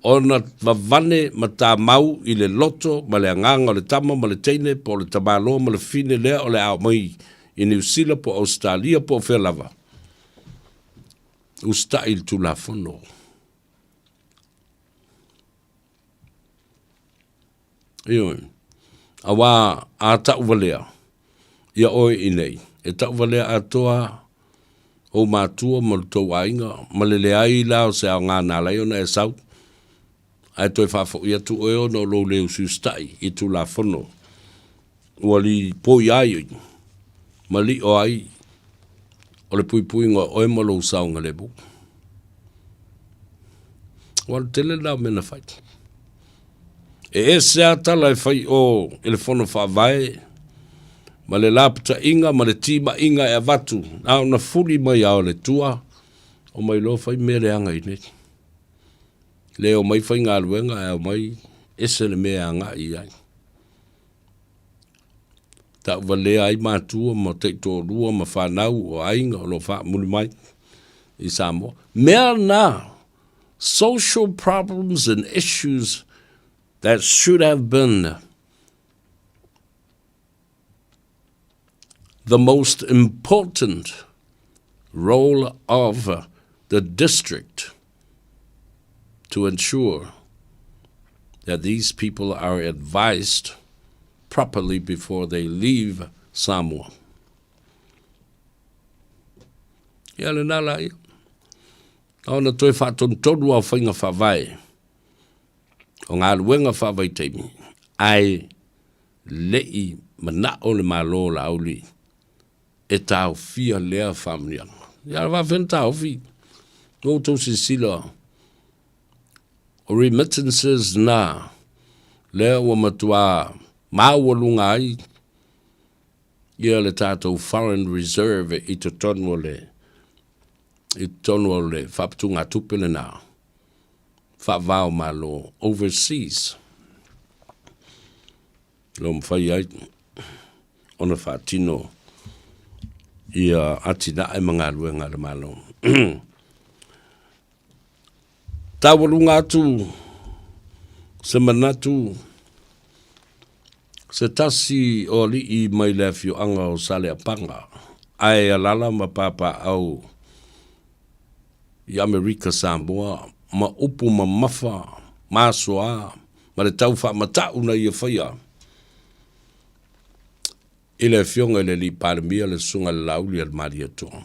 ona vavane ma tamau i le loto ma le agaga o le tama ma le teine po o le tamaloa ma le fine lea o le a omai i Niu Sila po o Ausetalia po o fea lava, usitai i le Tulafono. Ioe. Auā a tauvalea ia oe i nei, e tauvalea atoa ou matua ma lo tou aiga, ma le leai la o se aoga na ala ai ona e sau, ae toe faafoi atu oe ona o lou le usiusitai i Tulafono ua lipoi ai ma lio ai o le puipuiga o oe ma lou saogalemu. Ua alu tele lena o mea na fai. E ese a tala e fai o i le fono faavae ma le lapataiga ma le timaiga e avatu na ona fuli mai a o le tua o mai loa fai mea leaga i nei. Le o mai faigaluega ae omai ese le mea e agai i ai. Tauvalea ai matua ma taitoalua ma fanau o aiga o lo o faamuli mai i Samoa. Mea na, social problems and issues that should have been the most important role of the district to ensure that these people are advised properly before they leave Samoa. Ia lena la ia. Ona toe faatonutonu ao faiga faavae o galuega faavaitaimi, ae le i manao le Malo o Laauli e taofia lea faamanuiaga. Ia a faafefea ona taofi? Ua outou silasila o remittances na lea ua matua maualuga ai ia le tatou foreign reserve i totonu o le. I totonu o le faaputugatupe lena faava o Malo overseas lo mafai ai ona faatino ia atinae ma galuega a le Malo. Taualuga atu se manatu se tasi o alii mai le afioaga o Saleapaga ae alala ma papaau i Amerika Samoa ma upu mamafa ma asoa ma le tau faamatau na ia faia i le Afioga i le Alii Palemia le Susuga i le Laauli a le Malietoa.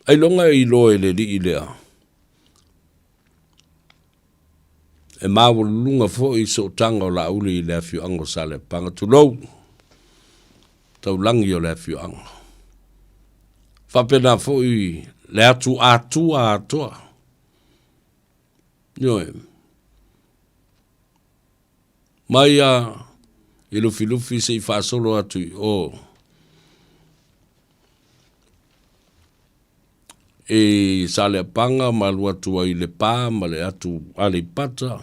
Ailoga e iloa e le alii lea e maualuluga foi sootaga o Laauli i le afioaga o Saleapaga, tulou, taulagi o le afioaga. Faapena foi le atu Atua atoa. Ioe. Mai a i Lufilufi se i faasolo atu i o i Saleapaga ma alu atu ai i Lepa ma le atu Aleipata,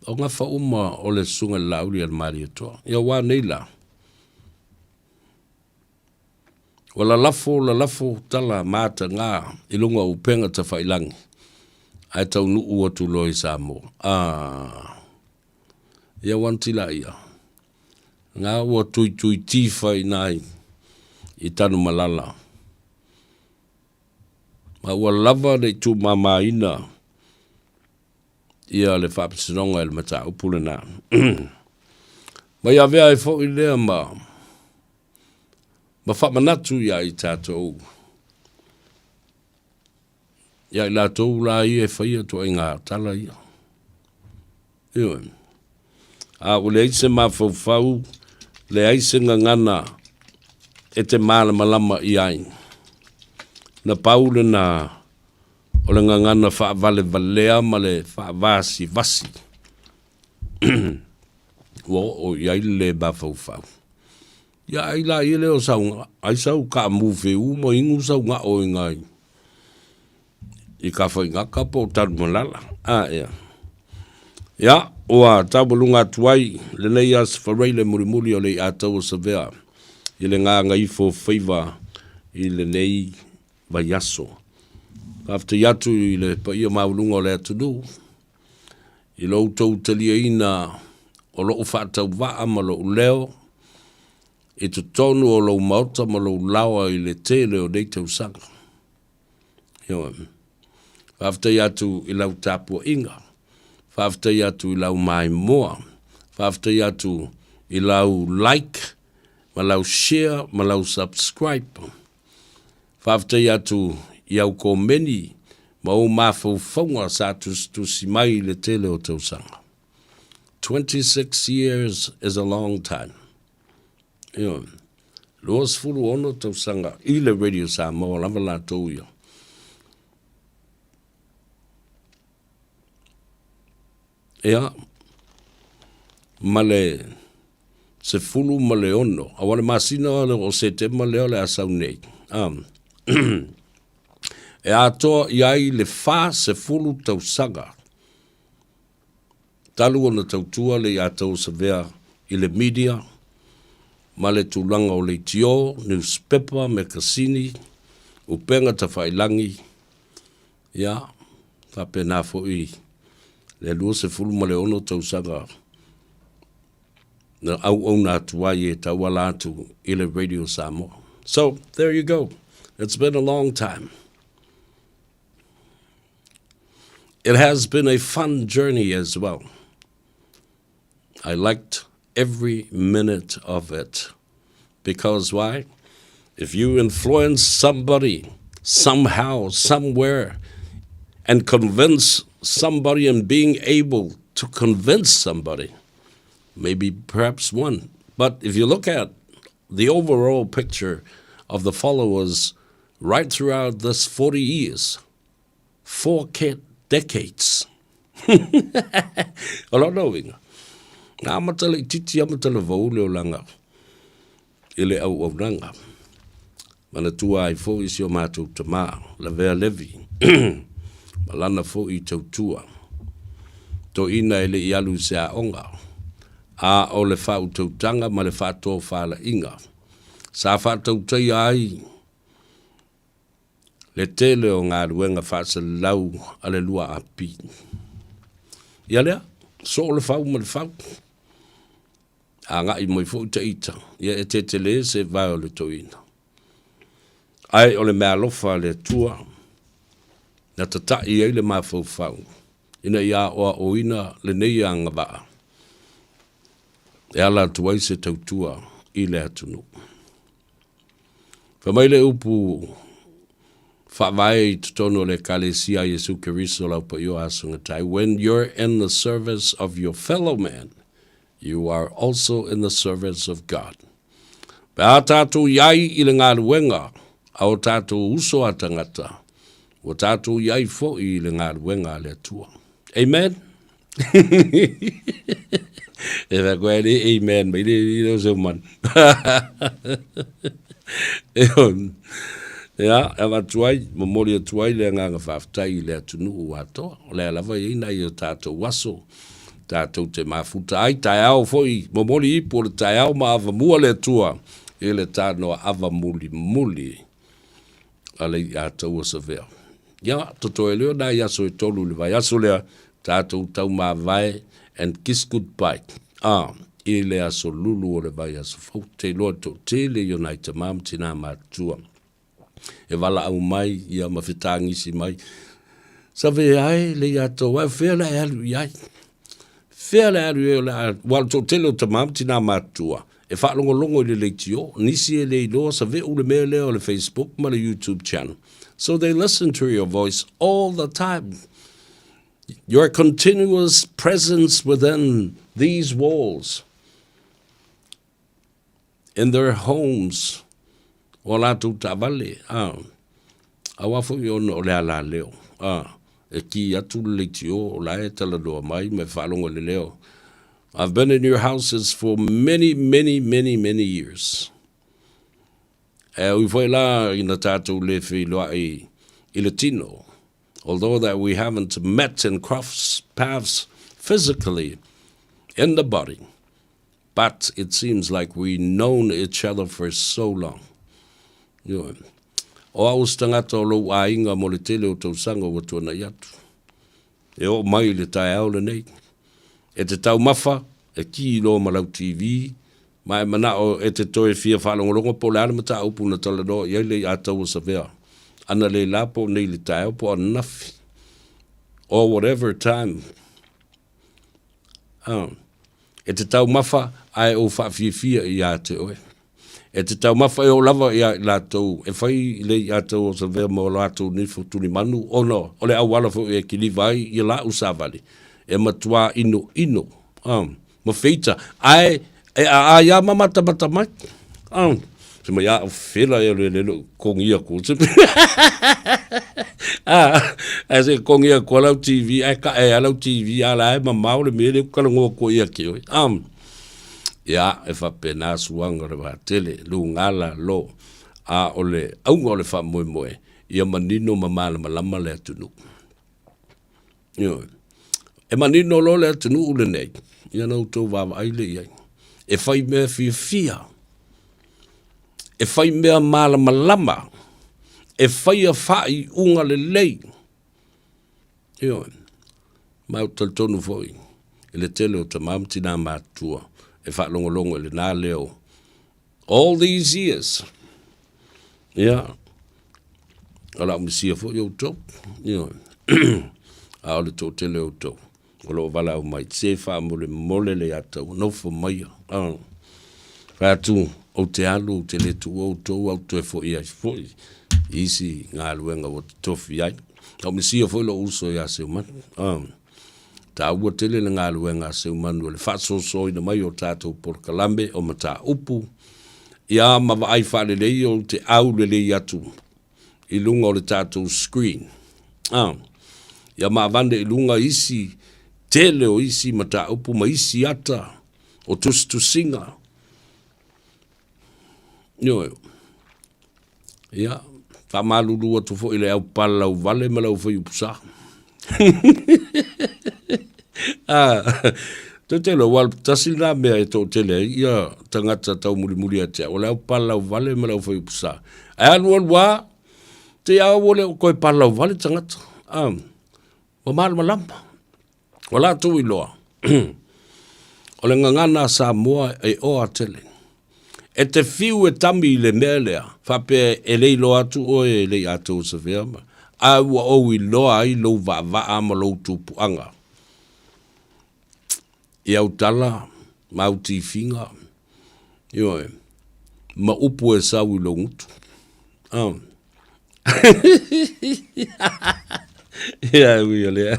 o gafa uma o le Susuga i le Laauli a le Malietoa. Ia ua nei la? Ua lalafo lalafo tala mataga i luga o upega tafailangi ae taunuu atu loa i Samoa. Ah! Ia ua antila ia. Nga ua tuitui tifa i nai i Tanumalala. Ma ua lava le tumamaina ia le faamasinoga i le mataupu lena. Ma ia avea ai foi lea ma ma faamanatu ia i tatou ia i latou la ia e faia ituaiga tala ia. Ioe. A ua leai se mafaufau, leai se gagana e te malamalama i ai. Na pau lena o le gagana faavalevalea ma le faavasivasi ua oo i ai le lē mafaufau. Ia ai la ia lea o sau, ai sau kaamu feu ma inu sau ga'o i ngai i Tafaigata po o Tanumalala. A ea. Ia, ua taualuga atu ai lenei Aso Faraile mulimuli o le iʻa Savea i le gagaifo faiva i lenei vaiaso. Faafetai atu i le paia maualuga o le atunuu i lo outou taliaina o lou faatauvaa ma lou leo i totonu o lou maota ma lou laoa i le tele o nei tausaga. Ioe. Faafetai atu i lau tapuaiga, faafetai atu i lau maimoa, faafetai atu i lau like ma lau share ma lau subscribe. Faafetai atu i au komeni ma ou mafaufauga sa tusitusi mai i le tele o tausaga. 26 years is a long time. Ioe. 26 tausaga i le Radio Samoa lava latou ia. Ia, ma le 16, aua le masina o Setema lea o le a sau nei, a, e atoa i ai le 40 tausaga talu ona tautua le Iataua Savea i le media ma le tulaga o leitio, niusipepa, mekasini, upega tafailangi, Ia, faapena foi le 26 tausaga na auauna atu ai e tauala atu i le Radio Samoa. So, there you go. It's been a long time. It has been a fun journey as well. I liked every minute of it. Because why? If you influence somebody somehow, somewhere, and convince somebody and being able to convince somebody, maybe perhaps one. But if you look at the overall picture of the followers right throughout this 40 years, four decades. O lona uiga, na amata laitiiti amata le vau le olaga i le auaunaga. Manatua ai foi si o matou tama, Lavea Levi, ma lana foi tautua. Toeaina e le i alu i se aoga, a o le faautautaga ma le faatofalaiga sa faatautaia ai le tele o galuega faasalalau a le 2AP. Ia lea, soo le fau ma le fau. Agai mai foi ta ita, ia e tetele se vae o le toeaina. Ae o le meaalofa a le Atua na tata'i ai le mafaufau ina ia aoaoina lenei agavaa e ala atu ai se tautua i le atunuu. Fai mai le upu faavae i totonu o le Ekalesia a Iesu Keriso lau paia o aso gatai, When you're in the service of your fellow man, you are also in the service of God. Pe a tātou i ai i le galuega a o tātou uso a tagata, ua tātou i ai foi i le galuega a le Atua. Amen? E wha koe le amen mai le le o seu man. E on. Ia, e avatu ai, momoli atu ai le agaga faafetai i le atunuu atoa. O lea lava e i ai nai o tātou aso, tātou te mafuta ai, taeao foi, momoli ipu o le taeao ma avamua le Atua i le tanoa ava mulimuli a le i'a taua Savea. Ia, totoe lea o nai aso e tolu i le vaiaso lea, tatou taumavae and kiss goodbye, a, i le aso lulu o le vaiaso fou. Te iloa le toatele i o nai tamā ma tinā matutua e valaau mai ia ma fetagisi mai, Savea e le i'a tou ae, o fea le a e alu i ai? Fea le alu i ai o le a, ua o le toatele o tamā ma tinā matutua e faalogologo i le leitio, nisi e le iloa save'u le mea lea o le Facebook ma le YouTube channel. So they listen to your voice all the time. Your continuous presence within these walls, in their homes, o a latou taavale, a, aua foi ona o le alaleo, a, e kī atu le leitio o la e talanoa mai ma e faalogo i le leo. I've been in your houses for many, many, many, many years. E ui foi la ina tatou le feiloai i le tino, although that we haven't met and crossed paths physically in the body, But it seems like we known each other for so long. Ioe. O au se tagata o lou aiga mo le tele o tausaga ua tuanai atu. E oo mai i le taeao lenei. E te taumafa, e ki loa ma lau TV, ma e manao e te toe fia faalogologo po o le a le mataupu na talanoa i ai le i'a taua Savea analeila po o nei i le taeao po o ananafi or whatever time. Ā, e te taumafa ae ou faafiafia ia te oe. E te taumafa e oo lava ia i latou, e fai i le i'a taua Savea ma o latou nifo tulimanu, ona o le auala foi e kiliva ai ia la'u savali, e matuā inoino, ā, ma feita, ae e aai a ma matamata mai. Ā, se mai a o fela e le le kongi aku. Ā, ae se kongi aku a lau TV, ae ka e a lau TV, a la e mamao le mea le ukala ngoa koe ia ke oe. Ā, ia, e faapena suaga o le vaatele, lugala lo, a o le auga o le faamoemoe, ia manino ma malamalama le atunuu. Ioe. E manino loa le atunuu lenei, ia na outou vaavaai lea i ai. E fai mea fiafia, e fai mea malamalama, e faia faaiuga lelei. Ioe. Ma ou te talitonu foi i le tele o tama ma tinā matutua e faalogologo i lena leo All these years. Ia, o le a ou misia foi outou. Ioe. A o le toatele o outou o lo o valaau mai, se faamolemole le ia taua, nofo maia. Ah. Fai atu, ou te alu, ou te le tuua outou, au toe foi ai foi i isi galuega ua totofi ai. Na ou misia foi lou uso ia Seumanu. Ah. Taua tele le galuega a Seumanu o le faasoasoaina mai o tatou polokalame o mataupu ia ma vaai faalelei ou te au lelei atu i luga o le tatou screen. Ah, ia ma avane i luga isi tele o isi mataupu ma isi ata o tusitusiga. Ioe. Ia, faamalulu atu foi i le au palalauvale ma le au faiupusa. Ah, toatele, aua tasi lena mea e toatele ai ia tagata taumulimuli ia te au, o le au palalauvale ma le au faiupusa. Ae alualu lava, te i a ua le o toe palalauvale tagata. Ah, ua malamalama. O latou iloa, o le gagana a Samoa e oa tele. E te fiu e tami i le mea lea, faapea e le iloa atu oe e le i atoa Savea ma, a ua ou iloa ai lou vaavaa ma lou tupuaga. I au tala ma au tifiga, ioe, ma upu e sau i lou gutu. Ah. Ia, ui o lea.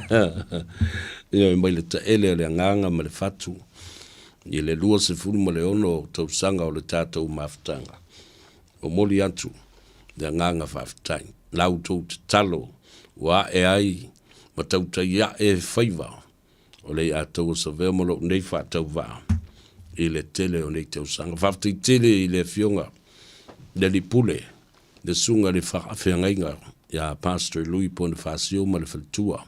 Ioe, mai le taele o le agaga ma le fatu i le 26 tausaga o le tatou mafutaga. Momoli atu le agaga faafetai. La outou tatalo ua ae ai ma tautai ae faiva o le Ataua Savea ma lou nei faatauvaa i le tele o nei tausaga. Faafetai tele i le Afioga i le Alii Pule, le Susuga i le Faafeagaiga ia Pastor Louis Ponifasio ma le faletua,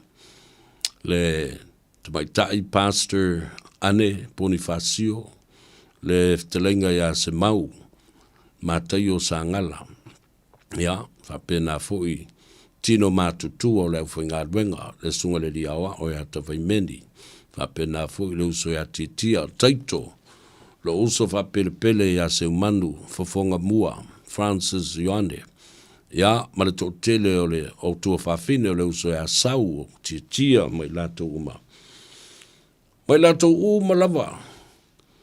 le Tamaitai Pastor Ane Ponifasio, le Fetalaiga ia Semau Mataio Sagala, Ia, faapena foi tino matutua o le aufaigaluega, le Susuga i le Alii Aoao ia Tavaimeni, faapena foi le uso ia Tiatia, Taito, lou uso faapelepele ia Seumanu Fofogamua, Francis Ioane, ia, ma le toatele o le o tuafafine o le uso ia Sau, o Tiatia ma i latou uma. Ma i latou uma lava,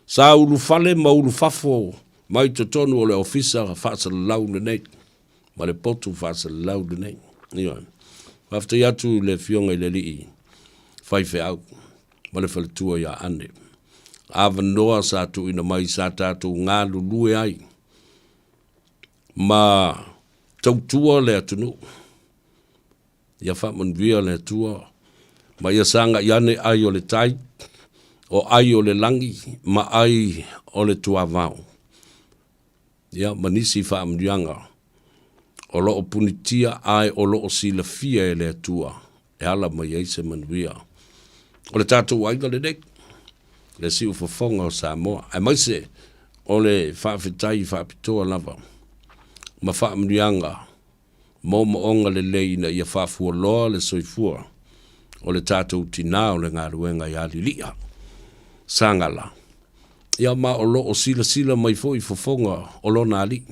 sa ulufale ma ulufafo mai totonu o le Ofisa Faasalalau lenei ma le potu faasalalau lenei. Ioe. Faafetai atu i le Afioga i le Alii Faifeau ma le faletua ia Ane. Avanoa sa tuuina mai sa tatou galulue ai ma tautua le atunuu. Ia faamanuia le Atua ma ia sagai ane ai o le tai, o ai o le lagi ma ai o le tuavao. Ia, ma nisi faamanuiaga o lo o punitia ae o lo o silafia e le Atua e ala mai ai se manuia. O le tatou aiga lenei, le siufofoga o Samoa, aemaise o le faafetai faapitoa lava ma faamanuiaga moomooga lelei ina ia faafualoa le soifua o le tatou tinā o le galuega ia Lili'a Sagala, ia ma o lo o silasila mai foi fofoga o lona alii,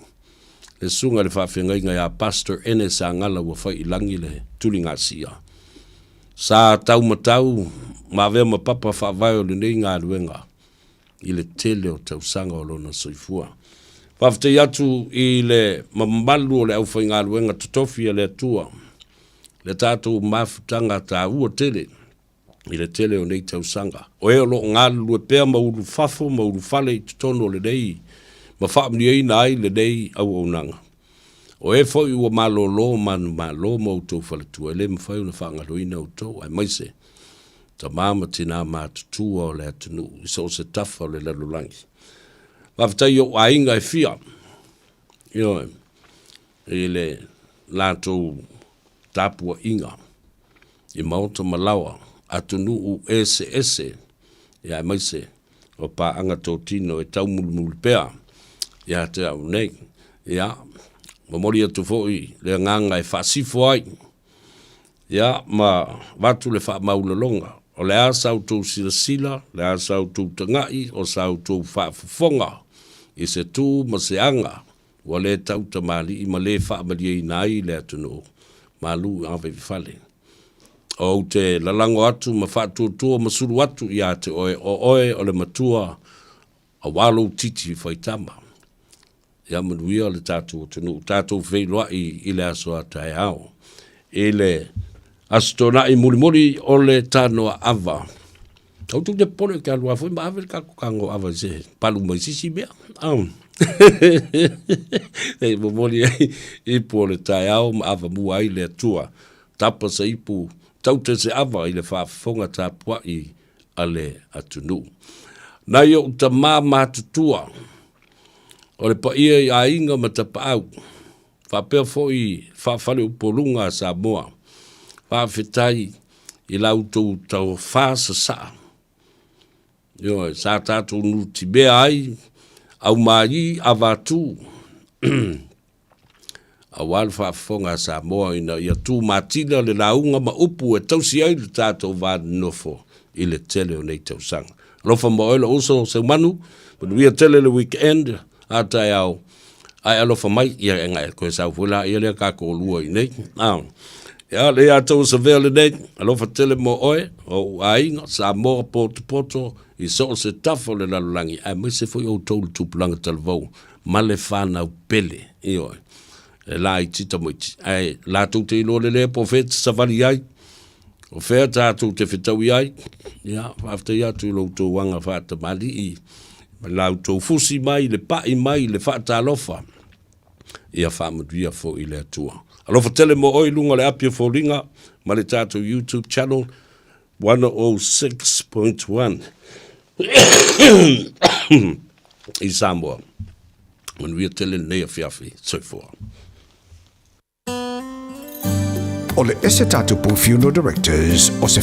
le Susuga i le Faafeagaiga ia Pastor Ene Sagala ua fai i lagi le tuligasia. Sa taumatau ma avea ma papa faavae o lenei galuega i le tele o tausaga o lona soifua. Faafetai atu i le mamalu o le aufaigaluega totofi a le Atua, le tatou mafutaga taua tele i le tele o nei tausaga. O e o lo o galulue pea ma ulufafo ma ulufale i totonu o lenei ma faamanuiaina ai lenei auaunaga. O e foi ua malolo manumalo ma outou faletua, e le mafai ona faagaloina outou, aemaise tama ma tinā matutua o le atunuu i so o se tafa o le lalolagi. Faafetai i ou aiga e fia, ioe, i le latou tapuaiga i maota ma laoa, atunuu eseese, ia aemaise o paaga totino e taumulimuli pea ia te au nei. Ia, momoli atu foi le agaga e faasifo ai Ia, ma avatu le faamaulaloga, o le a sa outou silasila, o le a sa outou taga'i, o sa outou faafofoga i se tu ma se aga ua le tautamalii ma le faamalieina ai le atunuu, malu ave i fale. Ou te lalago atu ma faatuatua ma sulu atu ia te oe, o oe o le matua aua lou titi faitama. Ia manuia le tatou atunuu, tatou feiloai i le aso a taeao. I le Aso Toonai mulimuli o le tanoa ava. Aua tou te popole ou te alu lava foi ma ave le tatou tanoa ava i se palu mai sisi mea. E momoli ai ipu o le taeao ma avamua ai le Atua. Tapa se ipu, taute se ava i le faafofoga tapuai a le atunuu. Nai ou tama matutua, o le paia i aiga ma tapaau. Faapea foi faafaleupoluga a Samoa, faafetai i la outou tofa sasaa. Ioe, sa tatou nutimea ai, aumai avatu aua le faafofoga a Samoa ina ia tumatila le lauga ma upu e tausi ai le tatou va nonofo i le tele o nei tausaga. Alofa ma oe lou uso Seumanu, manuia tele le weekend a taeao, ae alofa mai, ia e gae koe sau foi la ia lea ka toalua i nei. Ah, ia le ia tau savea lenei, alofa tele mo oe, o ou aiga, Samoa potopoto, i so o se tafa o le lalolagi, aemaise foi outou le tupulaga talavou, ma le fanau pele, ioe, e laiti tamaiti, ae latou te iloa lelei po o fea e te savali ai, o fea tatou te fetaui ai, ia, faafetai atu i lo outou aga faatamalii, ma la outou fusi mai, le pai mai, le faatalofa, ia faamanuia foi le Atua. Alofa tele mo oe i luga o le api o foliga ma le tatou YouTube channel 106.1 i Samoa. Manuia tele lenei afiafi. Soifua. O le ese tatou Funeral Directors o se.